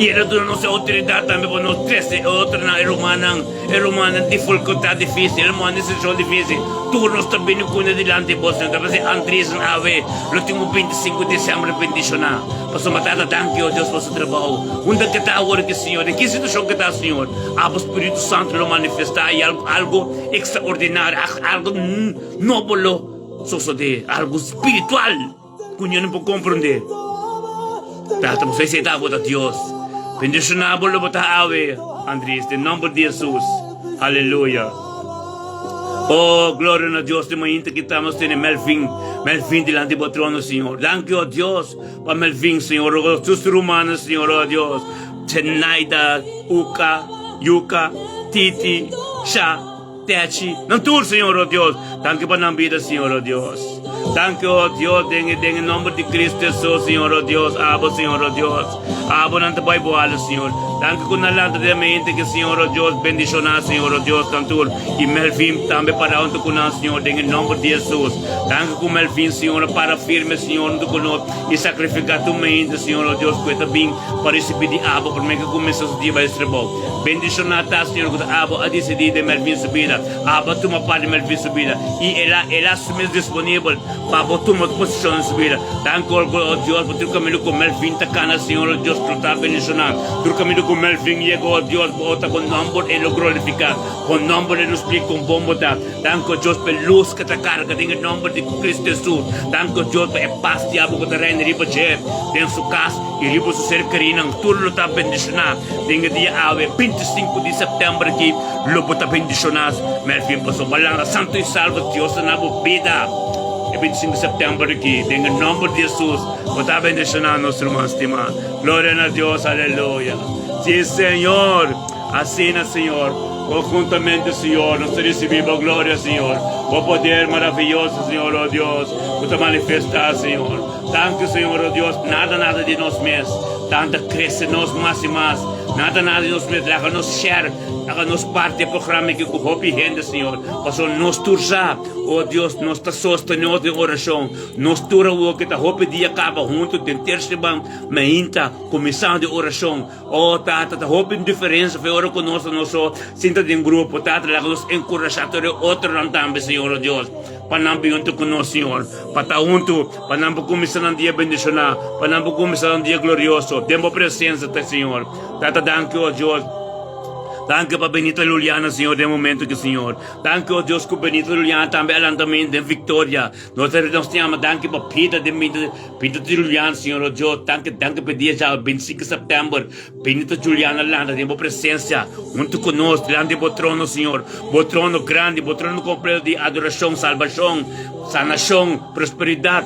I el a duna nos e outoridat tambe pa nos trese e otronan, e rumannan, e rumannan difikultat difísil, e rumannan den situashon difísil. Tur nos ta bini kuné dilanti bo, Señor. Ta p'esei Andries en awe lo tin un 25 desèmber bendishoná. Pasobra Tata, danki, o Dios, pa su trabou. Unda ke ta awor aki, Señor? Den ki situashon ke ta, Señor? Abo Spiritu Santu lo manifestá i algu, algu ekstraordinario, algu nobo lo sosodé, algu spiritual. Ku ño no por komprondé. Tata, bo sa esei ta bo ta Dios. Bendishoná bo lo bo ta awe, Andries, den nòmber di Hesus. Aleluya. Oh, gloria na Dios di mainta ki ta nos tene Melvin, Melvin dilanti bo trono, Señor. Danki, oh Dios, pa Melvin, Señor. Oh, sus rumannan, Señor, oh Dios. Zenaida, Uka, Yuka, Titi, Sha. Techi nan tur, Señor, oh Dios. Danki pa nan bida, Señor, oh Dios. Danki, oh Dios, den e, den e nomber di Cristo Jesus, Señor, oh Dios. Abo, Señor, oh Dios. Abo nan ta bai bo ala, Señor. Danki ku nan lanta den mente ke Señor o Dios bendishoná Señor o Dios nan tur i Melvin tambe para huntu ku nan Señor den e nomber di Jesus. Danki ku Melvin Señor a para firme Señor huntu ku nos i sakrifiká tur mente Señor o Dios ku e ta bin pa risibí di abo promé ke kuminsá su dia bai su trabou. Bendishoná ta Señor ku ta abo a disidí den Melvin su bida. Abo a tuma parti den Melvin su bida i el a el a su mes disponibel pa bo tuma posishon den su bida. Danki ora ku o Dios pa tur kaminda ku Melvin ta kana Señor o Dios lo ta bendishoná. Tur kaminda ku Melvin yega o Dios bo ta ku nomber e lo glorifiká. Bo nomber e lo splika kon bon bo ta. Danki o Dios pa e lus ku ta karga den e nomber di Kristu Hesus. Danki o Dios pa e pas di abo ku ta reina riba dje den su kas i riba su ser kerinan. Tur lo ta bendishoná den e dia awe 25 di sèptèmber aki lo bo ta bendishoná Melvin pasobra bo a lanta santu i salvo Dios ta na bo bida. E 25 di sèptèmber aki, den e nòmber di Hesus, bo ta bendishoná nos ruman stimá. Gloria na Dios, aleluya. Sí, Señor. Asina, Señor, konhuntamente, Señor, nos ta risibí bo gloria, Señor, bo poder maraviyoso, Señor, oh Dios, ku ta manifestá, Señor. Danki, Señor, oh Dios, nada, nada di nos mes, tanta krese nos mas i mas, nada, nada di nos mes, laga nos share, laga nos parti e programa aki ku hopi hende, Señor, pasobra nos tur sa. O Dios, nos ta sostené nos den orashon. Nos tur awor ke ta hopi dia kaba huntu den tersiban mainta kuminsando e orashon. O Tata, ta hopi un diferensia for e ora ku nos ta nos so sinta den grupo. Tata, laga nos enkurashá tur e otronan tambe, Señor, o Dios, pa nan bin huntu ku nos, Señor, pa ta huntu, pa nan por kuminsá nan dia bendishoná, pa nan por kuminsá nan dia glorioso den bo presensia, Señor. Tata, danki, o Dios. Danki pa Benita Luliana, Señor, den e momento aki, Señor. Danki, o Dios, ku Benito Juliana tambe a lanta mi den viktoria. Nos ta nos ta yama danki pa bida di Benito Juliana, Señor, o Dios. Danki, danki pa e dia djawe, 25 sèptèmber, Benito Juliana a lanta den bo presensia huntu ku nos dilanti di bo trono, Señor. Bo trono grandi, bo trono kompleto di adorashon, salbashon, sanashon, prosperidat,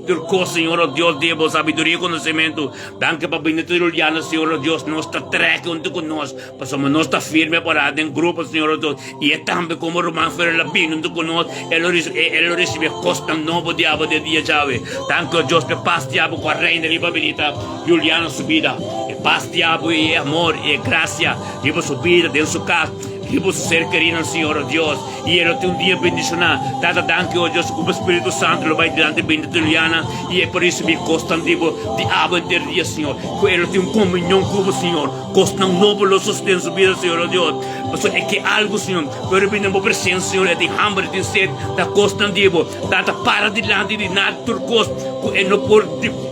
tur kos, Señor, o Dios, di bo sabiduria i konosementu. Danki pa Benito Juliana, Señor, o Dios. Nos ta trèk huntu ku nos. Pasobra nos ta firme pará den grupo, Señor Dios, i e tambe komo ruman fuera la bini huntu ku nos, e lo e lo risibí kosnan nobo di abo den dia djawe. Danki, o Dios, pa e pas di abo ku a reina riba Benita Juliana su bida. E pas di abo i e amor i e grasia riba su bida, den su kas, riba su ser kerinan, Señor, o Dios. I e lo tin un dia bendishoná. Tata, danki, o Dios, ku bo Spiritu Santu lo bai dilanti Benita Juliana i e por risibí kosnan di bo di abo henter dia, Señor. Ku e lo tin un komunion ku bo, Señor. Kosnan nobo lo sosodé den su bida, Señor, oh Dios. Pasobra e ke algu, Señor. Pero e bini den bo presensia, Señor, e tin hamber, e tin sed, ta kosnan di bo. Tata, para dilanti di nada tur kos ku e no por,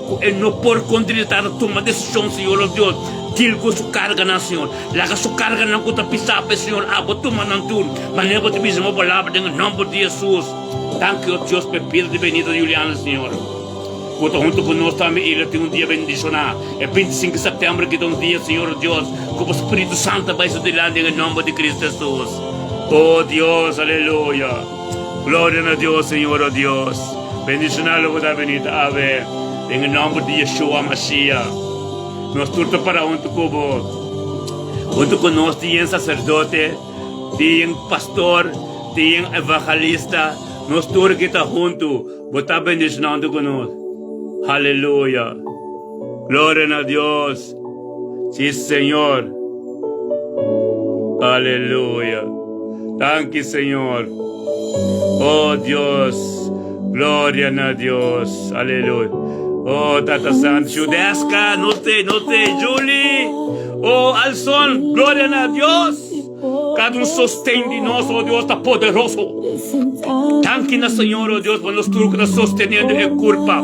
ku e no por kontené. Tata, tuma desishon, Señor, oh Dios. Dil ku su karganan, Señor. Laga su karganan ku ta pisá p'e, Señor, abo tuma nan tur. Manera bo ta bisa den bo palabra, den e nòmber di Hesus. Danki, oh Dios, p'e bida di Benito Juliana, Señor. Ku ta huntu ku nos tambe i lo tin un dia bendishoná. E 25 sèptèmber ki ta un dia, Señor Dios, ku bo Spiritu Santu a bai su dilanti den e nòmber di Kristu Hesus. O Dios, aleluya! Gloria na Dios, Señor, o Dios. Bendishoná lo ku ta bini ta awe, den e nòmber di Yeshua Mashiach. Nos tur ta para huntu ku bo. Huntu ku nos tin yen saserdote, tin yen pastor, tin yen evangelista. Nos tur ki ta huntu. Bo ta bendicionando cu nos. Aleluya. Gloria na Dios. Si, Señor. Aleluya. Danki, Señor. Oh, Dios. Gloria na Dios. Aleluya. Oh, Tata Santo. Judeska, no te, no te. Julie. Oh, Alson. Gloria na Dios. Kada un sosten di nos, oh Dios, ta poderoso. Danki na Señor, oh Dios, pa nos tur ku ta sosteniendo e kurpa.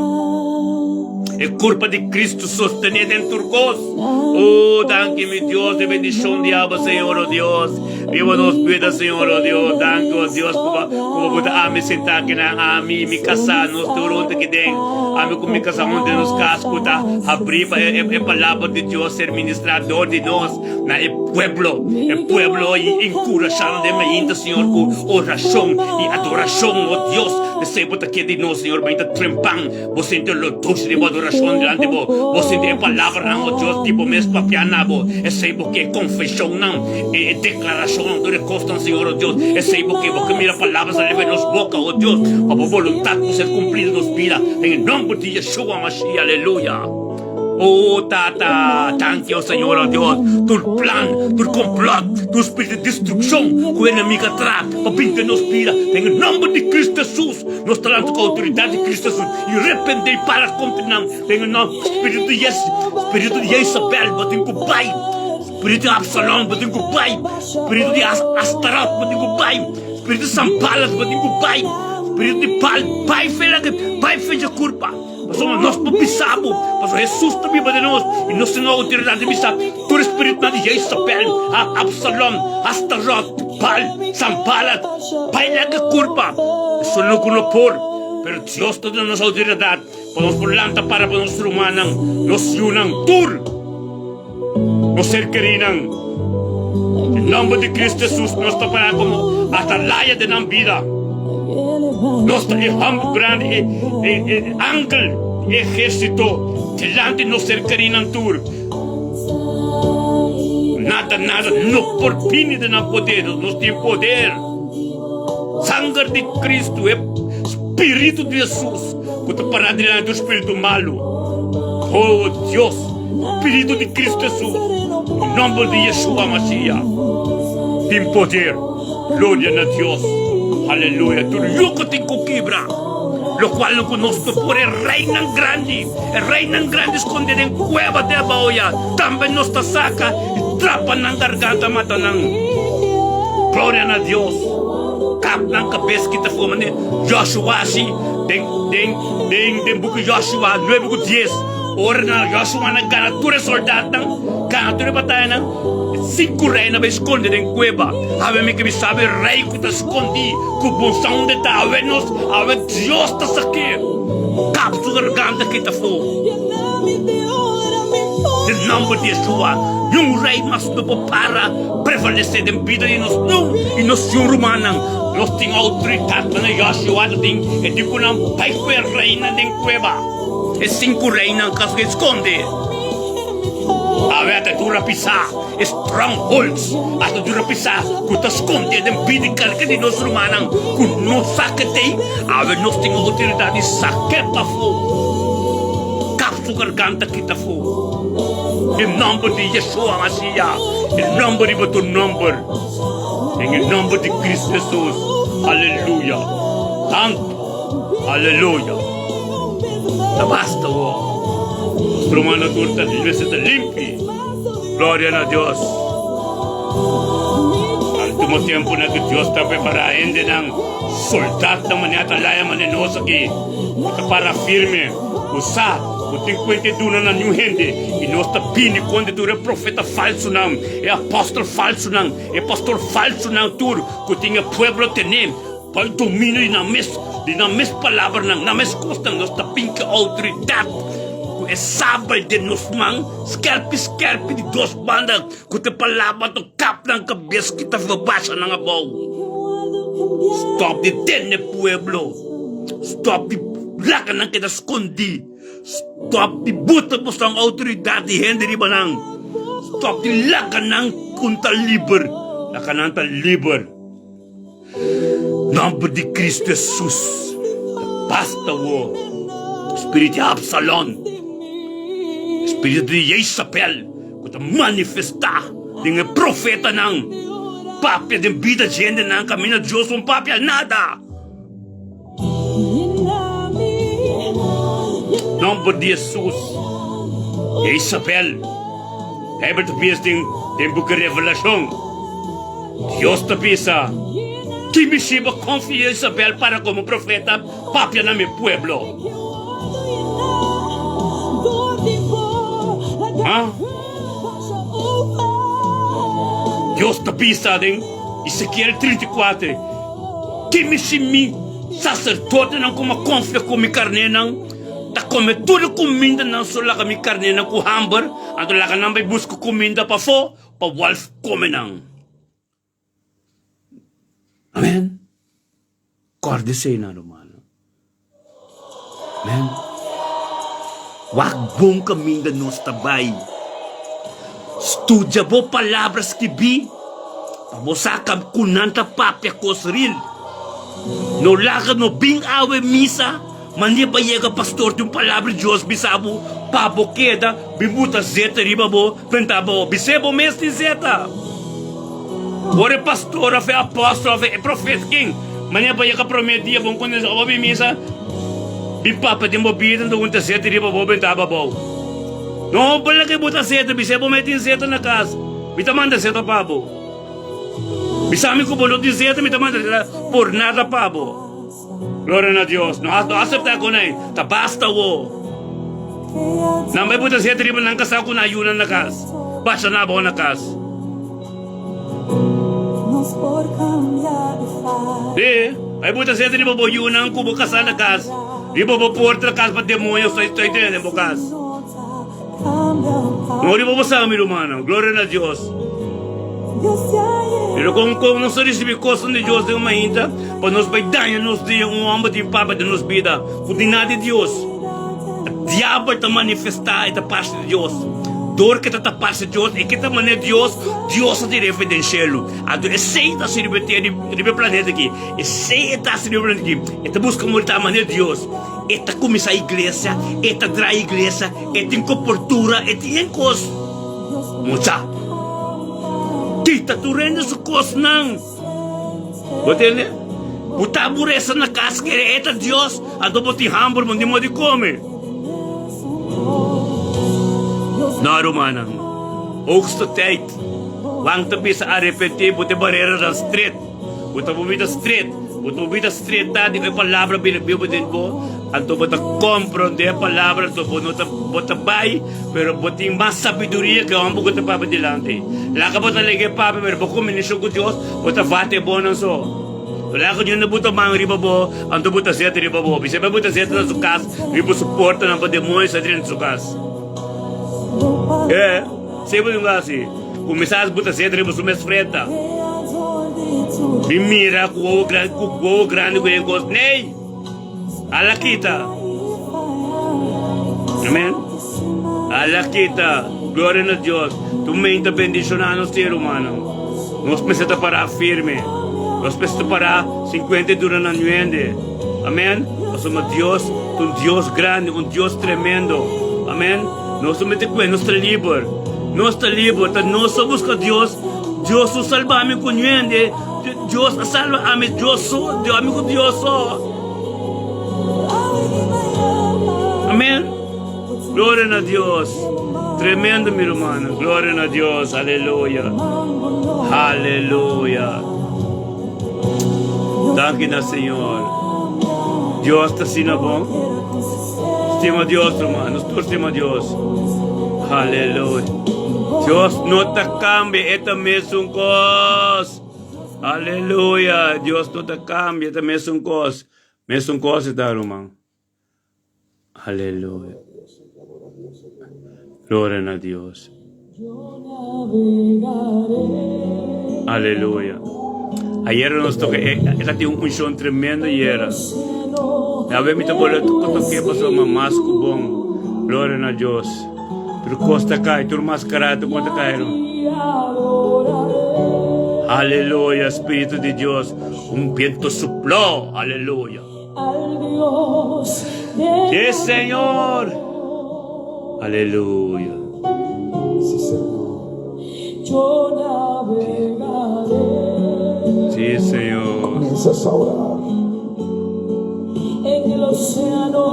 E kurpa di Cristo sostené den tur kos. Oh, danki mi Dios, e bendishon di abo, Señor, oh Dios. Riba nos bida, Señor, oh Dios. Danki, oh Dios, ku bo bo ta ami sentá akinan, ami i mi kasá, nos tur huntu aki den. Ami ku mi kasá huntu den nos kas ku ta habrí pa e e palabra di Dios ser ministrá dor di nos. Na e pueblo, e pueblo i enkurashá den mainta, Señor, ku orashon i adorashon, o Dios, esei bo ta ke di nos, Señor, mainta trempan, bo sinti lo dushi di bo adorashon dilanti bo, bo sinti e palabranan, o Dios, di bo mes papia na bo, esei bo ke, e konfeshonnan, e deklarashonnan, tur e kosnan, Señor, o Dios, esei bo ke, bo ke mira palabra sali for di nos boka, o Dios, pa bo boluntat por ser kumplí den nos bida, den e nòmber di Yeshua Mashiach, aleluya. Oh Tata, danki o Señor o Dios, tur plan, tur complot, tur spiritu di destruccion cu enemigo a traha pa bin den nos bida, den e nomber di Cristo Jesus, nos ta lanta cu autoridad di Cristo Jesus y reprende y para contra nan den e nomber, spiritu di Jes, spiritu di Jezabel bo tin cu bay, spiritu di Absalom bo tin cu bay, spiritu di Astarot bo tin cu bay, spiritu di Sanbalat bo tin cu bay, spiritu di Baal, bay fela, bay fecha curpa. Pasobra nos por bisa bo, pasobra Hesus ta biba den nos, i nos tin outoridat di bisa tur spiritunan di Jezabel, Absalom, Astarot, Baal, Sanbalat, bai laga kurpa. Esun no ku no por, pero Dios ta duna nos outoridat pa nos por lanta para pa nos rumannan, nos yunan, tur nos ser kerinan. Den nomber di Cristo Jesus nos ta para komo atalaya den nan bida. Nos ta e hòmber grandi, e, e, e angel di ehérsito dilanti nos ser kerinan tur. Nada, nada no por bini den nan poder. Nos tin poder. Sanger di Cristo, e Spiritu di Jesus, ku ta para dilanti tur spiritu malu. Oh Dios! Spiritu di Cristo Jesus, e nomber di Yeshua Mashiach tin poder. Gloria na Dios. Aleluya. Tur yugo tin cu kibra. Locual no cu nos no por e reynan grandi, e reynan grandi sconde den cueva te abao ya, tambe nos ta saca y trapa nan garganta mata nan. Gloria na Dios. Kap nan cabes kita for mane Joshua haci den den den den buki Joshua nuebe cu dies. Ora na Joshua nan gana tur e soldatnan, gana tur e batayanan, e sinku reinan bai skonde den kueba. Awe mi ke mi sabi rei ku ta skondi ku bon sa unda e ta. Awe nos, awe Dios ta sak'é. Kap su garganta kita afó. Den nòmber di Yeshua, niun rei mas no por para prevalesé den bida di nos nu i nos yu rumannan. Nos tin outoridat manera Joshua ta tin e di ku nan bai ku e reinan den kueba. E sinku reinan kas ke skonde. Awe a ta dura pisá e strongholds a ta dura pisá ku ta skonde den bida di kalke di nos rumannan ku no sa ke t'ei. Awe nos tin outoridat di sak'é pafó. Kap su garganta kita afó. Den nòmber di Yeshua Masiya, e nòmber riba tur nòmber, den e nòmber di Kristu Hesus. Aleluya! Santu! Aleluya! Ta basta bo. Nos rumannan tur ta mester ta limpi. Gloria na Dios. Ultimo tempunan ku Dios ta prepará hendenan, soldatnan manera ta laya manera nos aki, ku ta para firme, ku sa ku tin kuenta e duna na niun hende, i nos ta bini kontra tur e profeta falsunan, e apòstel falsunan, e pastor falsunan tur ku tin e pueblo tené. Pa e dominio di nan mes, di nan mes palabranan, nan mes kosnan, nos ta bin ku outoridat, ku e sabel den nos man, skerpi skerpi di dos banda, ku ta palabra ta kap nan kabes kita verbasha nan abou. Stòp di tene pueblo, stòp di laga nan keda skondí, stòp di buta boso outoridat di hende riba nan, stòp di laga nan kunta liber, laga nan ta liber. Nomber di Cristo Jesus ta basta wo spiritu di Absalon, spiritu di Jezabel ku ta manifestá den e profetanan, papia den bida di hendenan kaminda Dios no papia nada. Nomber di Jesus, Jezabel, Bijbel ta bisa den den buki Revelashon, Dios ta bisa, Ki mi shiba konfia Jezabel para komo profeta papia na mi pueblo? Ha? Dios ta bisa den Ezekiel 34, Ki mi si mi saserdotenan ku mi konfia ku mi karnénan ta kome tur e kumindanan so laga mi karnénan ku hamber, anto laga nan bai buska kuminda pafó pa wòlf kome nan. Amen. Kòrda eseinan, rumannan. Amen. Wak bon kaminda nos ta bai. Studia bo palabra skibí pa bo sa ku nan ta papia kos ril. No laga no bin awe misa manera pa yega pastor tin un palabra di Dios bisa bo. Pa bo keda bin buta zeta riba bo benta bo. Bis'é bo mes tin zeta. Ora e pastor of e apòstel of e profeta ken manera bo yega promé dia bo konta abo bin misa bin papia den bo bida nto un ta zeta riba bo benta aba abou. No bo laga e buta zeta bis'é bo mes tin zeta na kas mi ta manda zeta pa bo. Bisa mi ku bo no tin zeta mi ta manda zeta por nada pa bo. Gloria na Dios. No no acepta con ei. Ta basta wo. Nan bai buta zeta riba nan kasá ku nan yunan na kas. Basha nan abou na kas. Sí, bai buta zeta riba bo yunan ku bo kasá na kas. Riba bo porta na kas pa demoño stoi stoi drenta den bo kas. No riba bo sa mi rumannan. Gloria na Dios. Pero kon kon nos ta risibi kosnan di Dios den mainta pa nos bai daña nos dia un homber tin papia den nos bida ku tin nada di Dios. Diabel ta manifesta e ta parse di Dios. Dor ke ta ta parse Dios e ke ta manera Dios, Dios ta tira efe den shelu. Anto esei ta hasi riba e riba e planeta aki. Esei e ta hasi riba e planeta aki. E ta buska muri ta manera Dios. E ta kuminsá iglesia, e ta drai iglesia, e tin koportura, e tin yen kos. Mucha, kita tur hende su kosnan. Bo tende? Bo ta aburesa na kas kere e ta Dios, anto bo tin hamber, bo no tin modo di kome. No, rumannan, hoogste tijd. Wan ta bisa arepentí, bo ta e bareranan stret. Bo ta bo bida stret. Bo ta bo bida stretá di ku e palabra bira bibu den bo, anto bo ta komprondé e palabra, anto bo no ta bo ta bai, pero bo tin mas sabiduria ku e hòmber ku ta papia dilanti. Laga bo ta lege e papia, pero bo kombinashon ku Dios, bo ta vat e bonnan so. Laga Dios no buta man riba bo, anto bo ta zeta riba bo. Bisaba bo ta zeta na su kas, riba su portanan pa demoño sa drenta su kas. E, seba di un hasi. Kuminsá buta zeta riba su mes frenta. Mi mira ku wowo grandi, ku wowo grandi ku e kos. Nei! Ala kita. Amen. Ala kita. Gloria na Dios. Tu men ta bendishoná nos ser humano. Nos mester ta pará firme. Nos mester ta pará 50 dura na nuende. Amen. Pasobra Dios ta un Dios grandi, un Dios tremendo. Amen. Nos ta mete ku e, nos ta liber. Nos ta liber, ta nos so buska Dios. Dios so salba ami ku nuende. Dios a salba ami, Dios so, ami ku Dios so. Amen. Gloria na Dios. Tremendo, mi hermano. Gloria na Dios. Aleluya. Aleluya. Danki na Señor. Dios ta asina bon. Stima Dios, ruman. Nos tur stima Dios. Aleluya. Dios no ta cambia, e ta mesun cos. Aleluya. Dios no ta cambia, e ta mesun cos. Mesun cos e ta, ruman. Aleluya. Gloria na Dios. Aleluya. Ayer nos toca, e, e tin un unción tremendo ayer. A ver, mi ta bole toque paso ma mas ku bon. Gloria na Dios. Tur costa cai, tur mascara, tur conta cai. Aleluya, Espíritu de Dios. Un viento sopló. Aleluya. Sí, Señor. Aleluya. Sí, Señor. Sí, Señor. Comienzas a orar. En el océano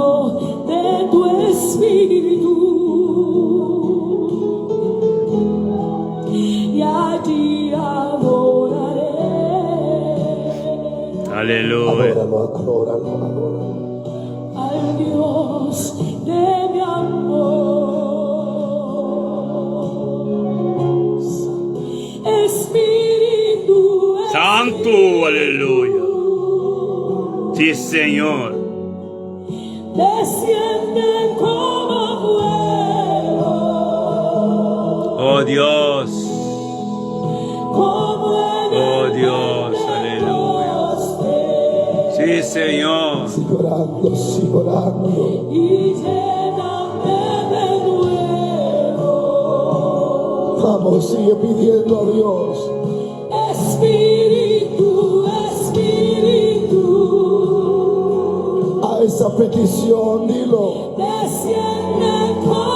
de tu espíritu. Y allí adoraré. Aleluya. Adóralo, adóralo, adóralo. Al Dios de mi amor. Espíritu, Santo, aleluya. Sí, Señor. Desciende como fuego. Oh Dios. Como en Oh el Dios, aleluya. Pentecostés. Sí, Señor. Sigue orando, sigue orando. Y lléname de nuevo. Vamos, sigue pidiendo a Dios. Espíritu, Espíritu. A esa petición, dilo. Desciende como.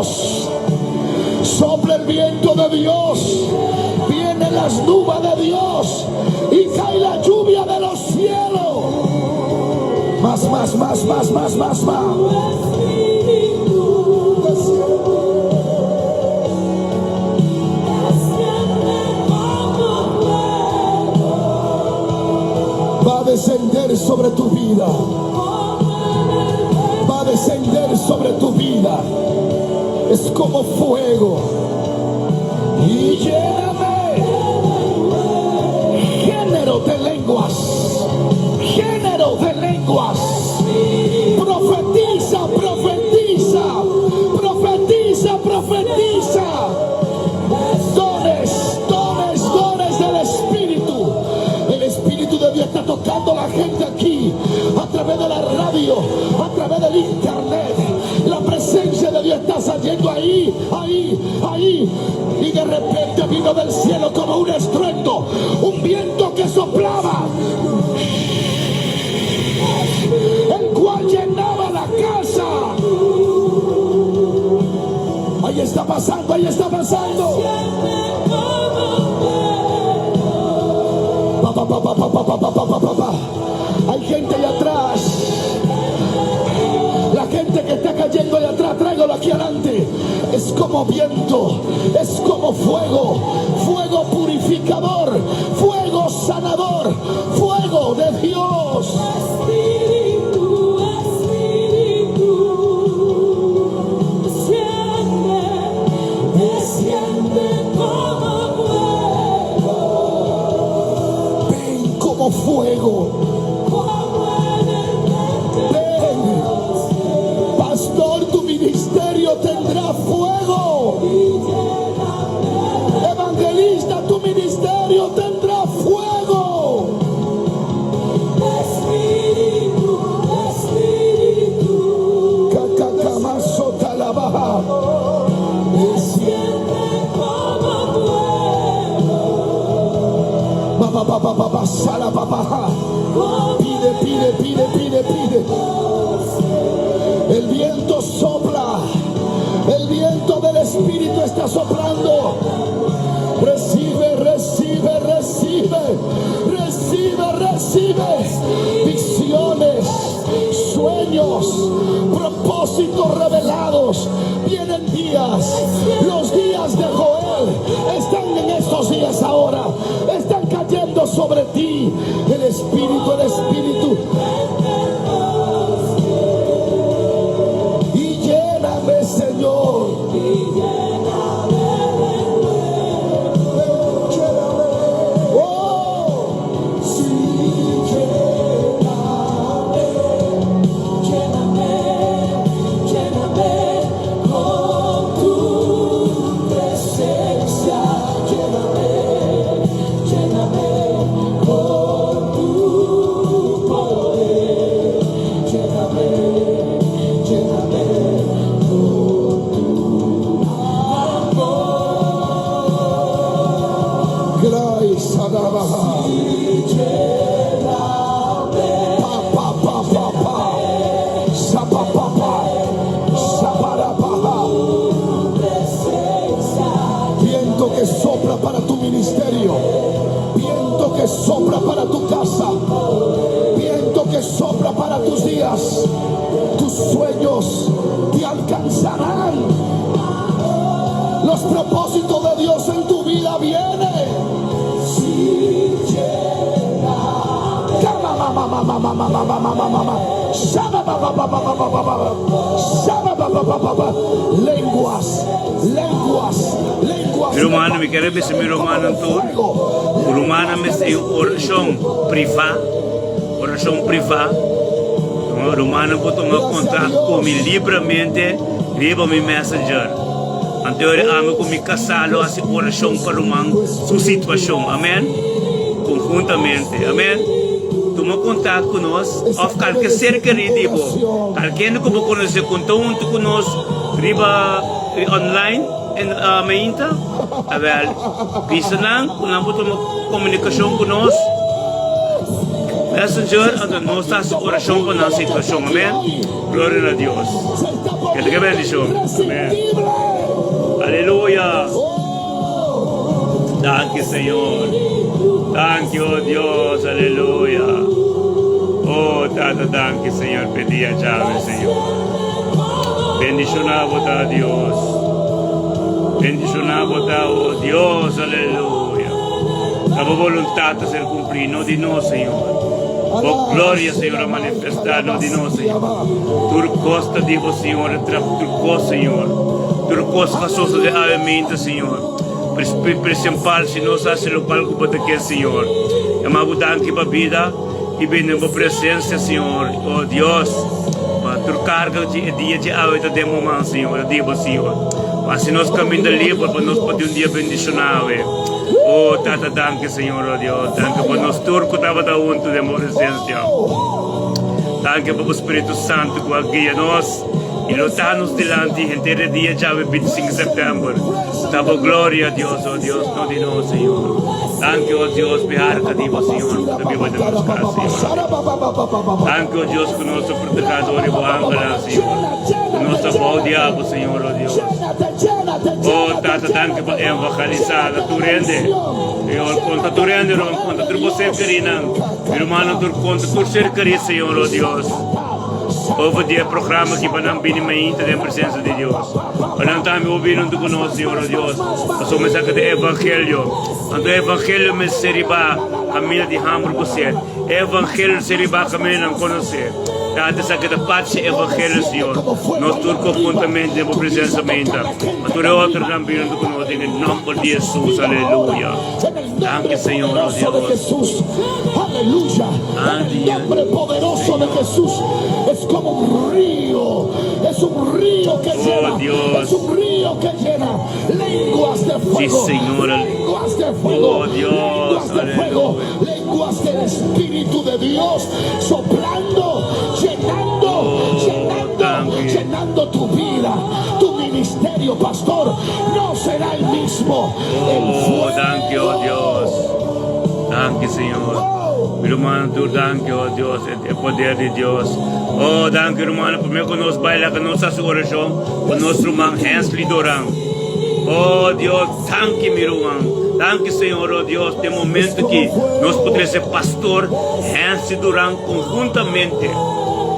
Dios. Sopla el viento de Dios. Vienen las nubes de Dios. Y cae la lluvia de los cielos. Más, más, más, más, más, más, más. Va a descender sobre tu vida. Va a descender sobre tu vida. Es como fuego. Y lléname. Género de lenguas. Género de lenguas. Profetiza, profetiza. Profetiza, profetiza. Dones, dones, dones del Espíritu. El Espíritu de Dios está tocando a la gente aquí a través de la radio, a través del internet. La presencia de Dios está saliendo ahí, ahí, ahí. Y de repente vino del cielo como un estruendo, un viento que soplaba, el cual llenaba la casa. Ahí está pasando, ahí está pasando. Pa, pa, pa, pa, pa, pa, pa, pa, pa, pa, pa. Hay gente ahí atrás. La gente que está cayendo ahí atrás, tráigalo aquí adelante. Es como viento, es como fuego, fuego purificador, fuego sanador, fuego de Dios. Espíritu, Espíritu, desciende, desciende como fuego. Ven como fuego. Como en el Ven. Pastor, tu ministerio tendrá fuego. Evangelista, tu ministerio tendrá fuego. Espíritu, Espíritu, Cacacamazotalaba. desciende como fuego. Ba, ba, ba, ba, ba, ba, sala, ba, ba, ja. Pide, pide, pide, pide, pide. El viento sopla. El viento del Espíritu está soplando. Recibe, recibe, recibe. Recibe, recibe. Visiones, sueños, propósitos revelados. Vienen días. Los días de Joel están en estos días ahora. Están cayendo sobre ti. El Espíritu, el Espíritu. Y lléname, Señor. Lléname. Oh, sí, lléname. Lléname, lléname con tu presencia. Lléname, lléname con tu poder. Lléname, lléname con tu amor. Grace, Adabaha. Pa, pa, pa, pa, pa. Sapa, pa, pa. Saparapaha. Viento que sopla para tu ministerio. Viento que sopla para tu casa. Viento que sopla para tus días. Tus sueños te alcanzarán. Los propósitos de Dios en tu vida vienen. Sí, Kama, ma, ma, ma, ma, ma, ma, ma, ma, ma, ma, ma. Shaba, ba, ba, ba, ba, ba, ba, ba, ba. Shaba, ba, ba, ba, ba, ba. Lenguas, lenguas, lenguas. Mi ruman, mi ke bisa mi rumannan tur. Rumannan mester orashon privá. Orashon privá. Rumannan por tuma kontakto ku mi libremente riba mi messenger. Anto ami ku mi kasá lo hasi orashon pa ruman su situashon. Amèn. Konhuntamente. Amèn. Tuma kontakto ku nos òf kualke ser kerí di bo. Kualke ku bo konosé ku ta huntu ku nos riba online en mainta. Awèl, bisa nan ku nan por tuma komunikashon ku nos. Messenger, anto nos ta hasi orashon pa nan situashon. Amèn. Gloria na Dios. Se está. Kende ke bendishon. Amen. Aleluya. Danki Señor. Danki oh Dios. Aleluya. Oh Tata danki Señor pe dia djawe Señor. Bendishona bo ta Dios. Bendishona bo ta oh Dios. Aleluya. Ta bo voluntad ta ser cumpli no di nos Señor. Bo gloria Señor a manifesta no di nos Señor. Tur cos ta di bo Señor e trap tur cos Señor. Tur cos ka sosode awe minta Señor. Principal si nos haci locual cu bo ta kier Señor. Yama bo danki pa bida y bini den bo presencia Señor. Oh Dios, pa tur carga di e dia di awe ta den bo man Señor, ta di bo Señor. Pa haci nos caminda liber pa nos por di un dia bendiciona awe. Oh Tata danki Señor, oh Dios, danki pa nos tur cu tabata hunto den bo presencia. Danki pa bo Spiritu Santu ku a guia nos i lo ta nos dilanti henter e dia djawe 25 sèptèmber. Ta bo gloria, Dios, o Dios, no di nos, Señor. Danki, o Dios, p'e arka di bo, Señor, ku ta biba den nos kas, Señor. Danki, o Dios, ku nos ta protegá dor di bo angelnan, Señor, ku nos ta bou di abo, Señor, o Dios. O Tata, danki pa evangelisá na tur hende. Señor, konta tur hende, Ron, konta tur bo ser kerinan. Mi rumannan tur konta tur ser kerí, Señor, o Dios. Over di e programa aki pa nan bini mainta den presensia di Dios. Pa nan tambe por bini huntu ku nos, Señor, o Dios. Pasobra mi sa ku ta e evangelio. Anto e evangelio mester riba kaminda di hamber ku sed. E evangelio ser riba kaminda nan konosé. Tata, esaki ta parti di e evangelio, Señor. Nos tur konhuntamente den bo presensia mainta. Pa tur e otronan bini huntu ku nos den e nomber di Hesus. Aleluya. Danki Señor, oh Poderoso de Dios. Jesús. Aleluya. En el nombre poderoso de Jesús. Es como un río. Es un río que Oh, llena. Dios. Es un río que llena. Lenguas de Sí, fuego. Señor. Lenguas de fuego. Oh, Dios. Lenguas de fuego. Aleluya. Lenguas del Espíritu de Dios. Soplando, llenando, Oh, llenando, danki. llenando tu vida, tu ministerio, pastor. No será el mismo. El Oh, danki, oh Dios. fuego. Danki, Señor. Mi rumannan tur danki, oh Dios, e poder di Dios. Oh, danki, rumannan, promé ku nos bai laga nos hasi orashon pa nos ruman Hensley Doran. Oh, Dios, danki, mi ruman. Danki, Señor, oh Dios, den momento ki nos por trese Pastor Hensley Duran konhuntamente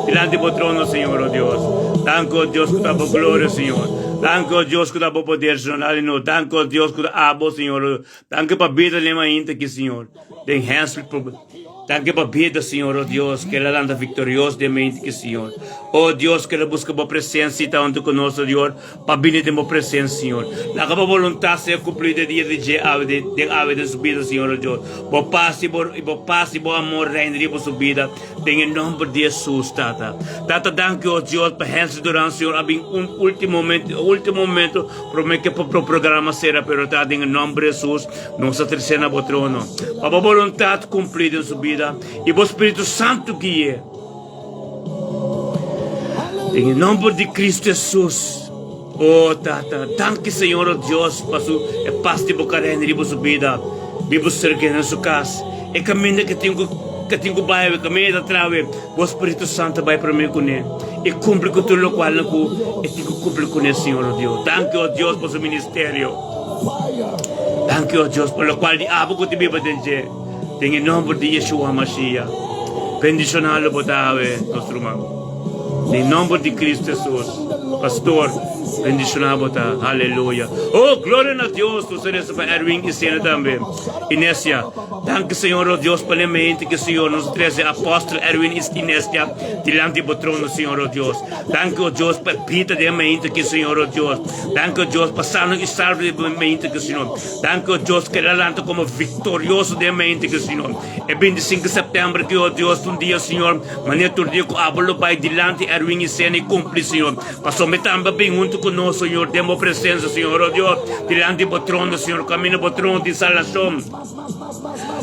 dilanti bo trono, Señor, oh Dios. Danki, oh Dios, ku ta bo gloria, Señor. Danki, oh Dios, ku ta bo poder, Señor. Aleluya. Danki, oh Dios, ku ta abo, Señor. Danki pa bida den mainta aki, Señor. Den Hensley Danki pa bida, Señor, oh Dios, ku el a lanta viktorioso den mainta aki, Señor. Oh Dios, ku el a buska bo presensia i ta huntu ku nos, oh Dios, pa bini den bo presensia, Señor. Laga bo boluntat sea kumplí den dia di dje awe, den awe den su bida, Señor, oh Dios. Bo pas i bo, bo pas i bo amor reina riba su bida. Den e nomber di Hesus, Tata. Tata, danki, oh Dios, pa Hensley Duran, Señor, a bin un ultimo momento, ultimo momento, prome ke pro programa sera, pero Tata, den e nomber di Hesus, nos a trese na bo trono, pa bo boluntat kumpli den su bida, i bo Spiritu Santu gui'e. Den e nomber di Cristo Hesus. Oh, Tata, danki, Señor, oh Dios, pa su e pas di bo karena riba su bida. Biba serka na su kas. E kaminda ke tin ku ke tin ku bai, e kaminda ta trawe, bo Spiritu Santu bai promé kuné i kumpli ku tur lokualnan ku e tin ku kumpli kuné, Señor, oh Dios. Danki, oh Dios, pa su ministerio. Danki, oh Dios, pa lokual di abo ku ta biba den dje. Den e nòmber di Yeshua Mashiach, bendishoná lo bo ta awe, nos ruman. Den nomber di Cristo Jesus, Pastor, bendiciona bo ta. Aleluya. Oh, gloria na Dios. Nos ta reza pa Erwin y Sena tambe. Inesia, danki Señor, oh Dios, pa lemente que Señor nos trece Apostel Erwin y Inesia dilanti bo trono, Señor, oh Dios. Danki, oh Dios, pa bida den mente que Señor, oh Dios. Danki, oh Dios, pa sano y salvo den mente que Señor. Danki, oh Dios, que la lanta como victorioso den mente que Señor. E 25 september que, oh Dios, un dia, Señor, Manera tur dia ku abo lo bai dilanti Erwin i Sena i kumpli, Señor. Pasobra mi tambe a bin huntu. ku nos, Señor, den bo presensia, Señor, oh Dios, dilanti bo trono, Señor, kaminda bo trono di salbashon.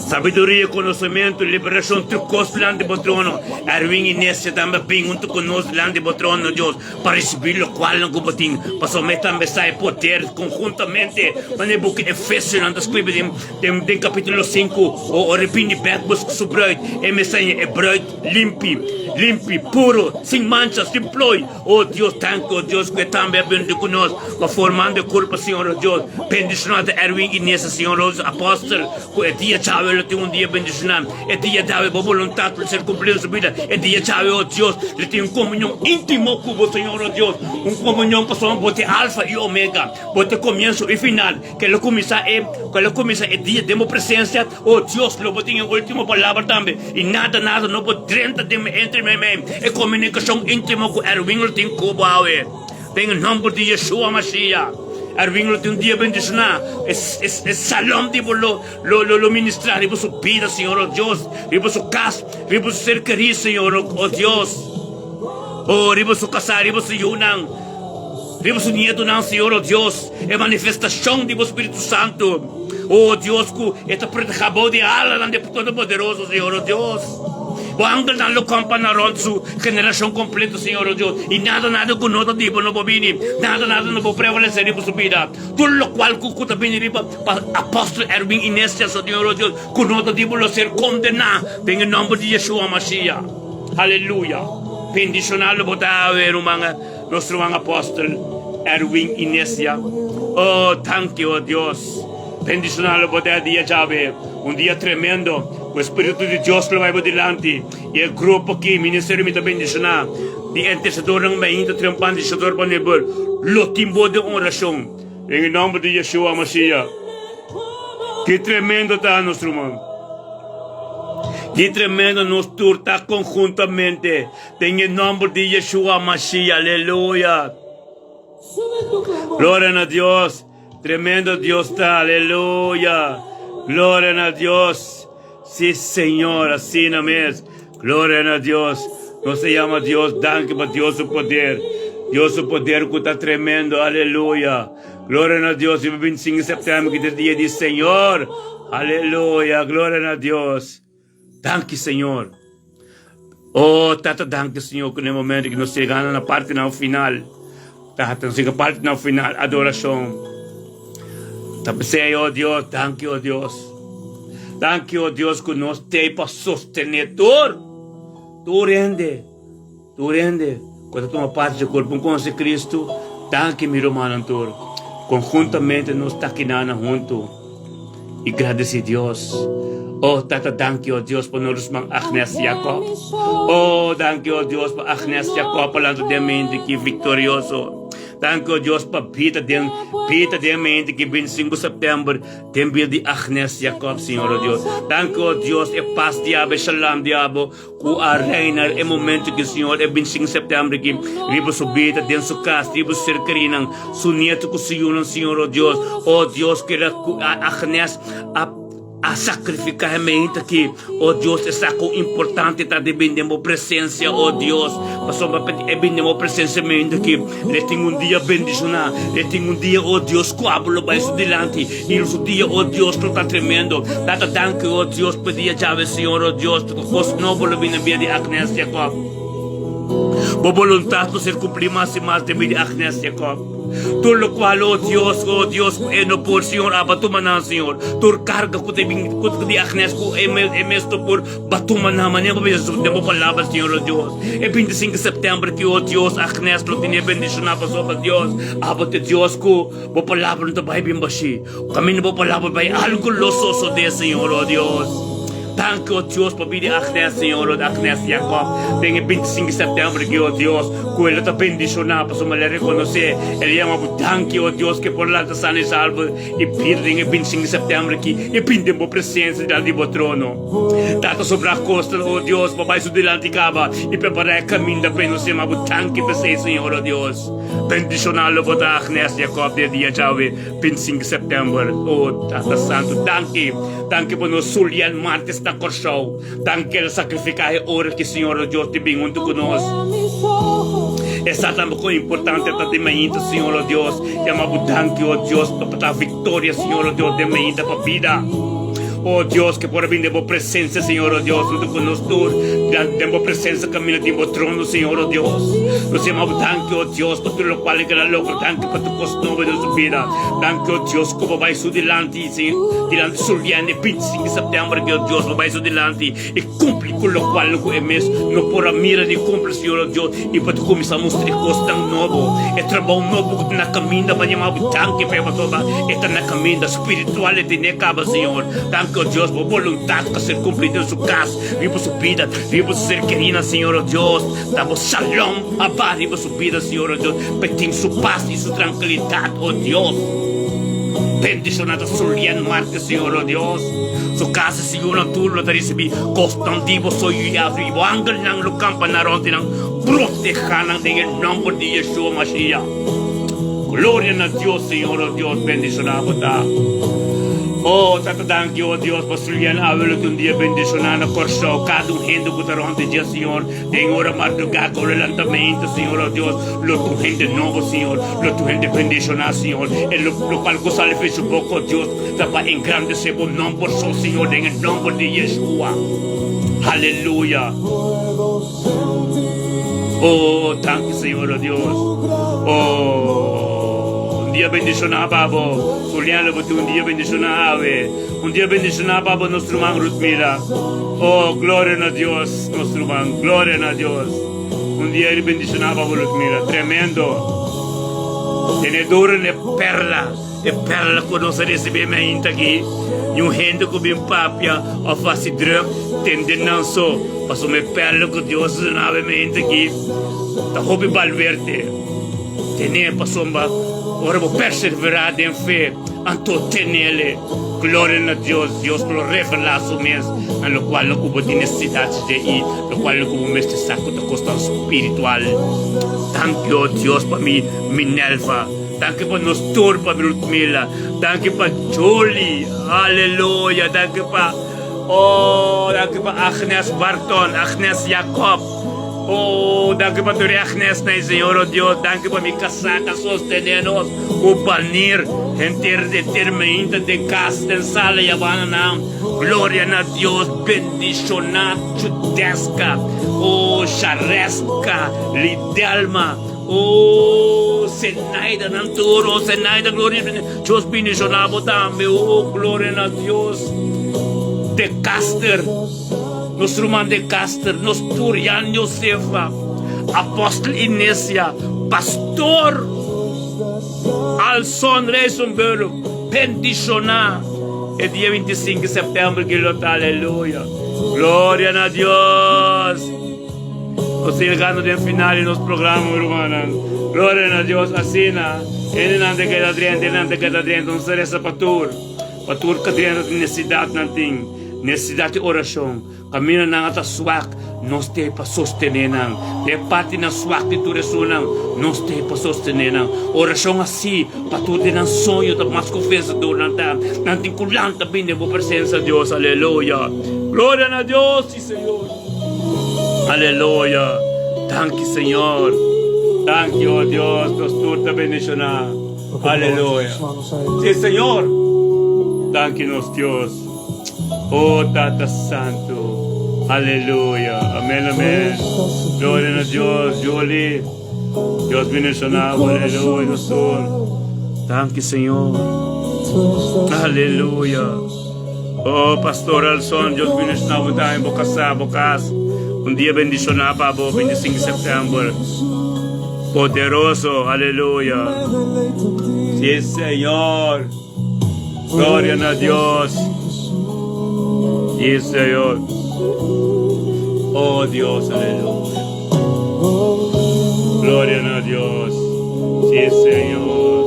Sabiduria, konosementu, liberashon, tur kos dilanti bo trono. Erwin i Nesia tambe bin huntu ku nos dilanti bo trono, Dios, pa risibí lokualnan ku bo tin, pasobra mi tambe sa e poder konhuntamente. Manera e buki Efesionan ta skribi den den kapítulo sinku, Ora e bini bèk buska su brùit, e mester haña e brùit limpi, limpi, puru, sin mancha, sin ploi. O Dios, danki, o Dios, ku e tambe a bini ku nos pa formando e kurpa, Señor, o Dios. Bendishoná ta Erwin i Nessa, Señor, o Apòstel, ku e dia djawe lo tin un dia bendishoná. E dia djawe bo boluntat lo ser kumplí na su bida. E dia djawe, o Dios, lo tin un komunion íntimo ku bo, Señor, o Dios, un komunion pasobra bo ta e Alfa i Omega, bo ta e komienso i final. Ke lo kuminsá e, ke lo kuminsá e dia den bo presensia, o Dios, lo bo tin e último palabra tambe, i nada, nada no por drenta den mi entre meimei e komunikashon íntimo ku Erwin lo tin ku bo awe. Den e nòmber di Yeshua Mashiach, Erwin lo tin un dia bendishoná. E, e, e salom di bo lo, lo, lo, lo ministrá riba su bida, Señor, o Dios, riba su kas, riba su ser kerí, Señor, o, o Dios. O, riba su kasá, riba su yunan. Riba su nietonan, Señor, oh Dios, e manifestacion di bo Spiritu Santo, oh Dios, cu e ta proteha bou di alanan di Todopoderoso, Señor, oh Dios. Bo angelnan lo compana rond su generacion completo, Señor, oh Dios, y nada, nada cu no ta di bo no por bini, nada, nada no por prevalece riba su bida. Tur locual cu cu ta bini riba pa Apostel Erwin Inecia, Señor, oh Dios, cu no ta di bo lo ser condena den e nomber di Yeshua Mashiach. Aleluya. Bendiciona lo bo ta awe, ruman. Nos ruman Apostel Erwin Inesia. Oh, danki, oh Dios. Bendiciona lo bo den dia djawe, un dia tremendo, cu e Spiritu di Dios lo bai bo dilanti. Y e grupo aki, ministerio mi ta bendiciona, di intercedornan mainta trempan di Shador pa Nebel, lo tin bo den oracion. Den e nomber di Yeshua Mashiach. Ki tremendo ta, nos ruman. Ki tremendo nos tur ta conjuntamente. Den e nomber di Yeshua Mashiach, aleluya. Gloria na Dios. Tremendo Dios ta, aleluya. Gloria na Dios. Sí, Señor, asina mes. Gloria na Dios. Nos ta yama Dios, danki pa Dios su poder. Dios su poder ku ta tremendo, aleluya. Gloria na Dios, riba 25 di september, ki ta dia di Señor. Aleluya, gloria na Dios. Danki Señor. Oh Tata danki Señor ku na e momento ku nos yegando na partinan final. Tata nos yega partinan final adorashon. Ta p'esei oh Dios danki oh Dios. Danki oh Dios ku nos t'ei pa sostené tur tur hende tur hende ku ta tuma parti dje kurpo un konse Kristu. Danki mi rumannan tur. Konhuntamente nos ta kinana huntu. I gradisi Dios. Oh, Tata, danki, oh Dios, pa nos ruman Agnes Jacob. Oh, danki, oh Dios, pa Agnes Jacob pa lanta den mente ki victorioso. Danki, oh Dios, pa bida den, bida den mente ki 25 september den bida di Agnes Jacob, Señor, oh Dios. Danki, oh Dios, e pas di abo, e shalom di abo, Ku a reina e momento ki Señor e 25 september ki riba su bida den su kas riba su ser kerinan su nieto ku su yunan Señor o Dios o Dios keda ku Agnes a a sacrifica e meinta ki o Dios e sa kon importante ta di bin den bo presencia o Dios pasobra e bin den bo presencia meinta ki le tin un dia bendiciona le tin un dia o Dios ku abo lo bai su dilanti I su dia, o Dios, lo ta tremendo. Tata, danki, o Dios, pa dia djawe, Señor, o Dios, ku kos nobo lo bini na bida di Agnes Jacob. Bo boluntat lo ser kumplí mas i mas den bida di Agnes Jacob. Tur lokual, o Dios, o Dios, ku e no por, Señor, aba tuma nan, Señor. Tur karga ku ta bin ku di Agnes ku e mes no por, ba tuma nan, manera bo bisa den bo palabra, Señor, o Dios. E 25 september ki, o Dios, Agnes lo tene bendishoná pasobra, Dios, abo ta Dios ku. Bo palabra no ta bai bin bashí. Kaminda bo palabra bai, algu lo sosodé, Señor, o Dios. Danki, o Dios, pa bida di Agnes, Señor, o Agnes Jacob, den e 25 di sèptèmber aki, o Dios, ku el lo ta bendishoná, pasobra el a rekonosé, el a yama bo danki, o Dios, ku e por lanta sano i salvo i bida den e 25 di sèptèmber aki, i bini den bo presensia dilanti di bo trono. Tata, sobrá kosnan, o Dios, pa bai su dilanti kaba i prepará e kaminda pa e nos yama bo danki p'esei, Señor, o Dios. Bendiciona lo bo ta Agnes Jacob den dia djawe 25 september. Oh Tata Santu danki, danki pa nos Sulian Martes na Corsou. Danki el sacrifica e ora ki Señor nos Dios di bin hunto cu nos. E sa tambe kon importante ta den mainta, Señor, o Dios. Yama bo danki, o Dios, pa ta victoria, Señor, o Dios, den mainta pa bida. O Dios, ke por a bin den bo presencia, Señor, o Dios, hunto ku nos tur, den bo presencia kaminda tin bo trono, Señor, o Dios. Nos yama bo danki, o Dios, pa tur lokual e keda logra. Danki pa tur kos nobo den su bida. Danki, o Dios, ku bo bai su dilanti, Señor, dilanti Sulian e 25 di september, ke o Dios, bo bai su dilanti i kumpli ku lokual ku e mes no por a mira ni kumpli, Señor, o Dios, i pa ta kuminsá mustra e kosnan nobo, e trabou nobo ku ta na kaminda pa yama bo danki p'e pasobra e ta na kaminda spiritual e tene kaba, Señor. Danki, o Dios, bo boluntat a ser kumplí den su kas, riba su bida, riba su ser kerinan, Señor, o Dios. Da bo shalom aba riba su bida, Señor, o Dios, pa e tin su pas i su trankilidat, o Dios. Bendishoná ta Sulien Martes, Señor, o Dios. Su kas. Señornan tur lo ta risibí kosnan di bo so i afri i bo angelnan lo kampa na rònt di nan, protehá nan den e nòmber di Yeshua Mashiach. Gloria na Dios, Señor, o Dios, bendishoná bo ta. O Tata danki, o Dios, pa Sulian awe lo ta un dia bendishoná na Kòrsou, kada un hende ku ta rònt di dje, Señor, den ora mardugá ku lantamentu, Señor, o Dios, lo ta un hende nobo, Señor, lo ta un hende bendishoná, Señor, e lo lokual ku sali for su boka, o Dios, Ta pa engrandece bo nomber so, Señor, den e nomber di Yeshua. Aleluya. Oh, danki, Señor, oh Dios. Oh, un dia bendiciona pa bo. Julián, bo tin un dia bendiciona awe. Un dia bendiciona pa bo, nos ruman Ruthmila. Oh, gloria na Dios, nos ruman. Gloria na Dios. Un dia bendiciona pa bo, Ruthmila. Tremendo. Tene duro ne perla. E perla ku nos a risibí mainta aki, niun hende ku bin papia òf hasi drùk tende nan so, pasobra e perla ku Dios a duna awe mainta aki ta hopi balwerte. Ten'é pasobra ora bo perseverá den fe, anto ten'el. Gloria na Dios! Dios lo revelá su mes na lokual ku bo tin nesesidat dje i lokual ku bo mester sa ku ta kosnan spiritual. Danki, o Dios, pa mi Minelva. Danki pa nos tur, pa Ludmila. Danki pa Julie. Aleluya. Danki pa Oh, danki pa Agnes Barton, Agnes Jacob. Oh, danki pa tur e Agnes na Señor, oh Dios. Danki pa mi kasá ka sostené nos ku banir henter henter meinta den kas, den sala yabana nan. Gloria na Dios. Bendishoná Chudeska. Oh, Shareska, Lidelma. Oh, Zenaida nan tur, oh, Zenaida, gloria na Dios bendiciona bo tambe, oh, gloria na Dios. De Caster, nos ruman de Caster, nos tur, Jan Josefa, Apostel Inesia, Pastor Alson Reisenburg, bendiciona e dia 25 september ki lo ta, aleluya. Gloria na Dios. Nos ta yegando den final di nos programa, mi rumannan. Gloria na Dios. Asina, hendenan ta keda drenta, hendenan ta keda drenta. Nos ta resa pa tur, pa tur ka drenta tin nesesidatnan tin nesesidat di orashon. Kaminda nan a ta swak, nos ta ei pa sostené nan. Den partinan swak di tur esunnan, nos ta ei pa sostené nan. Orashon hasi pa tur den nan soño ta mas ku vensedor nan ta. Nan tin ku lanta bin den bo presensia, Dios. Aleluya. Gloria na Dios, si Señor. Aleluya. Danki Señor. Danki, oh Dios, nos tur ta bendiciona. Aleluya. Sí, Señor. Danki nos Dios. Oh Tata Santo. Aleluya. Amén, amén. Gloria na Dios. Julie. Dios bendiciona. Aleluya, nos tur. Danki, Señor. Aleluya. Oh Pastor Alson, Dios bendiciona bo tambe, bo casa, bo cas. Un dia bendiciona pa bo, 25 september. Poderoso, aleluya. Sí, Señor. Gloria na Dios. Sí, Señor. Oh Dios, aleluya. Gloria na Dios. Sí, Señor.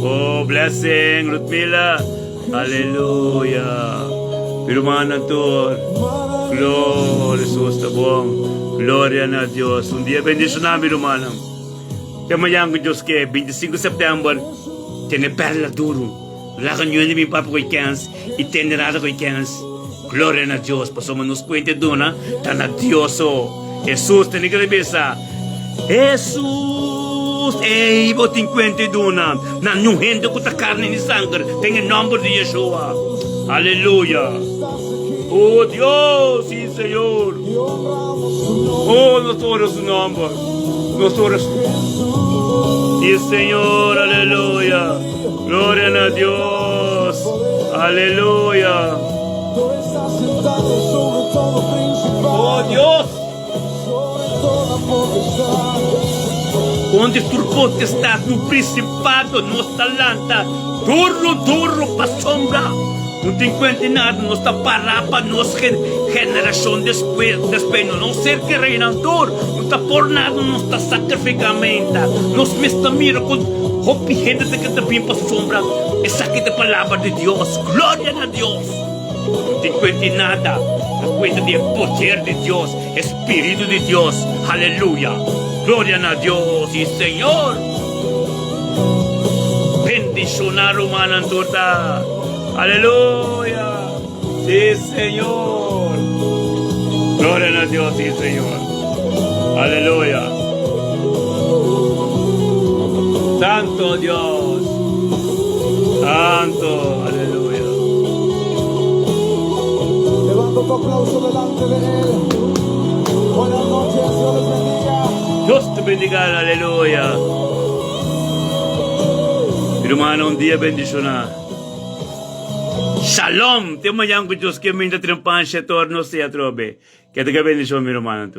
Oh, blessing, Ludmila. Aleluya. Mi rumannan tur. Gloria, Jesús ta bon. Gloria na Dios. Un dia bendicioná, mi rumannan. Te mañana ku Dios ke, 25 september, tene perla duro. Laga ñuende di mi papia ku kens i tende nada ku kens. Gloria na Dios, pasobra nos kuente duna ta na Dios so. Jesús tene ke bisa. Hesus! Ey, bo tin kuenta i duna na niun hende ku ta karni ni sanger den e nòmber di Yeshua. Aleluya! O Dios, si Señor! Oh, nos ora su nòmber. Nos ora su. Si Señor, aleluya! Gloria na Dios! Aleluya! Oh Dios! Onde tur potestad nu principado nos ta lanta duro duro pasobra no tin cuenta di nada nos ta para pa nos generacion despues despues no nos ser ki reinan tur no ta por nada nos ta sacrifica menta nos mes ta mira cu hopi hende ta keda bin pasobra esaki ta palabra di Dios gloria na Dios. No tin cuenta di nada, ta cuenta di e poder di Dios, e Spiritu di Dios. Aleluya! Gloria na Dios y Señor. Bendiciona rumannan tur ta. Aleluya! Si Señor. Gloria na Dios y Señor. Aleluya. Santo Dios. Santo, aleluya. Levanta tu aplauso delante de Él. Buenas noches, Dios les bendiga. Dios te bendiga, aleluya. Mi hermano, un dia bendicioná. Shalom. Te mañana ku Dios ke minta trempan shetor no sea trobe. Ke te ke bendicion, mi hermano.